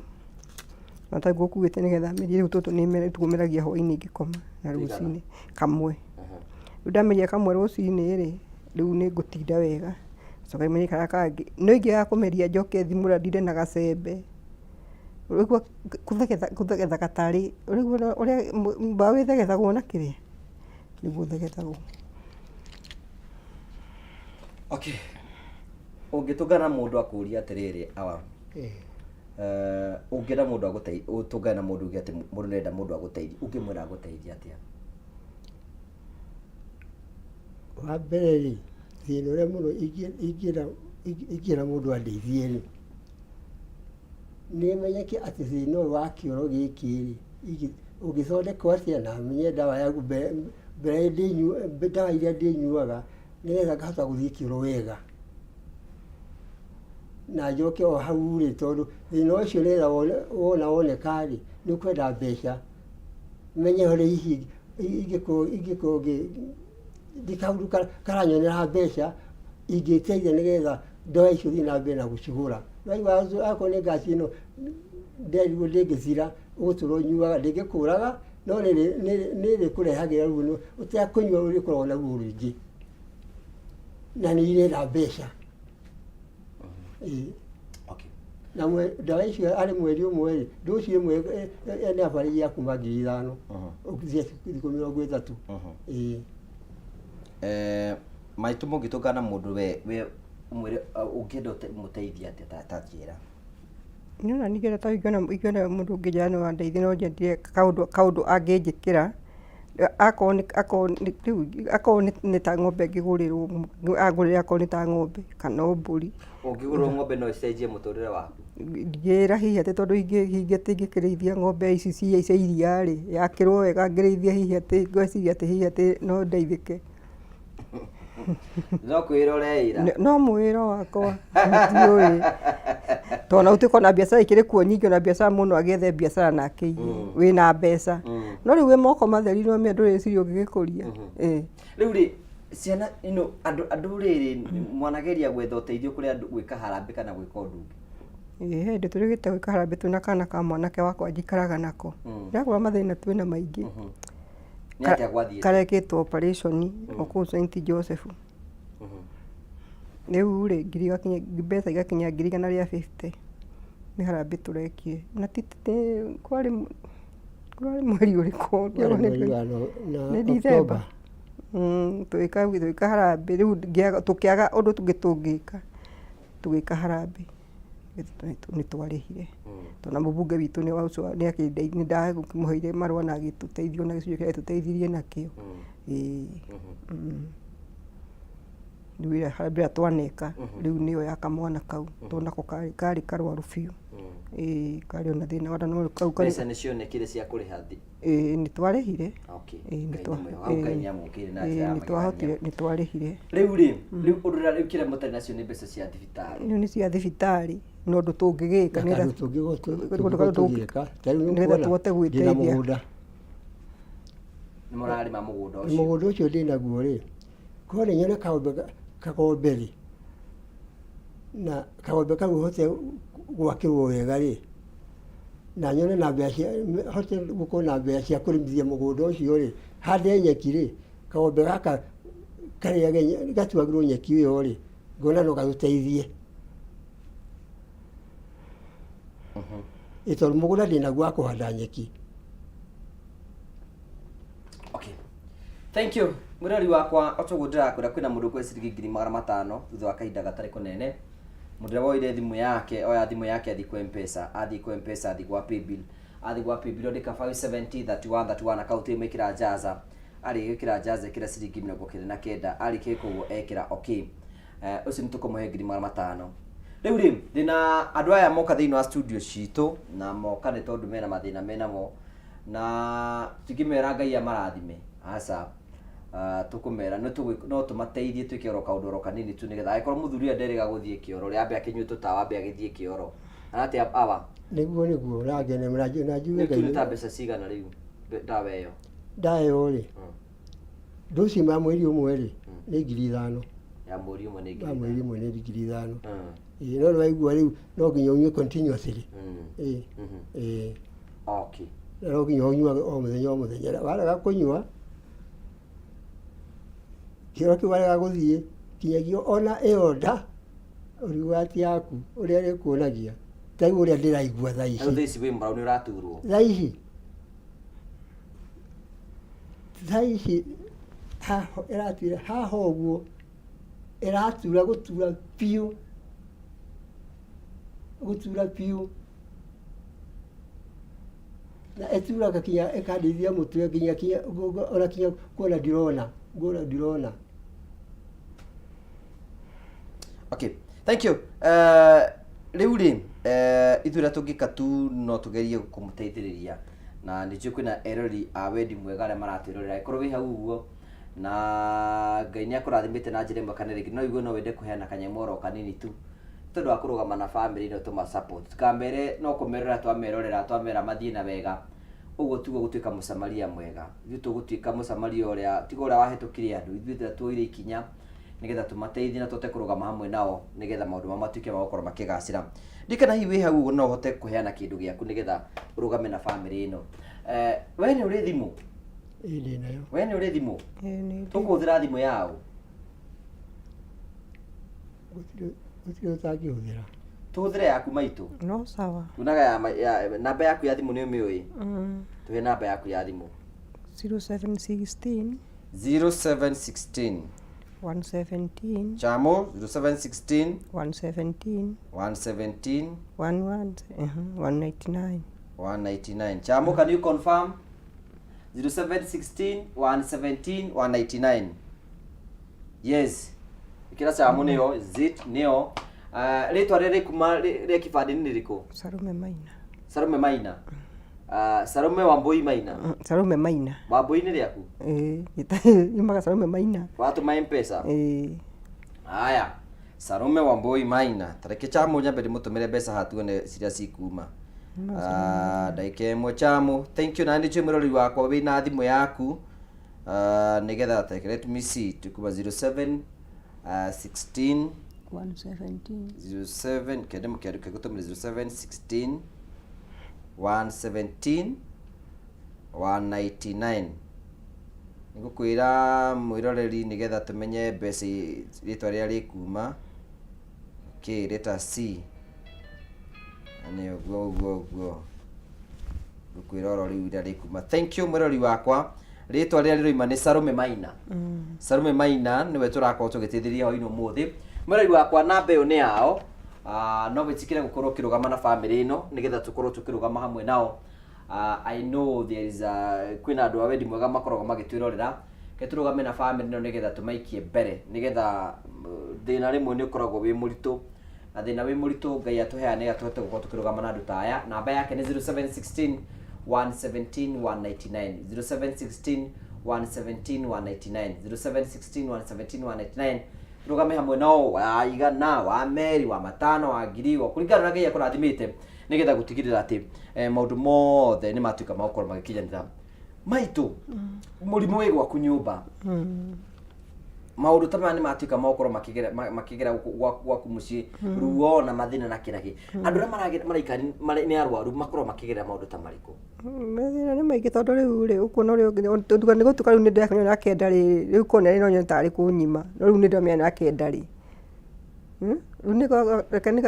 na taguo ũkuĩte nĩgetha merie rĩu tũtũ nĩ ngũmeragia hwainĩ ngĩkoma na rũcinĩ kamwe. Rĩu ndameria kamwe rũcinĩ rĩ rĩu nĩ ngũtinda wega coke merie karĩa kangĩ. No ingĩaga kũmeria njoke thimũra ndinde na gacembe ũraigua kũthegetha kũthegethaga tarĩ ũraigua ũrĩa mbaũ ĩthegethagwo na kĩrĩa nĩguo ũthegethagwo. Okay. Ũngĩtũngana na mũndũ akũrie atĩrĩrĩ awa eh, ũngĩenda mũndũ agũteithie ũtũngane na mũndũ uge atĩ mũndũ nĩarenda mũndũ agũteithie ũngĩmwĩra agũteithie atĩa? Wa mbere rĩ, thĩna ũrĩa mũno ingĩra ingĩra mũndũ andeithie rĩ, nĩ menyeke atĩ thĩna ũyũ wa kĩoro gĩkĩ rĩ, ũngĩthondekwo atĩa na menye ndawa yaku mbere ndawa iria ndĩnyuaga nĩgetha ngahota gũthiĩ kĩoro wega. Na njoke o hau rĩ, tondũ thĩna ũcio nĩgetha wona woneka rĩ, nĩ ũkwenda mbeca, menye ũrĩa hihi ingĩkorwo ingĩkorwo ndĩ kaũndũ karanyonera mbeca, ingĩteithia nĩgetha ndawa icio thiĩ na mbere na gũcigũra. Nĩwaigua akorwo nĩ ngaci ĩno nderirwo ndĩngĩthira, ũgũtũra ũnyuaga, ndĩngĩkũraga, no nĩ ĩrĩkũrehagĩra ruo ũtekũnyua ũrĩkoragwo na ruo rũingĩ. Na nĩ irenda mbeca. Ĩĩ. Na ndawa icio arĩ mweri ũmwe rĩ, ndoci ĩmwe nĩ abarĩria ya kuma 5,000 ũgĩthiĩ thikũ 30. Ĩĩ. Eh, maitũ mũngĩtũngana na mũndũ we we ũmwĩre ũngĩenda ũmũteithie atĩa ta njĩra. Niĩ ona ningĩ ta ingĩona ingĩona mũndũ ũngĩnjĩra no andeithie no nyendire kaũndũ kaũndũ angĩnjĩkĩra, akorwo nĩ akorwo nĩ rĩu akorwo nĩ ta ng'ombe ngĩgũrĩrwo angũrĩre akorwo nĩ ta ng'ombe kana o mbũri. Ũngĩgũrĩrwo ng'ombe no ĩcenjie mũtũrĩre waku? Ndingĩĩra hihi atĩ tondũ hihi atĩ ingĩkĩrĩithia ng'ombe ici cia iria rĩ, yakĩrwo wega ngĩrĩithie hihi atĩ ngwĩciria atĩ hihi atĩ no ndeithĩke. No kwĩra ũreĩra? No mwĩĩro wakwa ndiũĩ tondũ ona gũtuĩka ona biacara ikĩrĩ kuo nyingĩ ona biacara mũndũ no agĩethe biacara na akĩiye wĩna mbeca no rĩu wĩ moko matheri no ũmenye ndũrĩciria ũngĩgĩkũria. Ĩĩ. Rĩu rĩ ciana ino andũ andũ rĩrĩ mwanageria gwetha ũteithio kũrĩ andũ gwĩka harambĩ kana gwĩka ũndũ ũngĩ? Ĩĩ he hĩndĩ tũrĩgĩte gwĩka harambĩ twĩna kana ka mwanake wakwa njikaraga nako. Ndĩrakwĩra mathĩna twĩna maingĩ. Nĩ atĩa gwathiĩte? Karekĩtwo operation o kũu St Joseph. Rĩu rĩ, ngiri igakinya mbeca igakinya ngiri igana rĩa fifty nĩ harambĩ tũrekire. Na ti kwarĩ kwarĩ mweri ũrĩkũ? Kwarĩ mweri wa Nĩ December. Tũgĩka tũgĩka harambĩ rĩu tũkĩaga ũndũ ũngĩ tũngĩka, tũgĩka harambĩ. Nĩ twarĩhire. Tondũ ona mũbunge witũ nĩ ndamũheire marũa na agĩtũteithia ona gĩcunjĩ kĩrĩa atũteithirie nakĩo. Ĩĩ. Rĩu ĩrĩa harambee ĩrĩa twaneka rĩu nĩyo ya kamwana kau tondũ nako karĩ karĩ karwaru biũ. Ĩĩ karĩ ona thĩna wa nda no kau karĩ Mbeca nĩ cionekire cia kũrĩha thi. Ĩĩ nĩ twarĩhire. Okay. Ĩĩ nĩ Ngai twa nĩ mwega. Hau Ngai ĩĩ nĩ amũkĩire na ĩĩ njĩra ya nĩ twahotire magegania. nĩ twarĩhire. Rĩu rĩ, rĩu ũndũ ũrĩa rĩu kĩrĩa mũtarĩ nacio nĩ mbeca cia thibitarĩ. Rĩu nĩ cia thibitarĩ no ũndũ tũngĩgĩka Na nĩgetha kandũ ũndũ tũngĩka ta rĩu nĩgetha nĩũkuona tũhote ndĩna gwĩteithia. mũgũnda. Nĩ mũrarĩma mũgũnda ũcio. Mũgũnda ũcio ndĩ naguo rĩ, korwo nĩ nyone kagombe kagombe rĩ, na kagombe kau hote gwakĩrwo wega rĩ, na nyone na mbia cia hote gũkorwo na mbia cia kũrĩmithia mũgũnda ũcio rĩ, hande nyeki rĩ, kagombe gaka karĩage gatuagĩrwo nyeki ĩyo rĩ, ngona no gatũteithie. Ĩ tondũ mũgũnda ndĩnaguo wa kũhanda nyeki. Okay. Thank you. Mwĩrori wakwa o toguo ndĩrakwĩra kwĩna mũndũ ũkũhe ciringi 500,000 thutha wa kahinda gatarĩ kũnene. Mũndũ ũrĩa woire thimũ yake, oya thimũ yake athiĩ kwa M-Pesa, athiĩ kwa M-Pesa athiĩ gwa Paybill, athiĩ gwa Paybill andĩka 570 31 31 akaunti ĩmwe ĩkĩra Jaza, arĩkia gwĩkĩra Jaza ĩkĩra ciringi 99, arĩkia gwĩka ũguo ekĩra okay. Eh, ũcio nĩ tũkũmũhe 500,000. Rĩu rĩ, ndĩna andũ aya moka thĩinĩ wa studio citũ na moka nĩ tondũ mena mathĩna menamo na tũtingĩmera Ngai amarathime aca. Ah, tũkũmera no tũgwĩ- no tũmateithie twĩke oro kaũndũ oro kanini tu nĩgetha angĩkorwo mũthuri ũyũ nderĩga gũthiĩ kĩoro rĩ ambe akĩnyue tũtawa ambe agĩthiĩ kĩoro atĩ awa Nĩguo nĩguo ũrangenia na njuge rĩu Ngai tu nĩ ta mbeca cigana rĩu ndawa ĩyo ndawa ĩyo rĩ, ndũci ma mweri ũmwe rĩ nĩ 5,000. Ya mweri ũmwe nĩ Ya 5,000. mweri ũmwe nĩ 5,000. Ĩĩ no nĩwaigua rĩu no nginya ũnyue continuously. Ĩĩ ĩĩ. Okay. Na no nginya ũnyuage o mũthenya o mũthenya. Warega kũnyua kĩoro kĩu warega gũthiĩ nginyagia ona ĩyo nda ũriuga ti yaku ũrĩa ĩrĩkuonagia ta rĩu ũrĩa ndĩraigua thaa ici. Rĩu thaa ici wĩ mũrau nĩ ũraturwo. Thaa ici thaa ici haha ĩratura haha ũguo ĩratura gũtura biũ gũtura biũ na ĩturaga kinya ĩkandeithia mũtwe nginya kinya ona kinya kuona ndirona kuona ndirona. Okay, thank you. Rĩu rĩ ithuĩ ũrĩa tũngĩka tu no tũgerie kũmũteithĩrĩria na nĩ njũĩ kwĩna eroreri a wendi mwega arĩa maratwĩrorera angĩkorwo wĩ hau ũguo na Ngai nĩ akũrathimĩte na njĩra ĩmwe kana ĩrĩa ĩngĩ no igue no wende kũheana kanyamũ oro kanini tu nĩ tondũ wa kũrũgama na bamĩrĩ ĩno tũma support tũkamere no kũmerorera twamerorera twamera mathiĩ na wega ũguo tiguo gũtuĩka mũsamaria mwega ithuĩ tũgũtuĩka mũsamaria ũrĩa tiga ũrĩa wahĩtũkire andũ ithuĩ tũrĩa tuoire ikinya nĩgetha tũmateithie na tũhote kũrũgama hamwe nao nĩgetha maũndũ mao matuĩke ma gũkorwo makĩgacĩra. Ndiũĩ kana hihi wĩ hau ũguo no ũhote kũheana kĩndũ gĩaku nĩgetha ũrũgame na bamĩrĩ ĩno. Eh, we nĩ ũrĩ thimũ? Ĩĩ ndĩ nayo. We nĩ ũrĩ thimũ? Ĩĩ nĩ ndĩ. Tũkũhũthĩra thimũ yaũ? Gũtirĩ gũtirĩ ũtangĩhũthĩra. Tũhũthĩre yaku maitũ. No sawa. Tunaga ya, ya namba yaku ya thimũ nĩ ũmĩũĩ? Mm. Tũhe namba yaku ya thimũ. 0716 0716 117 Chamo 0716 117 117 11 199. 199. Chamo, can you confirm? 0716 117 199. Yes. Ikira Chamo nĩyo, is it nĩyo. Rĩtwa rĩrĩ kuma rĩa kĩbandĩ nĩ rĩrĩkũ? Sarume Maina. Sarume Maina. Sarume Wambui Maina. Sarume Maina. Wambui nĩ rĩaku? Ĩĩ, yumaga Sarume Maina. Watũma M-Pesa? Ĩĩ. Haya. Sarume Wambui Maina. Tareke Chamo nyambe ndĩmũtũmĩre mbeca haha tuone ciria cikuma. Ndagĩka ĩmwe Chamo. Thank you na nĩ njũĩ mũrori wakwa wĩna thimũ yaku. Nĩgetha tareke let me see tukuma 07 16 117 07 kende mũkĩandĩka gũtũmĩra 07 16 117 199 nĩngũkwĩra mwĩroreri nĩgetha tũmenye mbeca rĩtwa rĩrĩa rĩkuma okay letter C na nĩ ũguo ũguo ũguo ngũkwĩra oro rĩu rĩrĩa rĩkuma thank you mwĩroreri wakwa rĩtwa rĩrĩa rĩroima nĩ Salome Maina Salome Maina nĩwe tũrakorwo tũgĩteithĩrĩria hwainĩ ũmũthĩ mwĩroreri wakwa namba ĩyo nĩ yao. No wĩtĩkĩre gũkorwo ũkĩrũgama na bamĩrĩ ĩno nĩgetha tũkorwo tũkĩrũgama hamwe nao. I know there is a, kwĩna andũ a wendi mwega makoragwo magĩtwĩrorera Ke tũrũgame na bamĩrĩ ĩno nĩgetha tũmaikie mbere nĩgetha thĩna rĩmwe nĩ ũkoragwo wĩ mũritũ na thĩna wĩ mũritũ Ngai atũheaga nĩgetha tũhote gũkorwo tũkĩrũgama na andũ ta aya. Namba yake nĩ 0716 117 199, 0716 117 199, 0716 117 199. Tũrũgame hamwe nao wa igana, wa meri, wa matano, wa ngiri, wa kũringana na Ngai akũrathimĩte nĩgetha gũtigĩrĩra atĩ maũndũ mothe nĩ matuĩka ma gũkorwo magĩkinyanĩra. Maitũ, mũrimũ wĩ gwaku nyũmba, maũndũ ta maya nĩ matuĩka ma gũkorwo makĩgera makĩgera gũkũ gwaku mũciĩ, ruo na mathĩna na kĩragĩ. Andũ arĩa maraikara nĩ arwaru makorwo makĩgerera maũndũ ta marĩkũ? Mathĩna nĩ maingĩ tondũ rĩu rĩ, ũkuona ũrĩa ũngĩ, tondũ nĩ gũtuĩka rĩu nĩ ndĩrakinyia mĩaka kenda rĩ, rĩu korwo nĩ no nyone tarĩ kũnyima, no rĩu nĩ ndĩramenya mĩaka kenda rĩ, rĩu nĩ reke nĩ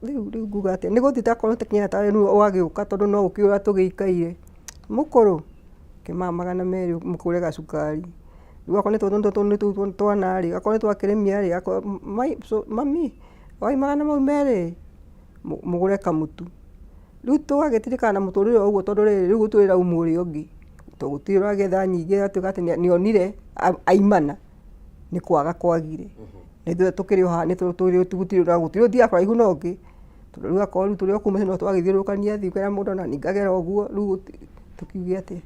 rĩu rĩu nguga atĩa, nĩ gũthiĩ takorwo takinya ta rĩu ũgagĩũka tondũ no ũkĩũra tũgĩikaire, mũkũrũ, kĩmaa 200 mũkũre gacukari, rĩu akorwo nĩ tũu twana rĩ, akorwo nĩ twakĩrĩmia rĩ, akorwo mami, oi magana mau merĩ, mũgũre kamũtu. Rĩu tũgagĩtirikana na mũtũrĩre ũguo tondũ rĩrĩ, rĩu gũtirĩ ũrauma ũrĩa ũngĩ, tondũ gũtirĩ ũragetha nyingĩ agatuĩka atĩ nĩonire aimana, nĩ kwaga kwagire. Na ithuĩ tũkĩrĩ o haha gũtirĩ ũthiaga kũraihu na ũngĩ, tondũ rĩu akorwo rĩu tũrĩ o kũu mũciĩ no twagĩthiũrũrũkania thiĩ ũkera mũndũ ona niĩ ngagera ũguo, rĩu tũkiuge atĩa.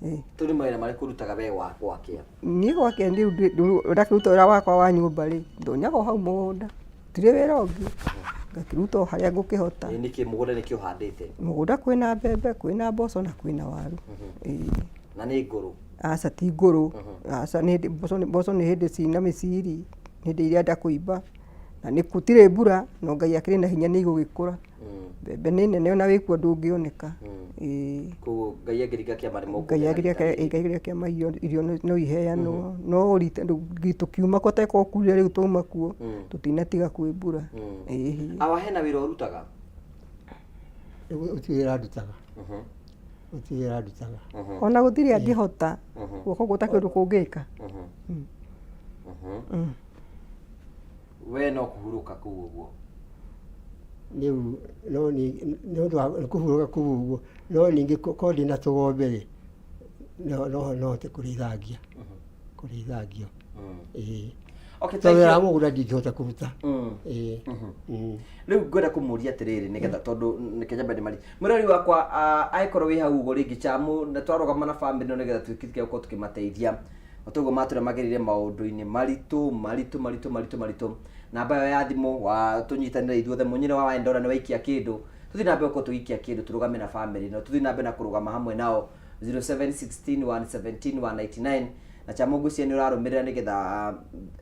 Rĩu nĩ mawĩra marĩkũ ũrutaga we gwakĩa? Niĩ gwakĩa rĩu ndakĩruta wĩra wakwa wa nyũmba rĩ, ndonyaga o hau mũgũnda, ndirĩ wĩra ũngĩ, ngakĩruta o harĩa ngũkĩhota. Ĩ nĩkĩ mũgũnda nĩkĩ ũhandĩte? Mũgũnda kwĩna mbembe, kwĩna mboco na kwĩna waru. Ĩĩ. Na nĩ ngũrũ? Aca ti ngũrũ, aca nĩ hĩndĩ mboco nĩ hĩndĩ cina mĩciri, nĩ hĩndĩ irenda kũimba, na nĩ gũtirĩ mbura, no Ngai akĩrĩ na hinya nĩ igũgĩkũra. Mbembe nĩ nene ona wĩkuo ndũngĩoneka. Ĩĩ. Koguo Ngai angĩringa kĩama nĩ Ngai angĩringa kĩama irio no iheanwo, no rita tũkiuma kuo ta korwo kurire rĩu twauma kuo, tũtinatiga kwĩ mbura. Ĩĩ. Awa hena wĩra ũrutaga? Gũtirĩ wĩra ndutaga. Gũtirĩ wĩra ndutaga. Ona gũtirĩ angĩhota, guoko gũtakĩrĩ ũndũ kũngĩka. We no kũhurũka kũu ũguo. Rĩu no nĩ ũndũ wa kũhurũka kũu ũguo, no ningĩ korwo ndĩna tũgombe rĩ, no hote kũrĩithangia, kũrĩithangio. Ĩĩ. Okay, Tondũ thank wĩra wa you. mũgũnda ndingĩhota kũruta. Ĩĩ. Rĩu ngwenda kũmũria atĩrĩrĩ nĩgetha tondũ nĩkĩ nyambe ndĩmarie. Mũrori wakwa, angĩkorwo wĩ hau ũguo rĩngĩ chamu na twarũgama na bamĩrĩ ĩno nĩgetha tuĩke gũkorwo tũkĩmateithia. O toguo matũra magereire maũndũ-inĩ maritũ maritũ maritũ maritũ maritũ. Namba ĩyo ya thimũ wa tũnyitanĩre ithuothe, mũnyine wa Wandora nĩ waikia kĩndũ, tũthiĩ na mbere gũkorwo tũgĩikia kĩndũ, tũrũgame na bamĩrĩ ĩno, tũthiĩ na mbere na kũrũgama hamwe nao 0716 117 199. Na chamo ngwĩciria nĩ ũrarũmĩrĩra nĩgetha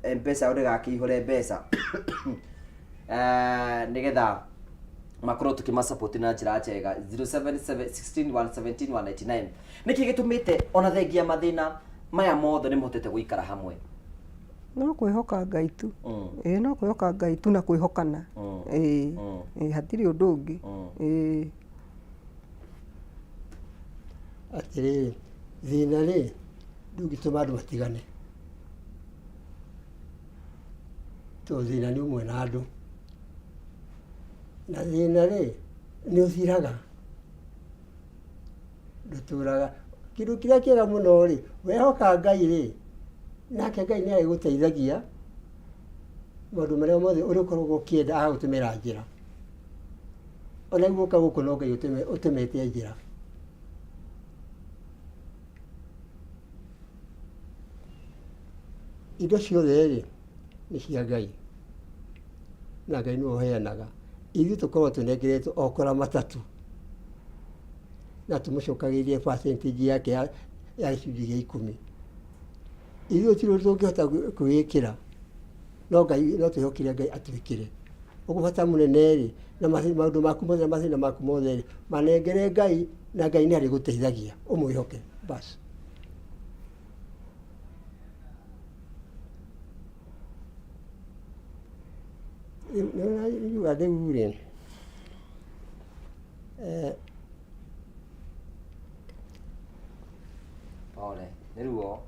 M-Pesa yao ndĩgakĩihũre mbeca, nĩgetha makorwo tũkĩmasupport na njĩra njega. 0716 117 199. Nĩkĩ gĩtũmĩte ona thengia mathĩna maya mothe nĩ mũhotete gũikara hamwe? No kwĩhoka Ngai tu. Ĩĩ, no kwĩhoka Ngai tu na kwĩhokana. Ĩĩ. Ĩĩ, hatirĩ ũndũ ũngĩ. Ĩĩ. Atĩrĩrĩ, thĩna rĩ, ndũngĩtũma andũ matigane, tondũ thĩna nĩ ũmwe na andũ, na thĩna rĩ, nĩ ũthiraga, ndũtũraga. Kĩndũ kĩrĩa kĩega mũno rĩ, wehoka Ngai rĩ, nake Ngai nĩ arĩgũteithagia maũndũ marĩa mothe ũrĩkoragwo ũkĩenda agagũtũmĩra njĩra. Ona gũka gũkũ no Ngai ũtũmĩte njĩra. Indo ciothe rĩ, nĩ cia Ngai, na Ngai nĩwe ũheanaga. Ithuĩ tũkoragwo tũnengeretwo o kũramata tu, na tũmũcokagĩrie percentage yake ya gĩcunjĩ gĩa ikũmi. Ithuĩ gũtirĩ ũndũ tũngĩhota kwĩĩkĩra, no Ngai no twĩhokire Ngai atwĩkĩre. Ũguo bata mũnene rĩ, na maũndũ maku mothe na mathĩna maku mothe rĩ, manengere Ngai, na Ngai nĩ arĩgũteithagia, ũmwĩhoke bas. Nĩ ũraigua rĩu rĩ, Pole, nĩ ruo.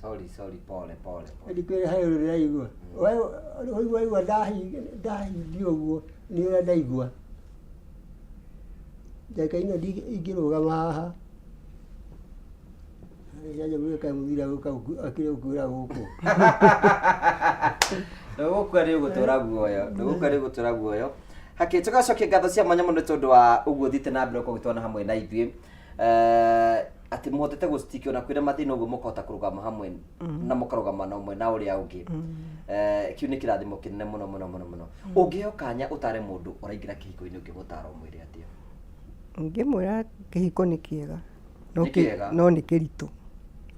Sorry, sorry, pole, pole, pole. Ndikwĩre harĩ ũndũ ndĩraigua. Waigua waigua ndahingia ũguo nĩ ũrĩa ndaigua. Ndagĩka ĩno ingĩrũgama haha. Njanjamũre kaĩ mũthuri agũka akĩrĩ gũkuĩra gũkũ. Ndũgũkua nĩ ũgũtũra guoyo, ndũgũkua nĩ ũgũtũra guoyo. Hakĩ tũgacokia ngatho cia mwanya mũno nĩ tondũ wa ũguo ũthiĩte na mbere ũgĩtwana hamwe na ithuĩ. Eh, atĩ mũhotete gũstick ona kwĩna mathĩna ũguo mũkahota kũrũgama hamwe na mũkarũgama na ũmwe na ũrĩa ũngĩ. Eh, kĩu nĩ kĩrathimo kĩnene mũno mũno mũno mũno. Ũngĩheo kanya ũtare mũndũ ũraingĩra kĩhiko-inĩ ũngĩmũtara ũmwĩre atĩa? Ingĩmwĩra kĩhiko nĩ kĩega no Nĩ kĩ- kĩega. no nĩ kĩritũ.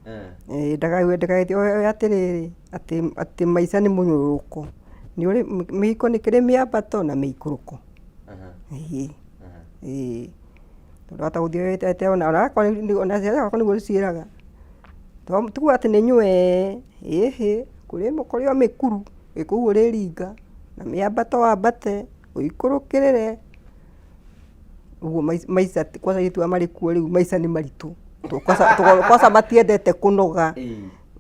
Eh. Ĩĩ, ndakaigue ndakaigue atĩrĩrĩ atĩ atĩ maica nĩ mũnyũrũrũko. Nĩ ũrĩ mĩhiko nĩ kĩrĩ mĩambato na mĩikũrũko. Ĩĩ. Ĩĩ. Tondũ wahota gũthiĩ wĩtete ona onakorwo nĩ ona ciana ciakwa nĩguo ndĩciĩraga. To ti kuga atĩ nĩ nyue ĩhĩ, kũrĩ kũrĩ o mĩkuru ĩ kũu ũrĩringa na mĩambato wambate ũikũrũkĩrĩre. Ũguo maica kwanza airĩtu aya marĩ kuo rĩu maica nĩ maritũ. Kwanza kwanza matiendete kũnoga,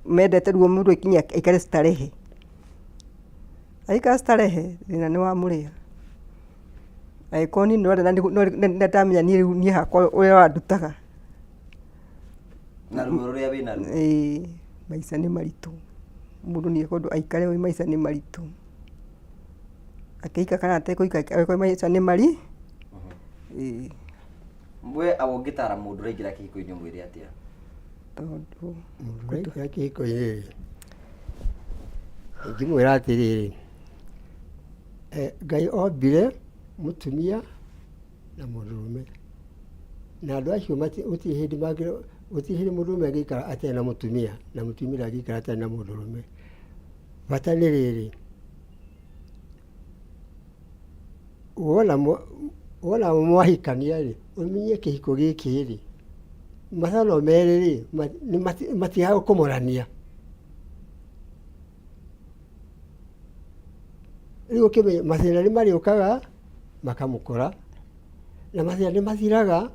mendete rĩu mũndũ akinye aikare starehe. Aikara starehe thĩna nĩ wamũrĩa. Angĩkorwo niĩ nĩ ndamenya niĩ rĩu niĩ hakwa ũrĩa ũrandutaga. Na ruo rũrĩa wĩnaruo. Ĩĩ maica nĩ maritũ. Mũndũ nĩ ekwendwo aikare ũĩ maica nĩ maritũ. Akĩhika kana atekũhika angĩkorwo maica nĩ mari ĩĩ. We ũngĩtara mũndũ ũraingĩra kĩhiko-inĩ ũmwĩre atĩa? Tondũ Mũndũ ũraingĩra kĩhiko-inĩ rĩ, ingĩmwĩra atĩrĩrĩ, Ngai ombire mũtumia na mũndũrũme, na andũ acio gũtirĩ hĩndĩ gũtirĩ hĩndĩ mũndũrũme angĩikara atarĩ na mũtumia, na mũtumia ndangĩikara atarĩ na mũndũrũme. Bata nĩ rĩrĩ, wona wona mwahikania rĩ, ũmenye kĩhiko gĩkĩ rĩ, mathaa no merĩ rĩ, matiagaga gũkomorania. Rĩu ũkĩmenye mathĩna nĩ marĩũkaga makamũkora, na mathĩna nĩ mathiraga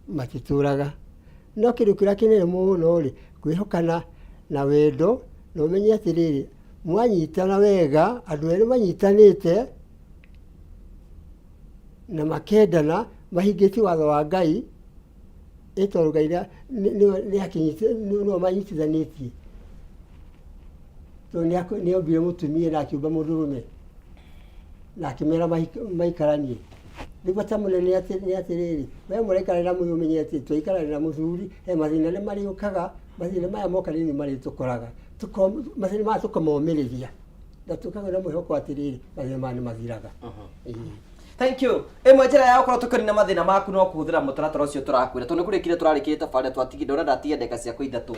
matitũraga. No kĩndũ kĩrĩa kĩnene mũno rĩ, kwĩhokana na wendo, na ũmenye atĩrĩrĩ, mwanyitana wega, andũ erĩ manyitanĩte na makendana, mahingĩtie watho wa Ngai, ĩ tondũ Ngai nĩwe ũmanyitithanĩtie. Tondũ nĩombire mũtumia na akĩũmba mũndũrũme, na akĩmera maikaranie. Rĩu bata mũnene nĩ atĩrĩrĩ, we mũraikara na mũthuri ũmenye atĩ tũraikara na mũthuri, he mathĩna nĩ marĩũkaga, mathĩna maya moka nĩ ithuĩ marĩtũkoraga. Mathĩna maya tũkamomĩrĩria na tũkagĩa na mwĩhoko atĩrĩrĩ, mathĩna maya nĩ mathiraga. Ĩĩ. Thank you. Ĩmwe njĩra ya gũkorwo tũkĩnina mathĩna maku no kũhũthĩra mũtaratara ũcio tũrakwĩra. Tondũ nĩ kũrĩkire tũrarĩkire tabarĩra twatigia ndona ndatigia ndagĩka ciakwa ithatũ.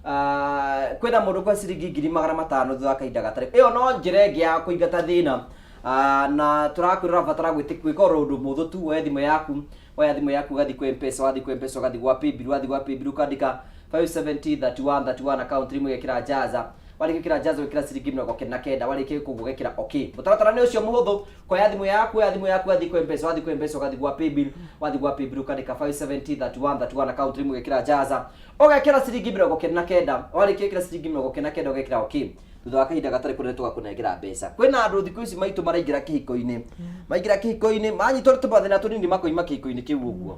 Ah, kwĩna mũndũ kwa ciringi 500,000 thutha wa kahinda gatarĩ. Ĩyo no njĩra ĩngĩ ya kũingata thĩna. Ah, na tũrakwĩra ũrabatara gwĩka oro ũndũ mũhũthũ tu woe thimũ yaku oya thimũ yaku ũgathiĩ kwĩ mpesa wathiĩ kwĩ mpesa ũgathiĩ gwa paybill wathiĩ gwa paybill ũkandĩka 570 31 31 account rimwe ũgekĩra jaza warĩkia gwĩkĩra jaza ũgekĩra ciringi 99 warĩkia gwĩka ũguo ũgekĩra okay mũtaratara nĩ ũcio mũhũthũ koya thimũ yaku oya thimũ yaku wathiĩ kwĩ mpesa wathiĩ kwĩ mpesa ũgathiĩ gwa paybill wathiĩ gwa paybill ũkandĩka 570 31 31 account rimwe ũgekĩra jaza ũgekĩra ciringi 99 warĩkia gwĩkĩra ciringi 99 ũgekĩra okay thutha wa kahinda gatarĩ kũnene tũgakũnengera mbeca kwĩna andũ thikũ ici maitũ maraingĩra kĩhiko-inĩ maingĩra kĩhiko-inĩ manyitwo nĩ tũmathĩna tũnini makoima kĩhiko-inĩ kĩu ũguo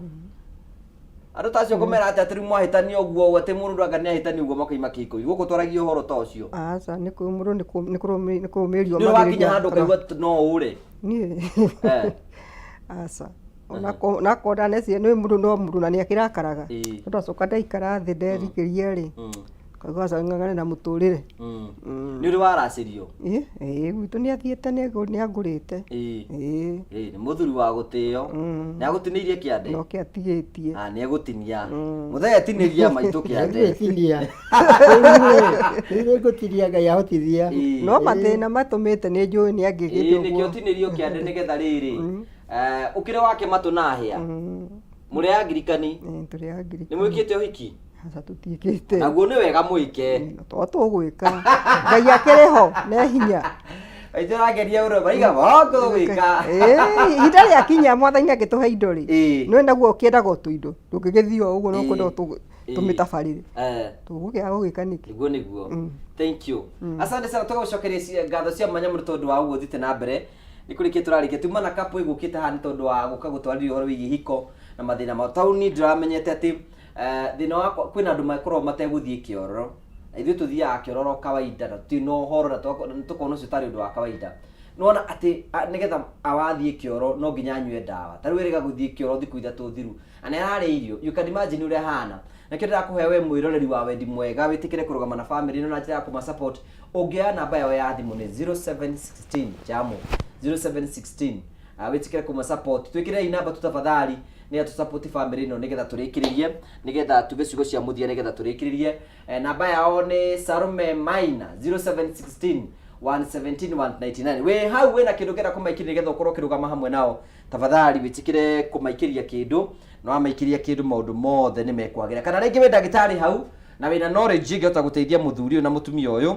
andũ ta acio kũmera atĩ atĩ rĩu mwahĩtania ũguo atĩ mũndũ anga nĩ ahĩtania ũguo makoima kĩhiko-inĩ gũkũ twaragia ũhoro ta ũcio Aca nĩ kũ mũndũ nĩ kũ- nĩ kũrũmĩ- nĩ kũrũmĩrĩrio nĩ wakinya handũ ũkaigua atĩ no ũre Niĩ Eh. aca onakorwo ndanecia nĩ mũndũ no mũndũ na nĩ akĩrakaraga Ĩĩ. tondũ acoka ndaikara thĩ nderikĩria rĩ kaigua aca ng'ang'ane na mũtũrĩre nĩ ũrĩ waracĩrio Ĩ, ĩ, gwitũ nĩ athiĩte nĩ angũrĩte Ĩĩ. Ĩĩ. Ĩĩ, nĩ mũthuri wa gũtĩo nĩ agũtinĩirie kĩande no kĩ atigĩtie Ah, nĩ egũtinia mũthee tinĩria maitũ kĩande Nĩngũtinia. Rĩu nĩngũtinia Ngai ahotithia. No mathĩna matũmĩte nĩ njũĩ nĩ angĩkĩte Ĩĩ, nĩkĩo ũguo ũtinĩrio kĩande nĩgetha rĩrĩ eh, ũkĩrĩ wake matũ na hĩa mũrĩ angirikani Ĩĩ, tũrĩ nĩ mwĩkĩte ũhiki Aca tũtiĩkĩte. Naguo nĩ wega mwĩke. To tũgwĩka. Ngai akĩrĩ ho ne hinya. Aitũ rageria ũrĩa maraiga mongo gwĩka. Ĩĩ, ihinda rĩakinya mwathani angĩtũhe indo rĩ. Ĩĩ. Nĩ naguo ũkĩendaga o tũindo. Ndũngĩgĩthiĩ o ũguo no Ĩĩ. kwenda Ĩĩ. tũmĩtabarĩre. Eh. Tũgũkĩaga gũgĩka nĩkĩ? Nĩguo nĩguo. Thank you. Asante sana tũgũcokeria ngatho cia mwanya mũno tondũ wa ũguo ũthiĩte na mbere. Nĩ kũrĩkia tũrarĩkia tuma na kapu ĩgũkĩte haha nĩ tondũ wa gũka gũtwarĩria ũhoro wĩgiĩ hiko na mathĩna ma taũni ndĩramenyete atĩ. Eh, thĩna wakwa kwĩna andũ makoragwo mategũthiĩ kĩoro na ithuĩ tũthiaga kĩoro kawaida na tũtirĩ na ũhoro na tũkona ũcio tarĩ ũndũ wa kawaida nona atĩ nĩgetha awathiĩ kĩoro no nginya anyue ndawa ta rĩu erĩga gũthiĩ kĩoro thikũ ithatũ thiru na nĩ ararĩa irio you can imagine ũrĩa ahana nakĩo ndĩrakũhe we mwĩroreri wa wendi mwega wĩtĩkĩre kũrũgama na famĩlĩ ĩno na njĩra ya kũma support ũngĩoya namba yao ya thimũ nĩ 0716 jamo 0716 wĩtĩkĩre kũma support twĩkĩrei namba tu tafadhali nĩgetha tũ support famĩlĩ ĩno nĩgetha tũrĩkĩrĩrie nĩgetha tuge ciugo cia mũthia nĩgetha tũrĩkĩrĩrie eh, namba yao nĩ Salome Maina 0716 117 199 wĩ hau wĩna kĩndũ kĩenda kũmaikĩria nĩgetha ũkorwo ũkĩrũgama hamwe nao tafadhali wĩtĩkĩre kũmaikĩria kĩndũ na wamaikĩria kĩndũ maũndũ mothe nĩ mekwagĩra kana rĩngĩ wĩ ndagĩtarĩ hau na wĩna knowledge ĩngĩhota gũteithia mũthuri ũyũ na mũtumia ũyũ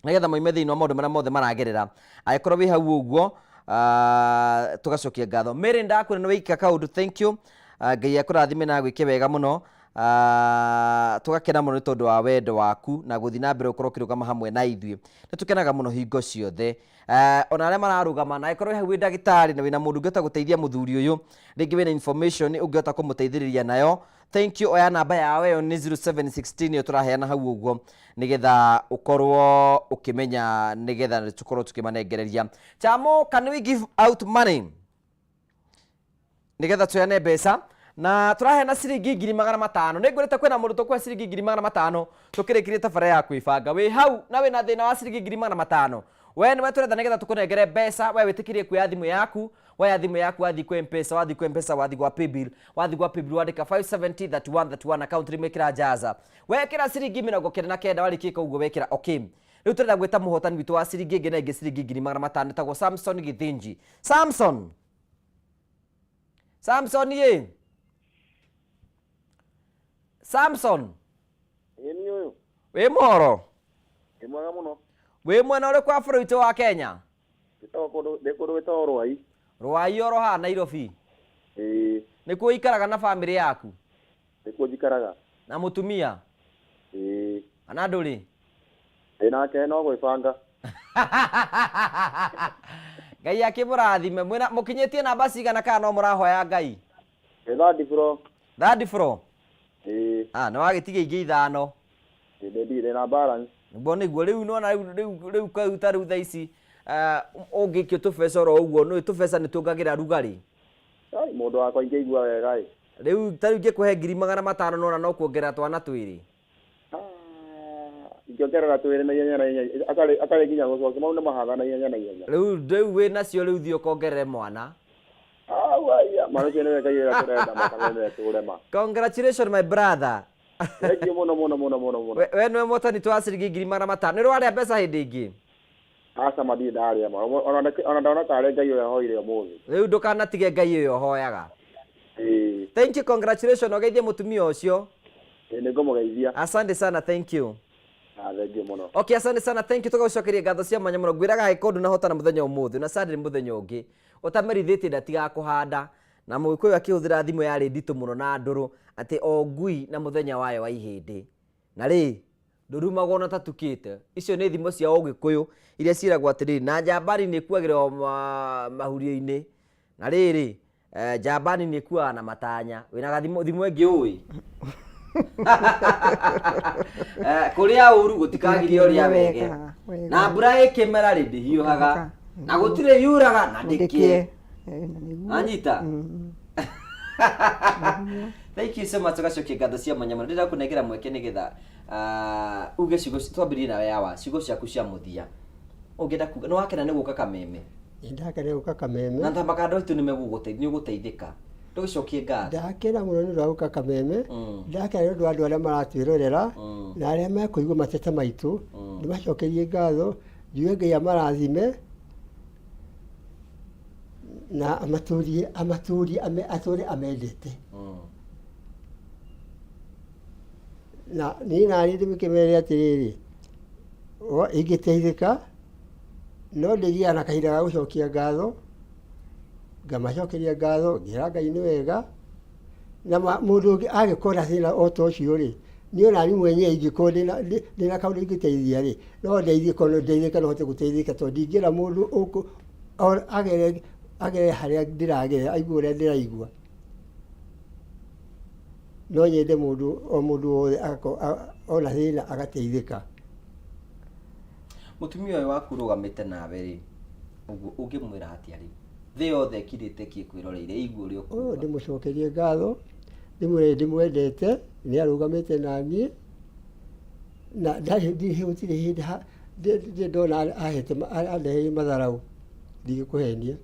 nĩgetha moime thĩinĩ wa maũndũ marĩa mothe maragerera angĩkorwo wĩ hau ũguo ah, tũgacokia ngatho Mary ndakwĩra nĩ wĩika kaũndũ thank you Ah, Ngai akũrathime na agwĩke wega mũno Ah, tũgakena mũno nĩ tondũ wa wendo waku na gũthiĩ na mbere gũkorwo ũkĩrũgama hamwe na ithuĩ nĩ tũkenaga mũno hingo ciothe Eh, ona arĩa mararũgama na angĩkorwo wĩ hau wĩ ndagĩtarĩ na wĩna mũndũ ũngĩhota gũteithia mũthuri ũyũ rĩngĩ wĩna information ũngĩhota kũmũteithĩrĩria nayo thank you oya namba yao ĩyo nĩ 0716 ĩyo tũraheana hau ũguo nĩgetha ũkorwo ũkĩmenya nĩgetha tũkorwo tũkĩmanengereria chamo can we give out money nĩgetha tuheane mbeca na tũraheana ciringi 500,000 nĩ ngwĩrĩte kwĩna mũndũ tũkũhe ciringi 500,000 tũkĩrĩkĩrie tabara ya kwĩbanga wĩ hau na wĩna thĩna wa ciringi 500,000 we nĩwe tũretha nĩgetha tũkũnengere mbeca we wĩtĩkĩrie kuoya thimũ yaku woya thimũ yaku wathiĩ kwĩ mpesa wathiĩ kwĩ mpesa wathiĩ gwa paybill wathiĩ gwa paybill wandĩka 570 31 31 account name ĩkĩra jaza wekĩra ciringi 99 warĩkia gwĩka ũguo wekĩra okay rĩu tũrenda gwĩta mũhotani witũ wa ciringi ĩngĩ na ĩngĩ ciringi 500,000 ĩtagwo Samson Githinji Samson Samson ĩ Samson Ĩ niĩ ũyũ wĩ mũhoro ndĩ mwega mũno wĩ mwena ũrĩkũ wa bũrũri witũ wa Kenya Ndĩ kũndũ ndĩ kũndũ gwĩtagwo Rwai Rwai oro haha Nairobi ĩĩ nĩkuo ũikaraga na bamĩrĩ yaku nĩkuo njikaraga na mũtumia ĩĩ kana ndũrĩ ndĩ nake no gwĩbanga Ngai akĩmũrathime mwĩna mũkinyĩtie namba cigana kana no mũrahoya Ngai ndĩ third floor third floor ĩĩ ah nĩ wagĩtigia ingĩ ithano ndĩ ndirĩ na balance nĩguo nĩguo rĩu nĩwona rĩu rĩu rĩu kau ta rĩu thaa ici ah, ũngĩikio tũbeca oro ũguo nĩũĩ tũbeca nĩ tuongagĩrĩra rugarĩ Ai, mũndũ wakwa ingĩigua wega ĩ rĩu ta rĩu ingĩkũhe 500,000 nona no kuongerera twana twĩrĩ ingĩongerera twĩrĩ na ihenya na ihenya atarĩ atarĩ nginya gũcokia mau nĩ mahatha na ihenya na ihenya rĩu rĩu wĩ nacio rĩu thiĩ ũkongerere mwana au aya mwana ũcio nĩwe Ngai ũrĩa tũrenda makameme tũrema congratulations my brother thank you mũno mũno mũno mũno mũno we we nĩwe mũhotani wa ciringi 500,000 nĩ ũrarĩa mbeca hĩndĩ ĩngĩ aca ma ndirĩ ndarĩa ma ona ona ndona tarĩ Ngai ũrĩa hoire ũmũthĩ rĩu ndũkanatige Ngai ũyũ ũhoyaga ĩĩ thank you congratulations ũgeithie mũtumia ũcio ĩĩ nĩngũmũgeithia asante sana thank you Ah, thank you mũno okay asante sana thank you tũgagũcokeria ngatho cia mwanya mũno ngwĩraga angĩkorwo ndũnahotana mũthenya ũmũthĩ na Sunday nĩ mũthenya ũngĩ ũtamerithĩtie ndatigaga kũhanda na mũgĩkũyũ akĩhũthĩra thimũ yarĩ nditũ mũno na ndũrũ atĩ o ngui na mũthenya wayo wa ihĩndĩ na rĩ ndũrumagwo na tatukĩte icio nĩ thimo cia ũgĩkũyũ iria ciĩragwo atĩrĩrĩ na njambari nĩ ĩkuagĩra o mahurio-inĩ na rĩrĩ eh, njambani nĩ ĩkuaga na matanya wĩna gathimo thimo ĩngĩ ũĩ Eh, kũrĩa ũru gũtikagiria ũrĩa wege Wega. na mbura ĩkĩmera rĩ ndĩhiũhaga na gũtirĩ yuraga na ndĩkĩe anyita thank you so much ũgacokia ngatho cia mwanya mũno ndĩrenda kũnengera mweke nĩgetha ah, uge ciugo twambĩrĩrie nawe yawa ciugo ciaku cia mũthia ũngĩenda kuga nĩ wakena nĩ gũka kameme ndakena gũka kameme na thamaka andũ aitũ nĩ megũgũteithia nĩ ũgũteithĩka ndũgĩcokie ngatho ndakena mũno nĩ ũndũ wa gũka kameme ndakena nĩ ũndũ wa andũ arĩa maratwĩrorera na arĩa mekũigua mateta maitũ ndĩmacokerie ngatho njuge Ngai amarathime na amatũrie amatũrie atũre amendete na niĩ naniĩ ndĩmĩkĩmere atĩrĩrĩ ingĩteithĩka no ndĩgĩaga na kahinda ga gũcokia ngatho ngamacokeria ngatho ngĩra Ngai nĩ wega na mũndũ ũngĩ angĩkorwo na thĩna o ta ũcio rĩ niĩ ona niĩ mwenyewe ingĩkorwo ndĩna kaũndũ ingĩteithia rĩ no ndeithie korwo no ndeithĩke no hote gũteithĩka tondũ ndingĩra mũndũ ũkũ agere agere harĩa ndĩragerera aigue ũrĩa ndĩraigua. No nyende mũndũ o mũndũ wothe agakorwo ona thĩna agateithĩka. Mũtumia ũyũ waku ũrũgamĩte nawe rĩ, ũguo ũngĩmwĩra atĩa rĩu? Thĩ yothe ĩkirĩte ki ĩkwĩroreire ĩigue ũrĩa Ũyũ ũkuga. ndĩmũcokerie ngatho, ndĩmwĩre ndĩmwendete, nĩ arũgamĩte naniĩ, na ndarĩ ndirĩ gũtirĩ hĩndĩ ndirĩ ndona ahete andeheire matharaũ, ndingĩkũhenia.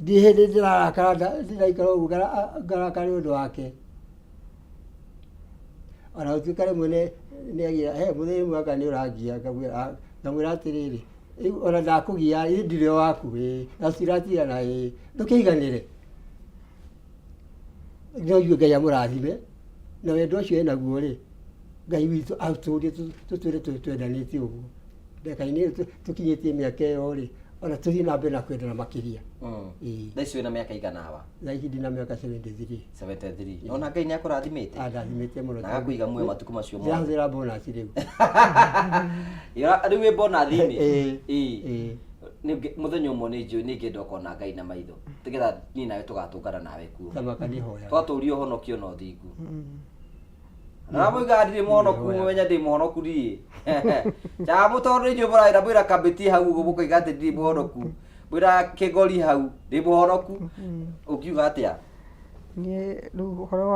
Ndirĩ hĩndĩ ndĩrarakara ndĩraikara ũguo ngarakara nĩ ũndũ wake. Ona gũtuĩka rĩmwe nĩ agia he mũthenya ũmwe anga nĩ ũrangia ngamwĩra atĩrĩrĩ, rĩu ona ndakũgia ĩ ndirĩ o waku ĩ na tũtiratigana ĩ ndũkĩiganĩre. No njigue Ngai amũrathime na wendo ũcio enaguo rĩ, Ngai witũ aũtũrie tũtũre twendanĩte ũguo. Ndagĩka-inĩ ĩyo tũkinyĩtie mĩaka ĩyo rĩ, ona tũthiĩ na mbere na kwendana makĩria. Ĩĩ. Thaa ici wĩna mĩaka igana hawa? Thaa ici ndĩna mĩaka 73. 73. Ona Ngai nĩ akũrathimĩte? Andathimĩte mũno. Na agakũiga muoyo matukũ macio mothe. Ndĩrahũthĩra bonus rĩu. Rĩu wĩ bonathi-inĩ? Ĩĩ. Ĩĩ. Mũthenya ũmwe nĩ njũĩ nĩ ngĩenda ũkona Ngai na maitho. Nĩgetha niĩ nawe tũgatũngana nawe kuo. Tamaka nĩ hoyaga. Twatũria ũhonokio na ũthingu. Ndĩramũiga ndirĩ mũhonoku mũmenya ndĩ mũhonoku niĩ. Chamũ tondũ nĩ inyuĩ mũraĩra mwĩra kamĩtĩ hau ũguo mũkoiga atĩ ndirĩ mũhonoku. Mwĩra kĩgori hau ndĩ mũhonoku. Ũngiuga atĩa? Niĩ rĩu ũhoro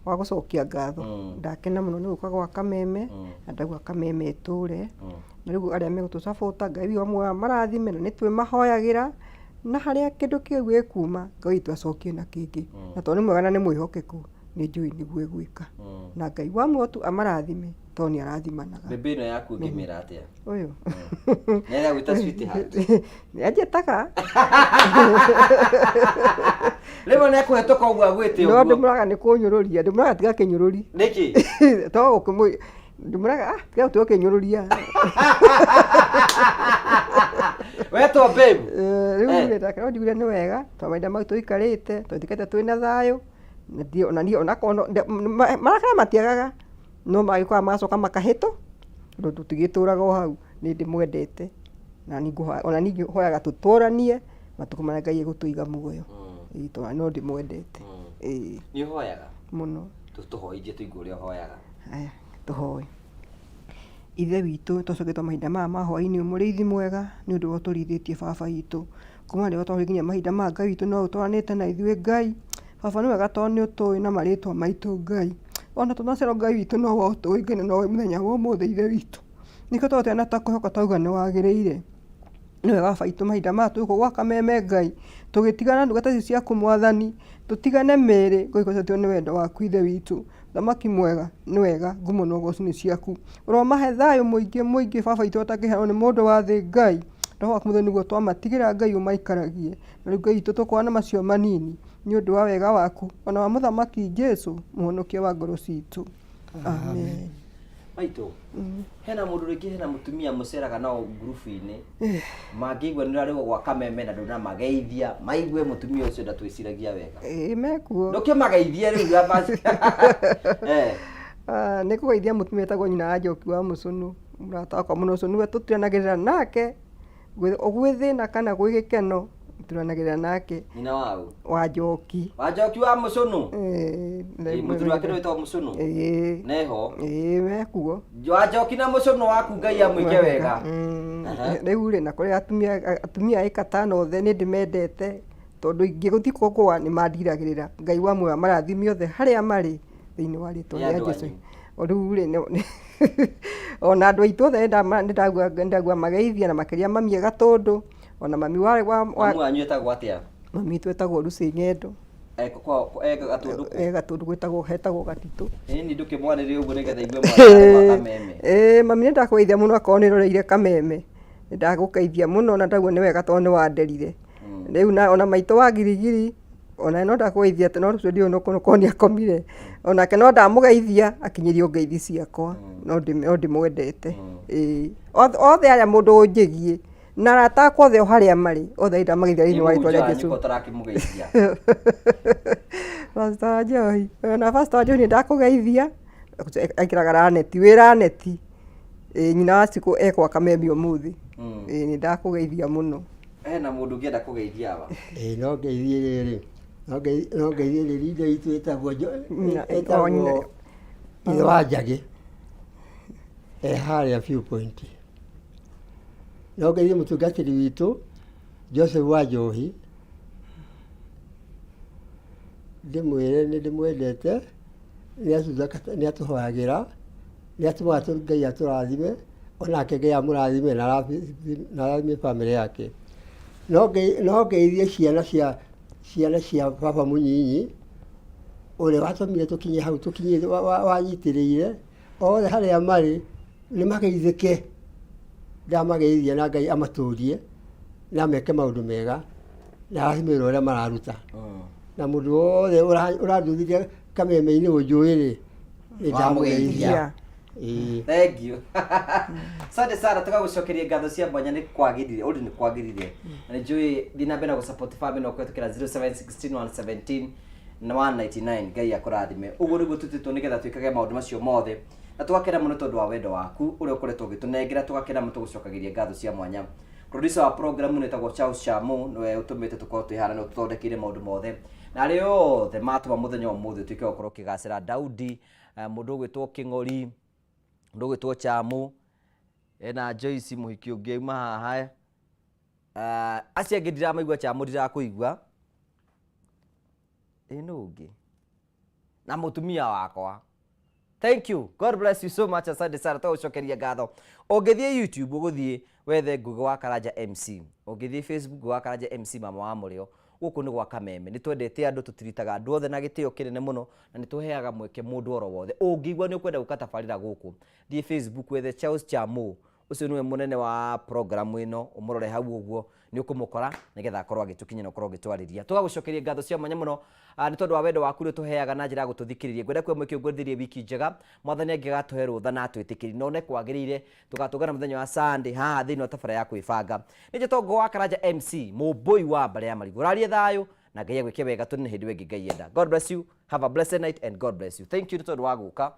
wa gũcokia ngatho, ndakena mũno nĩ gũka gwa Kameme, na ndauga Kameme ĩtũre, na rĩu arĩa megũtũ support Ngai witũ amwe amarathime na nĩ twĩmahoyagĩra, na harĩa kĩndũ kĩu gĩkuma, Ngai witũ acokie na kĩngĩ, na tondũ nĩ mwega na nĩ mwĩhokeku, nĩ njũĩ nĩguo egwĩka. Na Ngai wa muoyo tu amarathime, tondũ nĩ arathimanaga. Mbembe ĩno yaku ũngĩmĩra atĩa? Ũyũ. Nĩ aragwĩta sweetheart. Nĩ anjĩtaga. Rĩmwe nĩ akũhetũka ũguo agwĩte No ũguo. ndĩmũraga nĩ kũnyũrũria, ndĩmũraga tiga kĩnyũrũri. Nĩkĩ? To gũkĩmũ ndĩmũraga ah tiga gũtiga kĩnyũrũria. Wetwo babe. Rĩu rĩ ndakĩrwo njigue nĩ wega tondũ mahinda mau tũikarĩte tũtikarĩte twĩna thayũ na ndirĩ ona niĩ onakorwo no marakara matiagaga no magĩũkaga magacoka makahĩtũ tondũ tũtigĩtũraga o hau. Nĩ ndĩmwendete na ona niĩ hoyaga tũtũranie matukũ marĩa Ngai egũtũiga muoyo. Ĩĩ tondũ no ndĩmwendete. Ĩĩ. Nĩ ũhoyaga? Mũno. Tũhoithie tũigue ũrĩa ũhoyaga. Haya, tũhoe. Ithe witũ tũcokete mahinda maya ma hwaĩ-inĩ mũrĩithi mwega nĩ ũndũ wa ũtũrĩithĩtie baba witũ. Kuma rĩrĩa twakinyia mahinda maya Ngai witũ no ũtwaranĩte na ithuĩ Ngai. Baba nĩ wega tondũ nĩ ũtũĩ na marĩtwa maitũ Ngai. Ona tũnacererwo Ngai witũ no we ũtũĩ Ngai na nowe mũthenya wa ũmũthĩ Ithe witũ. Nĩkĩo tũgũtĩa na tũkwĩhoka twauga nĩ wagĩrĩire. Nĩ wega baba witũ mahinda maya twĩ gũkũ gwa Kameme Ngai, tũgĩtigana na ndungata ici ciaku Mwathani, tũtigane mĩĩrĩ ngũgĩkũcokia nĩ wendo waku Ithe witũ. Thamaki mwega nĩ wega ngumo na ũgoci nĩ ciaku. Ũromahe thayũ mũingĩ mũingĩ baba witũ ũtangĩheanwo nĩ mũndũ wa thĩ Ngai. Roho waku mũtheru nĩguo twamatigĩra Ngai ũmaikaragie. Na rĩu Ngai witũ tũkũhoya na macio manini nĩ ũndũ wa wega waku ona wa mũthamaki Jesu mũhonokia wa ngoro citũ. Amen. Maitũ, hena mũndũ rĩngĩ hena mũtumia mũceraga nao ngurubu-inĩ mangĩigua nĩ ũrarĩgwo gwa Kameme na ndũnamageithia maigue mũtumia ũcio ndatwĩciragia wega. Ĩĩ mekuo. Ndũkĩmageithie rĩu amba- Eh. Ah, nĩ kũgeithia mũtumia wĩtagwo nyina wa Njoki wa Mũcũnũ, mũrata wakwa mũno ũcio nĩwe tũtiranagĩrĩra nake gwĩ thĩna kana gwĩ gĩkeno tũtiranagĩrĩra nake. Nyina wa ũ? Wa Njoki. Wa Njoki wa Mũcũnũ? Ĩĩ, Ĩĩ, mũthuri wake nĩ wĩtagwo Mũcũnũ? Ĩĩ. Neho? Ĩĩ, mekuo. Wa Njoki na Mũcũnũ waku Ngai amwĩke wega. Aha. Rĩu rĩ, na kũrĩ atumia a ĩka tano othe nĩ ndĩmendete tondũ ingĩgũthiĩ kũgũa nĩ mandiragĩrĩra. Ngai wa muoyo amarathime othe harĩa marĩ thĩinĩ wa rĩtwa Nĩ rĩa andũ Jesu. anyu. O rĩu rĩ, ona andũ aitũ othe nĩ ndagua mageithia na makĩria mami e Gatũndũ, ona mami wa, wa, wa Mamu wanyu etagwo atĩa? Mami witũ etagwo Lucy Ng'endo. E kwa e Gatũndũ kũ? E Gatũndũ gwĩtagwo hetagwo Gatitũ. Ĩni ndũkĩmwarĩrie ũguo nĩgetha igue mwana wa Kameme. Ĩĩ mami nĩ ndakũgeithia mũno akorwo nĩ ũroreire Kameme. Nĩ ndagũgeithia mũno na ndaigua nĩ wega tondũ nĩ wanderire. Rĩu na ona maitũ wa Girigiri ona no ndakũgeithia no ũcio ndiũĩ korwo nĩ akomire. Onake no ndamũgeithia akinyĩrio ngeithi ciakwa no ndĩmwendete. Ĩĩ othe arĩa mũndũ ũnjĩgiĩ na arata akwa othe o harĩa marĩ othe nĩ ndamageithia thĩinĩ wa rĩtwa rĩa Jesũ. Ũtarakĩmũgeithia. Pastor wa Njohi ona Pastor wa Njohi nĩ ndakũgeithia ekĩraga raneti wĩ raneti. Ĩĩ nyina wa Cikũ e gwa Kameme ũmũthĩ. Ĩĩ nĩ ndakũgeithia mũno. Hena mũndũ ũngĩenda kũgeithia aba? Ĩĩ no ngeithie rĩrĩ, No ngeithie rĩrinda itũ ĩtagwo ĩtagwo ithe wa Njagĩ e harĩa Viewpoint. No ngeithie mũtungatĩri witũ Joseph wa Njohi, ndĩmwĩre nĩ ndĩmwendete, nĩ atũhoyagĩra, nĩ atũmaga Ngai atũrathime, onake Ngai amũrathime na arathime bamĩrĩ yake. No ngeithie ciana cia ciana cia baba mũnyinyi, ũrĩa watũmire tũkinye hau tũkinyĩte, wanyitĩrĩire, othe harĩa marĩ nĩ mageithĩke. Ndamageithia na Ngai amatũrie na ameke maũndũ mega na arathime wĩra ũrĩa mararuta. Na mũndũ wothe ũranduthire kameme-inĩ ũnjũĩ rĩ, nĩ ndamũgeithia. Ĩĩ. Thank you. Asante sana tũgagũcokeria ngatho cia mwanya nĩ kwagĩrire ũndũ nĩ kwagĩrire na nĩ njũĩ thiĩ na mbere na gũsupport family no kũhetũkĩra 0716 117 na 199 Ngai akũrathime ũguo nĩguo tũtĩtwo nĩgetha twĩkage maũndũ macio mothe na tũgakena mũno tondũ wa wendo waku ũrĩa ũkoretwo ũgĩtũnengera tũgakena mũno tũgũcokagĩria ngatho cia mwanya producer wa program nĩ etagwo Charles Chamu nĩwe ũtũmĩte tũkorwo twĩ haha na nĩwe ũtũthondekeire maũndũ mothe na arĩa othe matũma mũthenya wa ũmũthĩ ũtuĩke wa gũkorwo ũkĩgacĩra Daudi mũndũ ũgwĩtwo Kĩng'ori, mũndũ ũgwĩtwo Chamu, ena Joyce mũhiki ũngĩ auma haha, acio angĩ ndiramaigua Chamu ndirakũigua, ĩ nũ ũngĩ? Na mũtumia wakwa. Thank you. God bless you so much. Asante sana. Tũgũcokeria ngatho. Ũngĩthiĩ YouTube ũgũthiĩ wethe Ngũgĩ wa Karanja MC. Ũngĩthiĩ Facebook Ngũgĩ wa Karanja MC mama wa mũrĩo. Gũkũ nĩ gwa Kameme. Nĩ twendete andũ, tũtiritaga andũ othe na gĩtĩo kĩnene mũno, na nĩ tũheaga mweke mũndũ oro wothe. Ũngĩigua nĩ ũkwenda gũka tabarĩra gũkũ, thiĩ Facebook wethe Charles Chamo. Ũcio nĩwe mũnene wa program ĩno, ũmũrore hau ũguo, nĩ ũkũmũkora nĩgetha akorwo agĩtũkinyĩra na ũkorwo ũgĩtwarĩria. Tũgagũcokeria ngatho cia mwanya mũno nĩ tondũ wa wendo waku ũrĩa ũtũheaga na njĩra ya gũtũthikĩrĩria. Ngwenda kuoya mweke ũyũ ngwendithĩrie wiki njega, Mwathani angĩgatũhe rũtha na atwĩtĩkĩrie na one kwagĩrĩire, tũgatũngana mũthenya wa Sunday haha thĩinĩ wa tabarĩra ya kwĩbanga. Nĩ njĩtwo Ngũgĩ wa Karanja MC, mũmbũi wa mbarĩ ya marigũ. Ũrarie thayũ na Ngai agwĩke wega, tũnine hĩndĩ ĩyo ĩngĩ Ngai enda. God bless you, have a blessed night and God bless you. Thank you nĩ tondũ wa gũka.